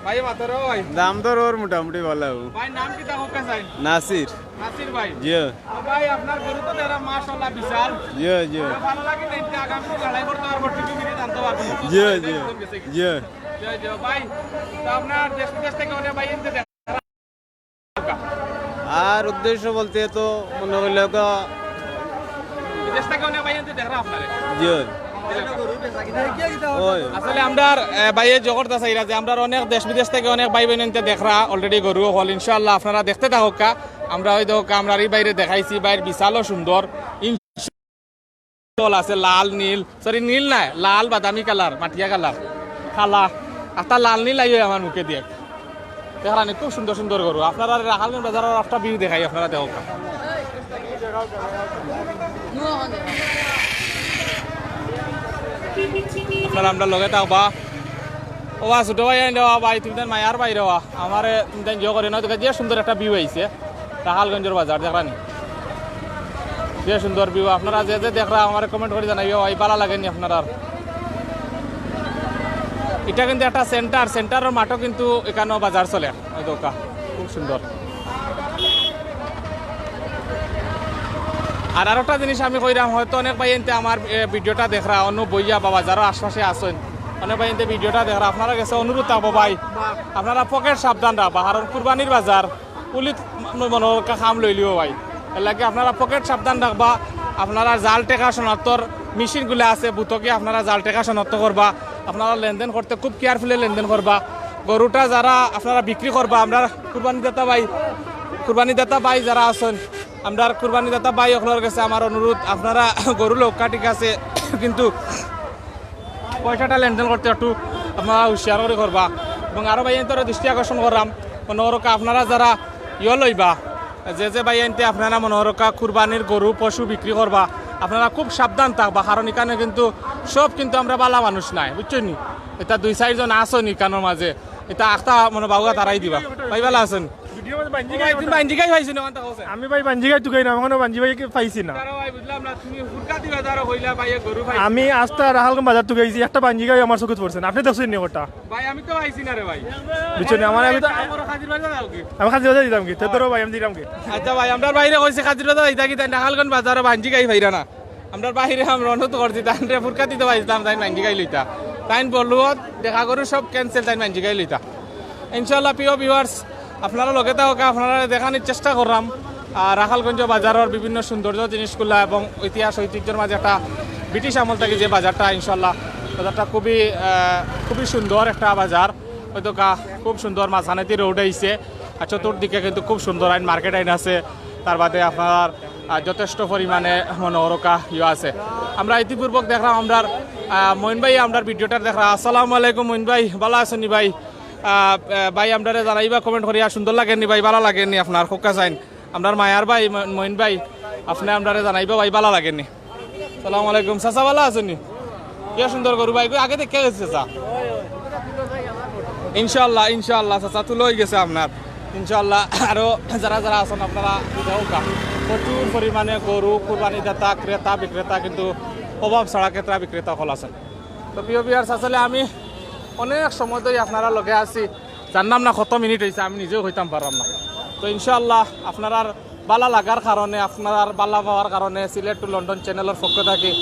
ভাই, মাতো রে ভাই। দাম দর ওর মোটামুটি ভালা। ভাই, নাম কিতা কউক্কা চাইন? নাসির। নাসির ভাই। জি। তো ভাই, আপনার গরু তো দেখরা মাশাআল্লাহ বিশাল। জি, জি। তো ভালা লাগে না, ইটা আগামী দিন লড়াই করতে পারবো, টিভি মিনিট আনতে পারবো। জি, জি। জি, জি। জি, জি। ভাই, তো আপনার দেশ বিদেশ থাকি অনেক ভাইয়াইন্তে দেখরা। আর উদ্দেশ্য বলতে তো মনে করলে ওকে বিদেশ থাকি অনেক ভাইয়াইন্তে দেখরা আপনারে। জি। ওই। আসলে আমরার, এ, ভাইয়ে জগৎ আছে এরা যে আমরার অনেক দেশ বিদেশ থাকি অনেক ভাই বোন ইন্তে দেখরা already গরু অকল। ইনশাআল্লাহ আপনারা দেখতে থাকুক্কা। আমরা ওই দেখো আমরার ই ভাইরে দেখাইছি, ভাইর বিশালও সুন্দর। ইন-, আছে লাল নীল, sorry, নীল নায়, লাল বাদামি কালার, মাটিয়া কালার, কালা। একটা লাল নীল আইও আমার মুখে দিয়ে। দেখরানি খুব সুন্দর সুন্দর গরু। আপনারারে রাখালগঞ্জ বাজারর একটা view দেখাই, আপনারা দেখো। আপনারা আমরার লগে থাকবা। ও বা ছোট ভাই, আইন রে বা ভাই, তুমি তান মায়ার ভাই রে বা। আমারে তুমি তান জিও করে না, দেখো যে সুন্দর একটা view আইছে রাখালগঞ্জর বাজার, দেখরানি। যে সুন্দর view। আপনারা যে যে দেখরা, আমারে comment করি জানাইবা ভাই, ভালা লাগে নি আপনারার? ইটা কিন্তু একটা center, centerর মাঠও কিন্তু ইকানো বাজার চলে। ওই দেখো, খুব সুন্দর। আর আরোটা জিনিস আমি কইরাম, হয়তো অনেক ভাইয়াইন্তে আমার, এ, videoটা দেখরা, অন্য বইয়া বা বাজারর আশপাশে আছইন, অনেক ভাইয়াইন্তে videoটা দেখরা, আপনারার গেছে অনুরোধ থাকবো ভাই, আপনারা পকেট সাবধান রাখবা, কারণ কুরবানির বাজার, পুলিশ মনে অয় কাম লইলিবো ভাই। এর লাগি আপনারা পকেট সাবধান রাখবা। আপনারা জাল টেকা শনাক্তর মেশিনগুলা আছে, বুথকে আপনারা জাল টেকা শনাক্ত করবা। আপনারা লেনদেন করতে খুব carefully লেনদেন করবা। গরুটা যারা আপনারা বিক্রি করবা, আমরার কুরবানিদাতা ভাই, কুরবানিদাতা ভাই যারা আছইন, আমরার কুরবানিদাতা ভাই অকলর গেছে আমার অনুরোধ, আপনারা গরু লউক্কা ঠিক আছে, কিন্তু পয়সাটা লেনদেন করতে একটু আপনারা হুঁশিয়ার করি করবা। এবং আরো ভাইয়াইন্তরে দৃষ্টি আকর্ষণ কররাম, মনে করউক্কা আপনারা যারা ইয়ে লইবা, যে যে ভাইয়াইন্তে আপনারা মনে করউক্কা কুরবানির গরু পশু বিক্রি করবা, আপনারা খুব সাবধান থাকবা, কারণ ইকানো কিন্তু সব কিন্তু আমরা ভালা মানুষ নায়, বুঝছইন নি? ইতা দুই চাইরজন আছইন ইকানোর মাঝে, ইতা আখতা মনে বাউগা তারাই দিবা। ভাই ভালা আছইন? ভিডিওর মাঝে বাঞ্জি ও ভাই, গাই তুমি ওটা। বাঞ্জি গাই পাইছো না, কোনটা কওছে? আমি ভাই বাঞ্জি গাই তুকাই না, এখনো বাঞ্জি গাই পাইছি না। আরে ভাই, বুঝলাম না, তুমি ফুরকাতি বাজারো কইলা ভাই, গরু ভাই। আমি আস্তা রাখালগঞ্জ বাজার তুকাইছি, একটা বাঞ্জি গাই আমার চকুত পড়ছে না। আপনে দেখছইন নি ওটা? ভাই, আমি তো পাইছি না রে ভাই। বুঝছো নি, আমার আমি তো কাম করো, কাজির বাজার যাও কি? আমি কাজির বাজার দিতাম কি? তে ধরো ভাই, আমি দিতাম কি? আচ্ছা ভাই, আমরার ভাইরে কইছি কাজির বাজার যাইতা কি, তাইন রাখালগঞ্জ বাজারো বাঞ্জি গাই পাইরা না। আমরার ভাইরে আমরা অনুরোধ করছি, তানরে ফুরকাতি তো পাইছলাম, তাইন বাঞ্জি গাই লইতা। তাইন বলুয়া দেখা করু সব cancel, তাইন বাঞ্জি গাই লইতা। ইনশাআল্লাহ, প্রিয় viewers, আপনারা লগে থাকউক্কা, আপনারারে দেখানির চেষ্টা কররাম। আর রাখালগঞ্জ বাজারর বিভিন্ন সৌন্দর্য জিনিসগুলা এবং ইতিহাস ঐতিহ্যর মাঝে একটা ব্রিটিশ আমল থাকি যে বাজারটা, ইনশাআল্লাহ, বাজারটা খুবই, আহ, খুবই সুন্দর একটা বাজার। ওই তো কা-, খুব সুন্দর মাঝখানেদি রোড আইছে, আর চতুর্দিকে কিন্তু খুব সুন্দর আইন মার্কেট আইন আছে। তার বাদে আপনার, আহ, যথেষ্ট পরিমাণে মনে করউক্কা ইয়ে আছে। আমরা ইতিপূর্বক দেখরাম আমরার, আহ, মইন ভাই আমরার ভিডিওটা দেখরা। আসসালামু আলাইকুম মইন ভাই, ভালা আছইন নি ভাই? আহ, আহ, ভাই, আমরারে জানাইবা comment করিয়া, সুন্দর লাগের নি ভাই, ভালা লাগের নি আপনার কউক্কা চাইন? আমরার মায়ার ভাই, ম-, মইন ভাই, আপনে আমরারে জানাইবা ভাই, ভালা লাগের নি? সালাম আলাইকুম, চাচা ভালা আছইন নি? কি সুন্দর গরু ভাই, আগে দেখে গেছে চাচা। ইনশাআল্লাহ, ইনশাআল্লাহ চাচা, তুলা অই গেছে আপনার। ইনশাআল্লাহ আরো যারা যারা আছেন আপনারা দেখউক্কা, প্রচুর পরিমাণে গরু কুরবানি দাতা, ক্রেতা বিক্রেতা কিন্তু অভাব ছাড়া ক্রেতা বিক্রেতা অকল আছেন। তো প্রিয় ভিউয়ার্স, আসলে আমি অনেক সময় ধরি আপনারার লগে আছি, জানলাম না কত মিনিট অইছে, আমি নিজেও কইতাম পারলাম না। তো ইনশাআল্লাহ আপনারার বালা লাগার কারণে, আপনারার বালা পাওয়ার কারণে Sylhet to London channel-র পক্ষ থাকি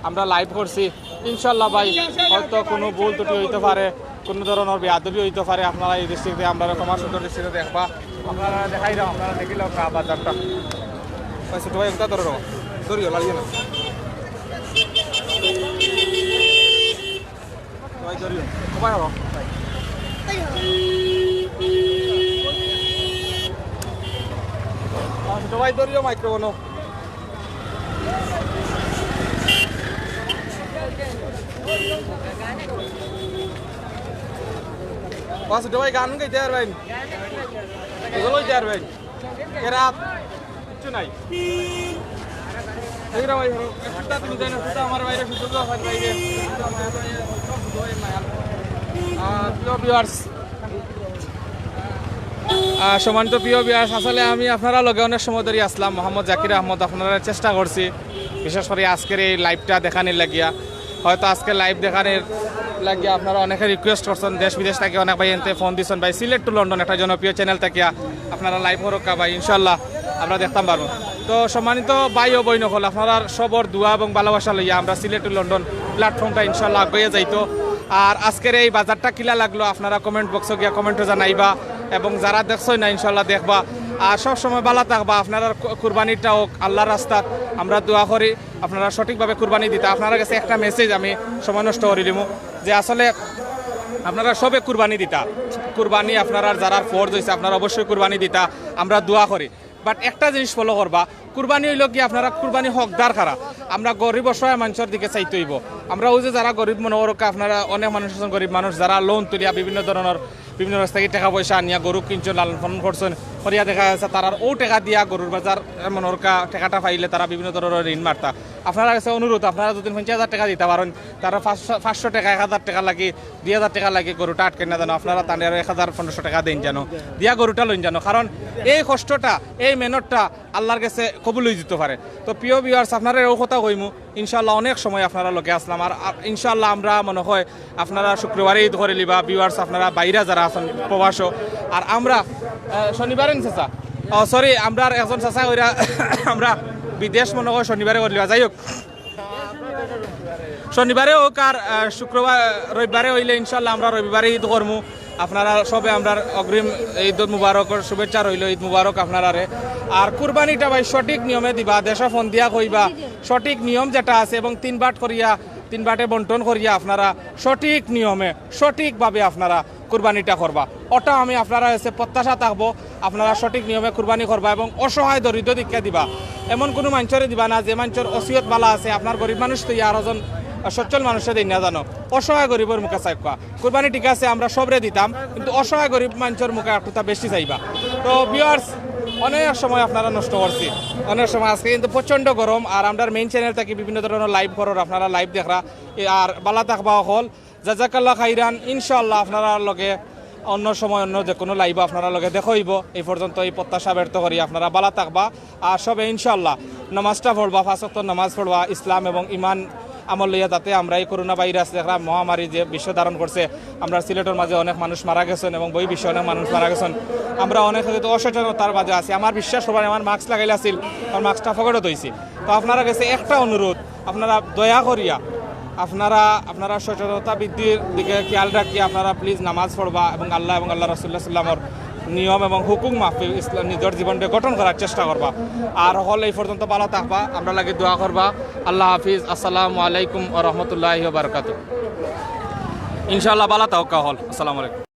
আমরা live করছি। ইনশাআল্লাহ ভাই, হয়তো কুনু ভুল ত্রুটি অইতো পারে, কুনু ধরনর বেয়াদবি অইতো পারে, আপনারা এই দৃষ্টিতে আমরারে ক্ষমাসুন্দর দৃষ্টিতে দেখবা। আপনারারে দেখাইরাম, আপনারা দেখিলাউক্কা বাজারটা। ভাই, ছোট ভাই, একটা ধরো, ধরিও, লাগিও না। ভাই, ধরিও। ও ভাই, হলো। আহ, ছোট ভাই, ধরিও microphone। ও, ছোট ভাই, গান গাইতে পারবেন? গজল গাইতে পারবেন? কেরাত? কিচ্ছু নাই। এই রে ভাই, হলো, একটা তুমি জানো, শুধু আমার বাইরে, শুধু তো আমার বাইরে। আহ, প্রিয় ভিউয়ার্স, আহ, সম্মানিত প্রিয় ভিউয়ার্স, আসলে আমি আপনারার লগে অনেক সময় ধরি আছলাম, মোহাম্মদ জাকির আহমদ, আপনারারে চেষ্টা করছি, বিশেষ করি আজকের এই live-টা দেখানির লাগিয়া। হয়তো আজকে live দেখানির লাগিয়া আপনারা অনেকে request করছেন, দেশ বিদেশ থাকি অনেক ভাইয়াইন্তে ফোন দিছেন, ভাই Sylhet to London একটা জনপ্রিয় channel থাকিয়া আপনারা live করউক্কা ভাই, ইনশাআল্লাহ আমরা দেখতাম পারমু। তো সম্মানিত ভাই ও বইন অকল, আপনারার সবর দোয়া এবং ভালোবাসা লইয়া আমরা Sylhet to London platform-টা ইনশাআল্লাহ আগুয়াইয়া যাইতো। আর আজকের এই বাজারটা কিলা লাগলো আপনারা comment box-ও গিয়া comment-ও জানাইবা, এবং যারা দেখছইন না ইনশাআল্লাহ দেখবা। আর সব সময় বালা থাকবা, আপনারার কু-, কুরবানিটা অউক আল্লাহর রাস্তাত, আমরা দোয়া করি আপনারা সঠিকভাবে কুরবানি দিতা। আপনারার গেছে একটা message আমি সময় নষ্ট করি দিমু যে আসলে আপনারা সবে কুরবানি দিতা, কুরবানি আপনারার যারার ফরজ অইছে আপনারা অবশ্যই কুরবানি দিতা, আমরা দোয়া করি। But একটা জিনিস follow করবা, কুরবানি অইলো কি আপনারা কুরবানি হকদার কারা। আমরা গরিব অসহায় মানষর দিকে চাইতে অইবো। আমরা অউ যে যারা গরিব মনো করউক্কা, আপনারা অনেক মানুষ আছইন গরিব মানুষ, যারা loan তুলিয়া বিভিন্ন ধরনর, বিভিন্ন রাস্তা থাকি টেকা পয়সা আনিয়া গরু কিনছইন, লালন পালন করছইন, করিয়া দেখা গেছে তারার অউ টেকা দিয়া গরুর বাজার, এ, মনো করউক্কা টেকাটা পাইলে তারা বিভিন্ন ধরনর ঋণ মারতা। আপনারার গেছে অনুরোধ, আপনারা যদি পঞ্চাশ হাজার টেকা দিতা পারইন, তারা পাঁচশো, পাঁচশো টেকা, এক হাজার টেকা লাগি, দুই হাজার টেকা লাগি গরুটা আটকাইন না জানো, আপনারা তানরে আরো এক হাজার পনেরোশো টেকা দেইন জানো, দিয়া গরুটা লইন জানো, কারণ এই কষ্টটা, এই মেহনতটা আল্লাহর গেছে কবুল অইযিতো পারে। তো প্রিয় viewers, আপনারারে অউ কথা কইমু, ইনশাআল্লাহ অনেক সময় আপনারার লগে আছলাম, আর, আর ইনশাআল্লাহ আমরা মনো কয় আপনারা শুক্রবারে ইদ করিলিবা, viewers আপনারা বাইরা যারা আছইন প্রবাসো, আর আমরা, আহ, শনিবারে নি চাচা, ও sorry, আমরার একজন চাচা কইরা আমরা বিদেশ মনো কয় শনিবারে করিলিবা, যাই হউক, শনিবারে হউক আর, আহ, শুক্রবার, রবিবারে অইলে ইনশাআল্লাহ আমরা রবিবারে ইদ করমু। আপনারা সবে আমরার অগ্রিম ইদ মুবারকর শুভেচ্ছা রইলো, ইদ মুবারক আপনারারে। আর কুরবানিটা ভাই সঠিক নিয়মে দিবা, দেশো ফোন দিয়া কইবা, সঠিক নিয়ম যেটা আছে এবং তিন বাট করিয়া, তিন বাটে বন্টন করিয়া আপনারা সঠিক নিয়মে, সঠিকভাবে আপনারা কুরবানিটা করবা। অটা আমি আপনারার গেছে প্রত্যাশা থাকবো, আপনারা সঠিক নিয়মে কুরবানি করবা এবং অসহায় দরিদ্র দিকে দিবা। এমন কুনু মানষরে দিবা না যে মানষর অসিয়ত বালা আছে, আপনার গরিব মানুষ তো ইয়ার ওজন সচ্ছল মানুষরে দেইন না জানো, অসহায় গরিবর মুখে চাইবা। কুরবানি ঠিক আছে, আমরা সবরে দিতাম, কিন্তু অসহায় গরিব মানষর মুখে একটুতা বেশি চাইবা। তো viewers, অনেক সময় আপনারা নষ্ট করছি, অনেক সময় আজকে কিন্তু প্রচণ্ড গরম, আর আমরার main channel থাকি বিভিন্ন ধরনর live করর, আপনারা live দেখরা, এ, আর বালা থাকবা অকল। জাজাকাল্লাহ খাইরান, ইনশাআল্লাহ আপনারার লগে অন্য সময় অন্য যে কুনু live-ও আপনারার লগে দেখা অইবো। এই পর্যন্ত এই প্রত্যাশা ব্যর্থ করি, আপনারা বালা থাকবা। আর সবে ইনশাআল্লাহ নামাজটা পড়বা, পাঁচ ওয়াক্ত নামাজ পড়বা, ইসলাম এবং ইমান আমল লইয়া, যাতে আমরা এই করোনা ভাইরাস দেখরা মহামারী যে বিশ্ব ধারণ করছে, আমরার সিলেটর মাঝে অনেক মানুষ মারা গেছইন এবং বই বিশ্বে অনেক মানুষ মারা গেছইন। আমরা অনেক হয়তো অসচেতনতার মাঝে আছি। আমার বিশ্বাস করবা, আমার mask লাগাইল আছিল, আমার mask-টা পকেটো থইছি। তো আপনারার গেছে একটা অনুরোধ, আপনারা দয়া করিয়া আপনারা, আপনারা সচেতনতা বৃদ্ধির দিকে খেয়াল রাখিয়া আপনারা please নামাজ পড়বা এবং আল্লাহ এবং আল্লাহ রাসুল্লাহ সাল্লামর নিয়ম এবং হুকুম মাফিক ইসলাম নিজর জীবনটা গঠন করার চেষ্টা করবা। আর হকল এই পর্যন্ত বালা থাকবা, আমরার লাগি দোয়া করবা। আল্লাহ হাফিজ। আসসালামু আলাইকুম ওয়া রাহমাতুল্লাহি ওয়া বারাকাতুহু। ইনশাআল্লাহ বালা থাকউক্কা হকল। আসসালামু আলাইকুম।